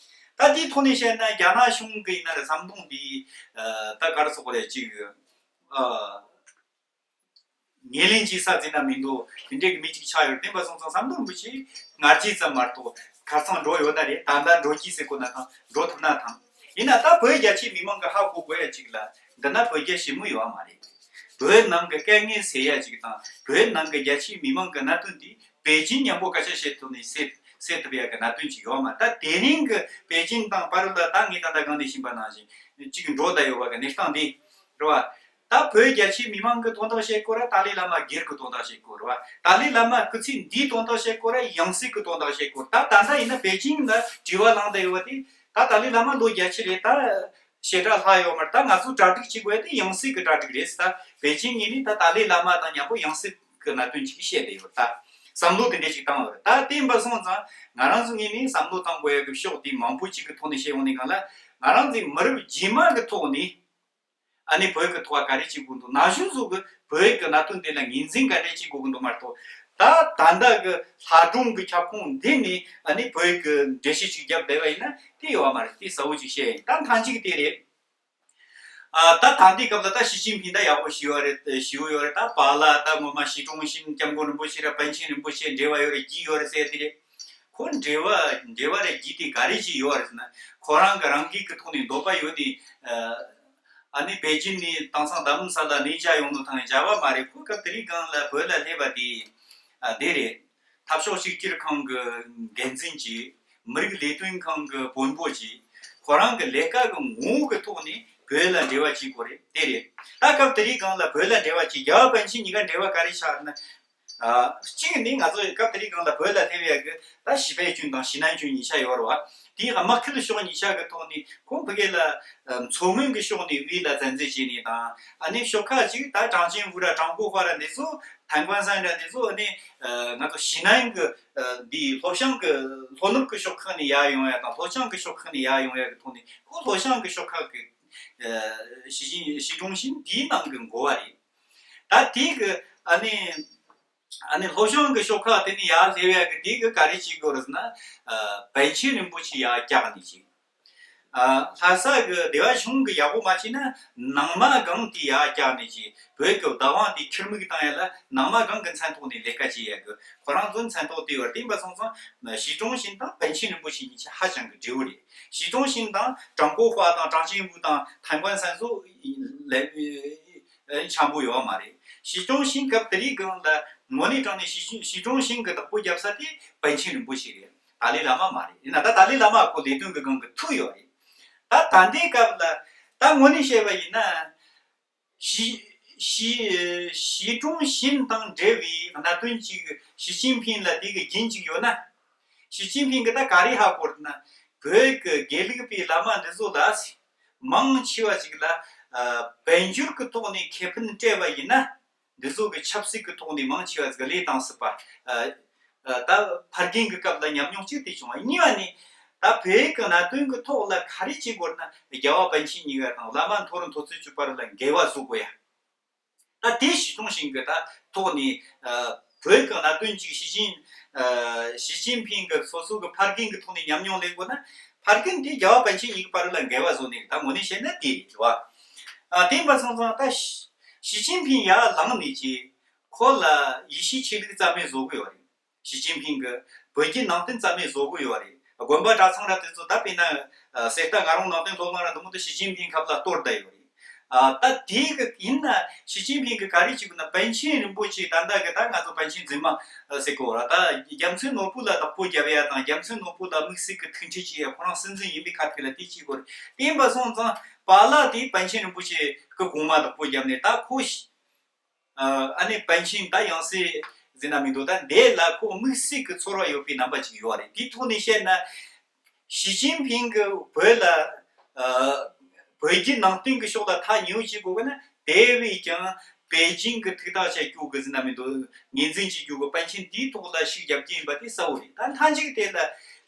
ད་དེའི་ཐོག་ནས་བཤད་ན་རྒྱ་ནག་གཞུང་གི་ཡིན་ན་རེད། ཟམ་གདོང་འདི་ད་ག་རེ་ཟེར་དགོས་རེད། ཅིག་ཨ་ངོས་ལེན་བྱེད་ས་ཟེར་ན་མི་འདུག། དེ་འདྲའི་གི་མི་གཅིག་ཆགས་ཡོད་རེད། དེ་འདྲ་སོང་ཙང་ཟམ་གདོང་རིན་པོ་ཆེ་ང་རྒྱལ་ཙམ་མ་གཏོགས་ཁ་སང་འགྲོ་ཡོད་ན་རེད། ད་ལྟ་འགྲོ་གི་ཟེར་གོ་ན་ཐང་། འགྲོ་ཐུབ་ན་ཐང་། ཡིན་ན་ད་བོད་རྒྱ་ཆེའི་མི་མང་གི་ཧ་གོ་དགོས་ཡ་ཅིག་ལ། འདི་ན་བོད་རྒྱ་ཞི་མོལ་ཡོད་མ་རེད། བོད་ནང་གི་དཀའ་ངལ་སེལ་ཡ་ཅིག་དང་བོད་ནང་གི་རྒྱ་ཆེའི་མི་མང་གི་གནད་དོན་དེ་པེ་ཅིན་མཉམ་པོ་སྐད་ཆ་བཤད་ཐུབ་ནས་སེལ་སེལ་ཐུབ་ཡ་གི་གནད་དོན་ཅིག་ཡོད་མ། ད་དེ་རིང་གི་པེ་ཅིན་དང་པ་རུ་ལ་ད་ངས་ད་ལྟ་གང་ནས་ཕྱིན་པ་ནང་བཞིན་ཅིག་འགྲོ་བསྡད་ཡོད་པ་གི་གནས་སྟངས་འདི་རེད་བ། ད་བོད་རྒྱ་ཆེའི་མི་མང་གི་དོན་དག་བཤད་དགོས་ར། ཏཱ་ལའི་བླ་མ་སྒེར་གི་དོན་དག་བཤད་དགོས་རེད་བ། ཏཱ་ལའི་བླ་མ་སྐུ་ཚེ་འདིའི་དོན་དག་བཤད་དགོས་ར། ཡང་སྲིད་གི་དོན་དག་བཤད་དགོས། ད་ད་ལྟ་ཡིན་ན་པེ་ཅིན་ལ་དྲི་བ་ལངས་བསྡད་ཡོད་པ་དེ། ད་ཏཱ་ལའི་བླ་མ་ལོ་བརྒྱད་ཅུ་རེད། ད་བྱེ་བྲག་ལྷག་ཡོད་མ་རེད། ད་ང་ཚོ་གྲ་སྒྲིག་བྱེད་དགོས་ཡ་དེ་ཡང་སྲིད་གི་གྲ་སྒྲིག་རེད། ད་པེ་ཅིན་ངོས་ནས་ད་ཏཱ་ལའི་བླ་མ་དང་མཉམ་པོ་ཡང་སྲིད་གི་གནད་དོན་ཅིག་བཤད་བསྡད་ཡོད། ད་བསམ་བློ་དེ་འདྲ་ཅིག་བཏང་ཡོད་རེད། ད་དེ་ཡིན་པ་སོང་ཙང་ང་རང་ཚོ་ངོས་ནས་བསམ་བློ་བཏང་དགོས་ཡ་གི་ཕྱོགས་དེ་མང་པོ་ཅིག་གི་ཐོག་ནས་བཤད་ཡོང་ནས་གང་ལ། ང་རང་ཚོའི་མི་རབས་རྗེས་མ་གི་ཐོག་ནས། ཨ་ནི་བོད་ཀྱི་ཐོག་ག་རེ་བྱེད་དགོས་འདུག། ན་གཞོན་ཚོ་གི་བོད་ཀྱི་གནད་དོན་དེ་ལ་ངོས་འཛིན་ག་འདྲ་བྱེད་དགོས་ཀྱི་འདུག་མ་གཏོགས། ད་ད་ལྟ་གི་ལྷ་སྒྲུང་གི་ཁྱབ་ཁོངས་འདི་ནས་ཨ་ནི་བོད་ཀྱི་འགྲེལ་བཤད་ཅིག་བརྒྱབ་བསྡད་པ་ཡིན་ན་དེ་ཡོད་མ་རེད། དེ་གསལ་བོ་ཅིག་བཤད་ཡིན། ད་མཐའ་མཇུག་དེ་རེད། ཨ་ད་ད་ལྟའི་སྐབས་ལ་ད་ཞི་ཅིན་ཕིང་ད་ཡག་པོ་ཞི་བ་རེད། ཞི་བོ་ཡོད་རེད། ད་པཱ་ལགས་ད་ངོ་མ་ཞི་ཀྲུང་ཞིན་སྐྱབས་མགོན་རིན་པོ་ཆེ་ར་པཎ་ཆེན་རིན་པོ་ཆེ་འབྲེལ་བ་ཡོད་རེད། རྒྱུས་ཡོད་རེད་ཟེར་དེ་རེད། ཁོ་འབྲེལ་བ་འབྲེལ་བ་རེད། རྒྱུས་དེ་ག་རེ་ཅིག་ཡོད་རེད་ཟེར་ན། ཁོ་རང་གི་རང་སྒེར་གྱི་ཐོག་ནས་འདོད་པ་ཡོད་དེ། ཨ་ནི་པེ་ཅིན་ནས་དེང་སང་རྡ་རམ་ས་ལ་གནས་མཇལ་ཡོང་ནོ་ཐང་མཇལ་བ་མ་རེད། ཁོ་སྐབས་དེ་རིང་སྒང་ལ་བོད་ལ་སླེབས་པ་དེ་ཨ་དེ་རེད། འཐབ་ཕྱོགས་གཅིག་གྱུར་ཁང་གི་འགན་འཛིན་གྱིས། མི་རིགས་ལས་དོན་ཁང་གི་དཔོན་པོ་གྱིས། ཁོ་རང་གི་ལས་ཀ་གི་ངོ་བོ་གི་ཐོག་ནས་བོད་ལ་འབྲེལ་བ་བྱེད་དགོས་རེད། དེ་རེད། ད་སྐབས་དེ་རིང་སྒང་ལ་བོད་ལ་འབྲེལ་བ་བྱེད། རྒྱལ་བ་པཎ་ཆེན་གཉིས་ཀ་འབྲེལ་བ་ག་རེ་ཆགས་ན། ཨ་གཅིག་ནི་ང་ཚོ་སྐབས་དེ་རིང་སྒང་ལ་བོད་ལ་སླེབས་ཡ་གི་ད་ཞི་བའི་ཅུན་དང་ཞི་ནན་ཅུན་གཉིས་ཆ་ཡོད་རེད་བ། དེའི་དམག་ཁུལ་ཕྱོགས་གཉིས་ཆ་གི་ཐོག་ནས་ཁོང་ཕ་གི་ལ་མཚོ་སྔོན་གི་ཕྱོགས་ནས་དབུས་ལ་བཙན་འཛུལ་བྱས་ནས་དང་། ཨ་ནི་ཕྱོགས་ཁག་ཅིག་ད་ཀྲང་ཅིན་ཝུ་ར་ཀྲང་གོ་ཧྭ་ར་འདི་ཚོ། ཐན་ཀོན་སན་ར་འདི་ཚོ། ཨ་ནི་ང་ཚོ་ཞི་ནན་གི་འདི་ལྷོ་བྱང་གི་ལྷོ་ནུབ་གི་ཕྱོགས་ཁག་ནས་ཡར་ཡོང་ཡ་དང་། ལྷོ་བྱང་གི་ཕྱོགས་ཁག་ནས་ཡར་ཡོང་ཡ་གི་ཐོག་ནས་ཁོ་ལྷོ་བྱང་གི་ཕྱོགས་ཁག་གི་ཞི་ཅིན་ཞི་ཀྲུང་ཞིན་འདིའི་ནང་གི་འགོ་བ་རེད། ད་དེ་གི་ཨ་ནི། ཨ་ནི་ལྷོ་བྱང་གི་ཤོག་ཁག་དེ་ནི་ཡར་སླེབས་ཡག་གི་དེ་གི་ག་རེ་བྱེད་དགོས་རེད་ཟེར་ན། ཨ་པཎ་ཆེན་རིན་པོ་ཆེ་ཡར་བཀྱག་ནས་ཅིག། ཨ་ལྷ་ས་གི་སྡེ་བ་གཞུང་གི་ཡག་པོ་མ་བྱས་ན་ནང་མ་སྒང་དེ་ཡར་བཀྱག་ནས་ཅིག། བོད་ཀྱི་བདག་དབང་དེ་ཁྱུར་མིད་བཏང་ཡག་ལ་ནང་མ་སྒང་གི་མཚན་ཐོག་ནས་ལས་ཀ་བྱེད་ཡག་གི་ཁོ་རང་ཚོ་མཚན་ཐོག་དེ་བར་བསྟན་པ་སོང་ཙང་། ཞི་ཀྲུང་ཞིན་དང་པཎ་ཆེན་རིན་པོ་ཆེ་གཉིས་ཆ་ཧ་ཅང་གི་འབྲེལ་བོ་རེད། ཞི་ཀྲུང་ཞིན་དང་ཀྲང་གོ་ཧྭ་དང་ཀྲང་ཅིན་ཝུ་དང་ཐན་ཀོན་སན་སོགས་ལས། ཨེ་འཆམ་པོ་ཡོད་མ་རེད། ཞི་ཀྲུང་ཞིན་སྐབས་དེ་རིང་སྒང་ལ་དངོས་གནས་དྲང་གནས་ཞི་ཞི་ཀྲུང་ཞིན་གྱི་བདག་པོ་རྒྱབ་ས་དེ་པཎ་ཆེན་རིན་པོ་ཆེ་རེད། ཏཱ་ལའི་བླ་མ་མ་རེད། ཡིན་ན་ད་ཏཱ་ལའི་བླ་མ་ཁོ་ལས་དོན་གྱི་སྒང་གི་ཐུག་ཡོད་རེད། ད་ད་ལྟའི་སྐབས་ལ་ད་དངོས་གནས་བཤད་པ་ཡིན་ན། ཞི་ཞི་ཞི་ཀྲུང་ཞིན་དང་འབྲེལ་བའི་གནད་དོན་ཅིག་ཞི་ཅིན་ཕིང་ལ་དེ་གི་རྒྱུན་ཅིག་ཡོད་ན། ཞི་ཅིན་ཕིང་གི་ད་ག་རེ་ཧ་གོ་རེད་ན། བོད་ཀྱི་དགེ་ལུགས་པའི་བླ་མ་འདི་ཚོ་ལ་མང་ཆེ་བ་ཅིག་ལ་ཨ་དཔལ་འབྱོར་གྱི་ཐོག་ནས་ཁེ་ཕན་སྤྲད་པ་ཡིན་ན། འདི་ཚོ་གི་ཆབ་སྲིད་ཀྱི་ཐོག་ནས་མང་ཆེ་བ་ཟིག་ལས་བཏང་སྲིད་པ། ཨ་ཨ་ད་ཕ་རྒན་གྱི་སྐབས་ལ་ཉམས་མྱོང་གཅིག་དེ་བྱུང་བ། གཉིས་པ་ནི། ད་བོད་ཀྱི་གནད་དོན་གྱི་ཐོག་ལ་ག་རེ་བྱེད་དགོས་ན་རྒྱལ་བ་པཎ་ཆེན་གཉིས་ཀ་དང་བླ་མ་མཐོ་རིས་མཐོ་ཚད་བཅུ་པ་རུ་ལ་འགལ་བ་བཟོ་དགོས་ཡ། ད་དེ་ཞི་ཀྲུང་ཞིན་གྱི་ད་ཐོག་ནས་ཨ་བོད་ཀྱི་གནད་དོན་ཅིག་ཞི་ཅིན་ཨ་ཞི་ཅིན་ཕིང་གི་སོ་སོ་གི་ཕ་རྒན་གྱི་ཐོག་ནས་ཉམས་མྱོང་ལེན་དགོས་ན། ཕ་རྒན་དེ་རྒྱལ་བ་པཎ་ཆེན་གཉིས་ཀྱི་བར་ལ་འགལ་བ་བཟོ་ནས། ད་དངོས་གནས་བཤད་ན་དེ་རེད་བ། ཨ་དེ་ཡིན་པ་སོང་ཙང་ད་ཞི་ཞི་ཅིན་ཕིང་ཡར་ལངས་ནས་ཀྱི་ཁོ་ལ་ཡེ་ཤུའི་ཆོས་ལུགས་རྩ་མེད་བཟོ་གི་ཡོད་རེད། ཞི་ཅིན་ཕིང་གི་བོད་བརྒྱུད་ནང་བསྟན་རྩ་མེད་བཟོ་གི་ཡོད་རེད། དགོན་པ་གྲྭ་ཚང་ར་དེ་ཚོ་ད་དཔེར་ན་ཨ་གསེར་རྟ་ང་རོང་ནང་བསྟན་སློབ་གླིང་ར་འདི་མོ་དེ་ཞི་ཅིན་ཕིང་ཁབ་ལ་གཏོར་བསྡད་ཡོད་རེད། ཨ་ད་དེ་གི་ཡིན་ན་ཞི་ཅིན་ཕིང་གི་ག་རེ་བྱེད་དགོས་ན། པཎ་ཆེན་རིན་པོ་ཆེ་ད་ལྟ་གི་ད་ང་ཚོ་པཎ་ཆེན་རྫུན་མ་ཟེར་གོ་ར། ད་རྒྱལ་མཚན་ནོར་བུ་ལ་བདག་པོ་རྒྱབ་ཡ་དང་རྒྱལ་མཚན་ནོར་བུ་ལ་དམིགས་བསལ་གི་ཐུགས་འཕྲད་བྱེད་ཡ་ཁོ་རང་སྲིད་འཛིན་ཡིན་པའི་ཁ་ཐུག་ལ་དེ་བྱེད་དགོས་རེད། དེ་ཡིན་པ་སོང་ཙང་པཱ་ལགས་དེ་པཎ་ཆེན་རིན་པོ་ཆེ་གི་གོང་མ་བདག་པོ་རྒྱབ་ནས་ད་ཁོ་ཨ་ནི་པཎ་ཆེན་ད་ཡང་སྲིད་ཟེར་ན་མི་འདུག། ད་འདི་ལ་ཁོ་དམིགས་བསལ་གྱི་ཚོར་བ་ཡོད་པའི་རྣམ་པ་ཅིག་ཡོད་རེད། དེའི་ཐོག་ནས་བཤད་ན། ཞི་ཅིན་ཕིང་གི་བོད་ལ་ཨ་ བོད་བརྒྱུད་ནང་བསྟན་གྱི་ཕྱོགས་ལ་ཐག་ཉེ་བོ་བྱེད་དགོས་གི་ན། དེ་བས་ཀྱང་པེ་ཅིང་གི་ཐུགས་ཐག་བཅད་རྒྱུ་གི་ཟིན་ན་མི་འདུག་ངོས་འཛིན་བྱེད་རྒྱུ་གི་པཎ་ཆེན་དེའི་ཐོག་ལ་ཤུགས་རྒྱབ་རྒྱུ་ཡིན་པ་དེ་གསལ་བོ་རེད། ད་མཐའ་མཇུག་དེ་ལ་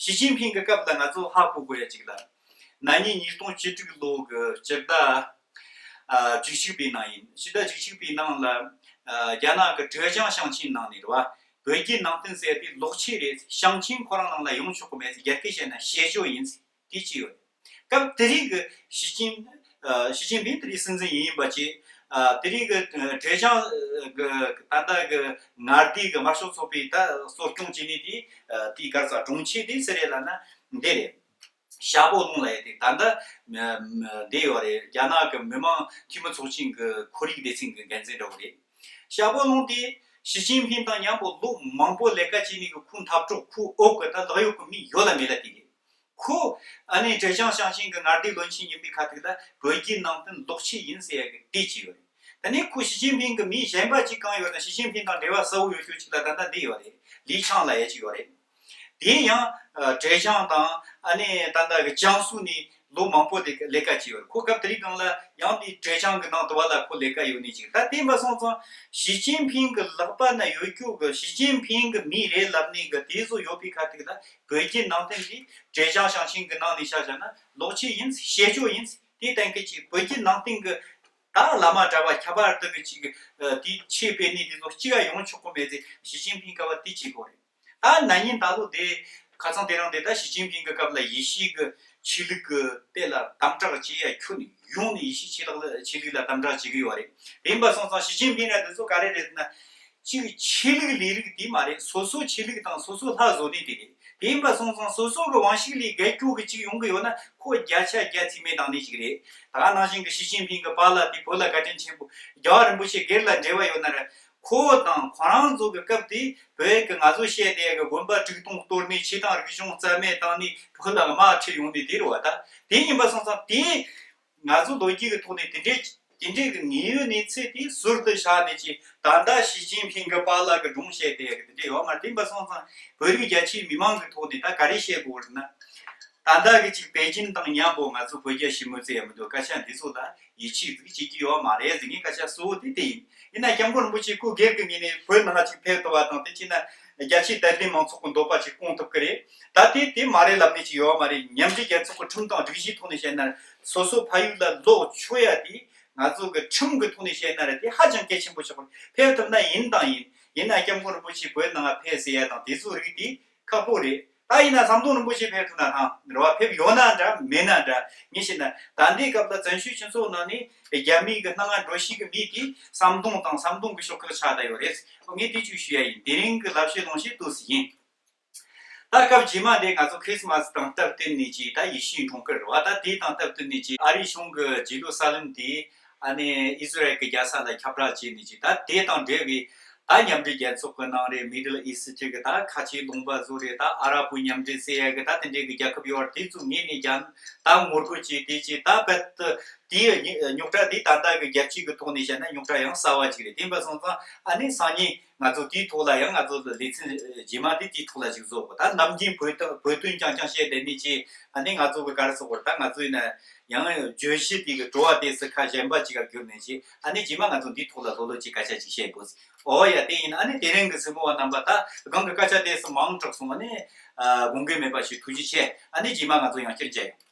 ཞི་ཅིན་ཕིང་གི་སྐབས་ལ་ང་ཚོ་ཧ་གོ་དགོས་ཡ་གཅིག་ལ། ན་ནིང་ཉིས་སྟོང་བཅུ་དྲུག་ལོ་གི་སྤྱི་ཟླ་ཨ་བཅུ་གཅིག་པའི་ནང་ཡིན། སྤྱི་ཟླ་བཅུ་གཅིག་པའི་ནང་ལ་ཨ་རྒྱ་ནག་གི་ཀྲེ་ཅང་ཞིང་ཆེན་ནང་ནས་རེད་བ། བོད་བརྒྱུད་ནང་བསྟན་ཟེར་དེ་ལོག་ཆོས་རེད། ཞིང་ཆེན་ཁོ་རང་ནང་ལ་ཡོང་ཆོག་གི་མེད་ཟེར། རྒྱ་སྐད་བཤད་ན་བཤད་སྤྱོད་ཡིན་ཟེར། དེ་གཅིག་ཡོད། སྐབས་དེ་རིང་གི་ཞི་ཅིན་ཨ་ཞི་ཅིན་ཕིང་དེ་རིང་སྲིད་འཛིན་ཡིན་ཡིན་པ་བྱས། ཨ་དེ་རིང་གི་ཨ་ཀྲེ་ཅང་གི་ད་ལྟ་གི་མངའ་སྡེ་གི་དམར་ཤོག་ཚོགས་པས་ད་གཙོ་སྐྱོང་བྱས་ནས་དེ་ཨ་དེའི་ག་རེ་ཟེར། གྲོང་ཁྱེར་དེ་ཟེར་རེད་ལབ་ན་འདི་རེད། ཤ་བོ་ལུང་ལབ་ཡ་དེ་ད་ལྟ་ཨ་འདི་ཡོད་རེད། རྒྱ་ནག་གི་མི་དམངས་འཐུས་མི་ཚོགས་ཆེན་གི་ཁོར་ཡུག་སྡེ་ཚན་གི་འགན་འཛིན་འདྲ་བོ་རེད། ཤ་བོ་ལུང་དེ་ཞི་ཅིན་ཕིང་དང་མཉམ་པོ་ལོ་མང་པོ་ལས་ཀ་བྱས་ནས་གི་ཁོའི་འཐབ་གྲོགས། ཁོའི་འོག་གི་ད་ལག་གཡོག་གི་མི་ཡོད་ལ་མེད་ལ་དེ་རེད། ཁོ་ཨ་ནི་ཀྲེ་ཅང་ཞིང་ཆེན་གྱི་མངའ་སྡེའི་བློན་ཆེན་ཡིན་པའི་ཁ་ཐུག་ལ་བོད་བརྒྱུད་ནང་བསྟན་ལོག་ཆོས་ཡིན་ཟེར་ཡ་གི་དེ་གཅིག་ཡོད་རེད། ད་ནི་ཁོ་ཞི་ཅིན་ཕིང་གི་མི་གཞན་པ་གཅིག་གང་ཡོད་ན། ཞི་ཅིན་ཕིང་དང་འབྲེལ་བ་གསལ་བོ་ཡོད་རྒྱུ་གཅིག་ལ་ད་ལྟ་འདི་ཡོད་རེད། ལི་ཆང་ལབ་ཡ་གཅིག་ཡོད་རེད། དེ་ཡང་ཨ་ཀྲེ་ཅང་དང་ཨ་ནི་ད་ལྟ་གི་ཅང་སུ་ནས་ལོ་མང་པོ་དེ་ལས་ཀ་བྱས་ཡོད་རེད། ཁོ་སྐབས་དེ་རིང་སྒང་ལ་ཡང་དེ་ཀྲེ་ཅང་གི་ནང་དུ་བ་ལ་ཁོ་ལས་ཀ་ཡོད་ནི་ཅིག་ད་དེ་འབའ་སོང་ཙང་ཞི་ཅིན་ཕིང་གི་ལག་པ་ན་ཡོད་རྒྱུ་གི། ཞི་ཅིན་ཕིང་གི་མི་རེད་ལབ་ནི་གི་དེ་ཚོ་ཡོད་པའི་ཁ་ཐུག་ལ་བོད་བརྒྱུད་ནང་བསྟན་དེ་ཀྲེ་ཅང་ཞིང་ཆེན་གི་ནང་ནས་ཆ་བཞག་ན་ལོག་ཆོས་ཡིན། བཤད་སྤྱོད་ཡིན། དེ་གཏན་འཁེལ་གྱིས་བོད་བརྒྱུད་ནང་བསྟན་གི་ད་བླ་མ་གྲྭ་པ་ཁྱད་པར་དུ་གི་ཅིག་ཨ་དེ་ཆོས་སྤེལ་ནི་དེ་ཚོ་གཅིག་ཡ་ཡོང་ཆོག་གི་མེད་ཟེར། ཞི་ཅིན་ཕིང་སྐབས་བ་དེ་གཅིག་གོ་རེད། ད་ན་ནིང་ད་ལོ་དེ་ཁ་སང་དེ་རིང་དེ་ད་ཞི་ཅིན་ཕིང་གི་སྐབས་ལ་ཡེ་ཤུའི་གི་ཆོས་ལུགས་གི་དེ་ལ་དམ་དྲག་བྱེད་ཡ་ཁྱོན་ཡོངས་ནས་ཡེ་ཤུའི་ཆོས་ལུགས་ལ་ཆོས་ལུགས་ལ་དམ་དྲག་བྱེད་གི་ཡོད་རེད། དེ་ཡིན་པ་སོང་ཙང་ཞི་ཅིན་ཕིང་ར་དེ་ཚོ་ག་རེ་རེད་ཟེར་ན། གཅིག་ཆོས་ལུགས་ལས་རིགས་དེ་མ་རེད། སོ་སོའི་ཆོས་ལུགས་དང་སོ་སོའི་ལྷ་བཟོ་ནི་དེ་རེད། དེ་ཡིན་པ་སོང་ཙང་སོ་སོ་གི་དབང་ཤུགས་ལས་བརྒལ་རྒྱུ་གི་གཅིག་ཡོང་གི་ཡོད་ན་ཁོ་བརྒྱ་ཆ་བརྒྱ་རྩིས་མེད་བཏང་ནི་ཅིག་རེད། ད་ག་ནང་བཞིན་གི་ཞི་ཅིན་ཕིང་གི་པཱ་ལགས་དེ་བོད་ལ་བཀའ་དྲིན་ཆེན་པོ། རྒྱལ་བ་རིན་པོ་ཆེ་སྒེར་ལ་འབྲེལ་བ་ཡོད་ན་ར། ཁོ་དང་ཁོ་རང་ཚོ་གི་སྐབས་དེ་བོད་ཀྱི་ང་ཚོ་བཤད་བསྡད་གི་དགོན་པ་དྲུག་སྟོང་གཏོར་ནི། ཆོས་དང་རིག་གཞུང་རྩ་མེད་བཏང་ནི། བོད་ལ་དམག་ཁྲིད་ཡོང་ནི་དེ་རེད་བ། ད་དེ་ཡིན་པ་སོང་ཙང་དེ། ང་ཚོ་ལོ་རྒྱུས་ཀྱི་ཐོག་ནས་དེ་འདྲའི་དེ་འདྲའི་གི་དངོས་ཡོད་གནས་ཚུལ་དེ་ཟུར་དུ་བཞག་ནས་ཅིག་ད་ལྟ་ཞི་ཅིན་ཕིང་གི་པཱ་ལགས་ཀྱི་སྒྲུང་བཤད་དེ་གི་དེ་འདྲ་ཡོད་མ་རེད། དེ་འབའ་སོང་ཙང་བོད་རིགས་རྒྱ་ཆེའི་མི་མང་གི་ཐོག་ནས་ད་ག་རེ་བཤད་དགོས་རེད་ན། ད་ལྟ་གི་ཅིག་པེ་ཅིན་དང་མཉམ་པོ་ང་ཚོ་བོད་རྒྱ་ཞི་མོལ་ཟེར་ཡ་མི་འདུག་སྐད་ཆ་འདི་ཚོ་ལ་ཡིད་ཆེས་ཟིག་བྱེད་ཀྱི་ཡོད་མ་རེད་ཟེར་མཁན་སྐད་ཆ་གཙོ་བོ་དེ་དེ་ཡིན། ཡིན་ན་སྐྱབས་མགོན་རིན་པོ་ཆེ་སྐུ་སྒེར་གྱི་ངོས་ནས་བོད་ནང་ཅིག་ཕེབས་ཐུབ་པ་དང་དེ་བྱས་ན་རྒྱ་ཆེའི་དད་ལྡན་མང་ཚོགས་ཀྱི་འདོད་པ་ཅིག་སྐོང་ཐུབ་ཀྱི་རེད། ད་དེ་དེ་མ་རེད་ལབ་ནས་ཅིག་ཡོད་མ་རེད། མཉམ་འབྲེལ་རྒྱལ་ཚོགས་ཀྱི་ཁྲིམས་དང་སྒྲིག་གཞིའི་ཐོག་ནས་བཤད་ན་སོ་སོ་ཕ་ཡུལ་ལ་ལོག་ཆོག་ཡ་དེ་ང་ཚོ་གི་ཁྲིམས་ཀྱི་ཐོག་ནས་བཤད་ན་རེད། དེ་ཧ་ཅང་གལ་ཆེན་པོ་ཆགས་པ་རེད། ཕེབས་ཐུབ་ན་ཡིན་དང་ཡིན། ཡིན་ན་སྐྱབས་མགོན་རིན་པོ་ཆེ་བོད་ནང་ཕེབས་ཟེར་ཡ་དང་དེ་ཚོ་རིགས་དེ་ཁག་པོ་རེད། ད་ཡིན་ན་ཟམ་གདོང་རིན་པོ་ཆེ་ཕེབས་ཐུབ་ན་ཐང་རེད་བ། ཕེབས་ཡོད་ན་འདྲ་མེད་ན་འདྲ། ངས་བཤད་ན་ད་ལྟའི་སྐབས་ལ་བཙན་བྱོལ་སྤྱི་ཚོགས་ནང་ནས་རྒྱ་མིའི་གི་སྣང་ངར་འགྲོ་ཤེས་གི་མི་དེ་ཟམ་གདོང་དང་ཟམ་གདོང་གི་ཤོག་ཁག་ཆགས་བསྡད་ཡོད་རེད། ངས་དེ་ཅིག་ཞུ་ཡ་ཡིན། དེ་རིང་གི་ལབ་བཤད་ལུང་བཤད་ཏོག་ཙམ་ཡིན། ད་སྐབས་རྗེས་མ་དེ་ང་ཚོ་ཁྲིས་མཱས་དང་སྟབས་བསྟུན་ནས་ཅིག་ད་ཡེ་ཤུའི་གྲོང་ཁྱེར་རེད་བ། ད་དེ་དང་སྟབས་བསྟུན་ནས་ཅིག་ཨ་རིའི་གཞུང་གི་ཇེ་རུ་ས་ལེམ་དེ་ཨ་ནི་ཨི་ཟི་རལ་གྱི་རྒྱལ་ས་ལ་ཁྱབ་བསྒྲགས་བྱས་ནས་ཅིག་ད་དེ་དང་འབྲེལ་བའི་ད་མཉམ་འབྲེལ་རྒྱལ་ཚོགས་ཀྱི་ནང་རེད། མི་ཌལ་ཨི་སི་ཊི་གི་ད་ཁ་ཆེའི་ལུང་པ་ཚོ་རེད། ད་ཨ་ར་བུ་མཉམ་འབྲེལ་ཟེར་ཡ་གི་ད་དེ་འདྲའི་གི་རྒྱལ་ཁབ་ཡོད་རེད། དེ་ཚོ་ངོས་ནས་ཀྱང་ད་ངོ་རྒོལ་བྱས་དེ་ཅིག་ད་རྦད་དེ་དེའི་རྙོག་དྲ་དེ་ད་ལྟ་གི་རྒྱལ་སྤྱི་གི་ཐོག་ནས་བཤད་ན་རྙོག་དྲ་ཡང་གསར་བ་ཅིག་རེད། དེ་འབའ་སོང་ཙང་ཨ་ནི་སང་ཉིན་ང་ཚོ་དེའི་ཐོག་ལ་ཡང་ང་ཚོ་ལེ་ཚན་རྗེས་མ་དེ་དེའི་ཐོག་ལ་ཅིག་བཟོ་དགོས། ད་ནམ་རྒྱུན་བོད་དོན་བོད་དོན་རྐྱང་རྐྱང་བཤད་བསྡད་ནི་ཅིག་ཨ་ནི་ང་ཚོ་གི་ག་རེ་ཟེར་དགོས་རེད། ད་ང་ཚོ་ཡིན་ན་ཡང་བརྗོད་གཞི་དེ་གི་བྲོ་བ་དེ་སུ་ཁ་གཞན་པ་ཅིག་ག་བསྒྱུར་ནས་ཅིག་ཨ་ནི་རྗེས་མ་ང་ཚོ་འདིའི་ཐོག་ལ་ལོ་ལོ་ཅིག་སྐད་ཆ་ཅིག་བཤད་དགོས། ཨོ་ཡ། དེ་ཡིན་ན་ཨ་ནི་དེ་རིང་གི་གཟིགས་མོ་བ་རྣམ་པ་ད་སྒང་གི་སྐད་ཆ་དེ་སུ་མང་དྲགས་སོང་། ཨ་ནི་དགོངས་འགལ་མེད་པ་ཞིག་ཐུགས་རྗེ་ཆེ། ཨ་ནི་རྗེས་མ་ང་ཚོ་ཡང་བསྐྱར་མཇལ་ཡོང་།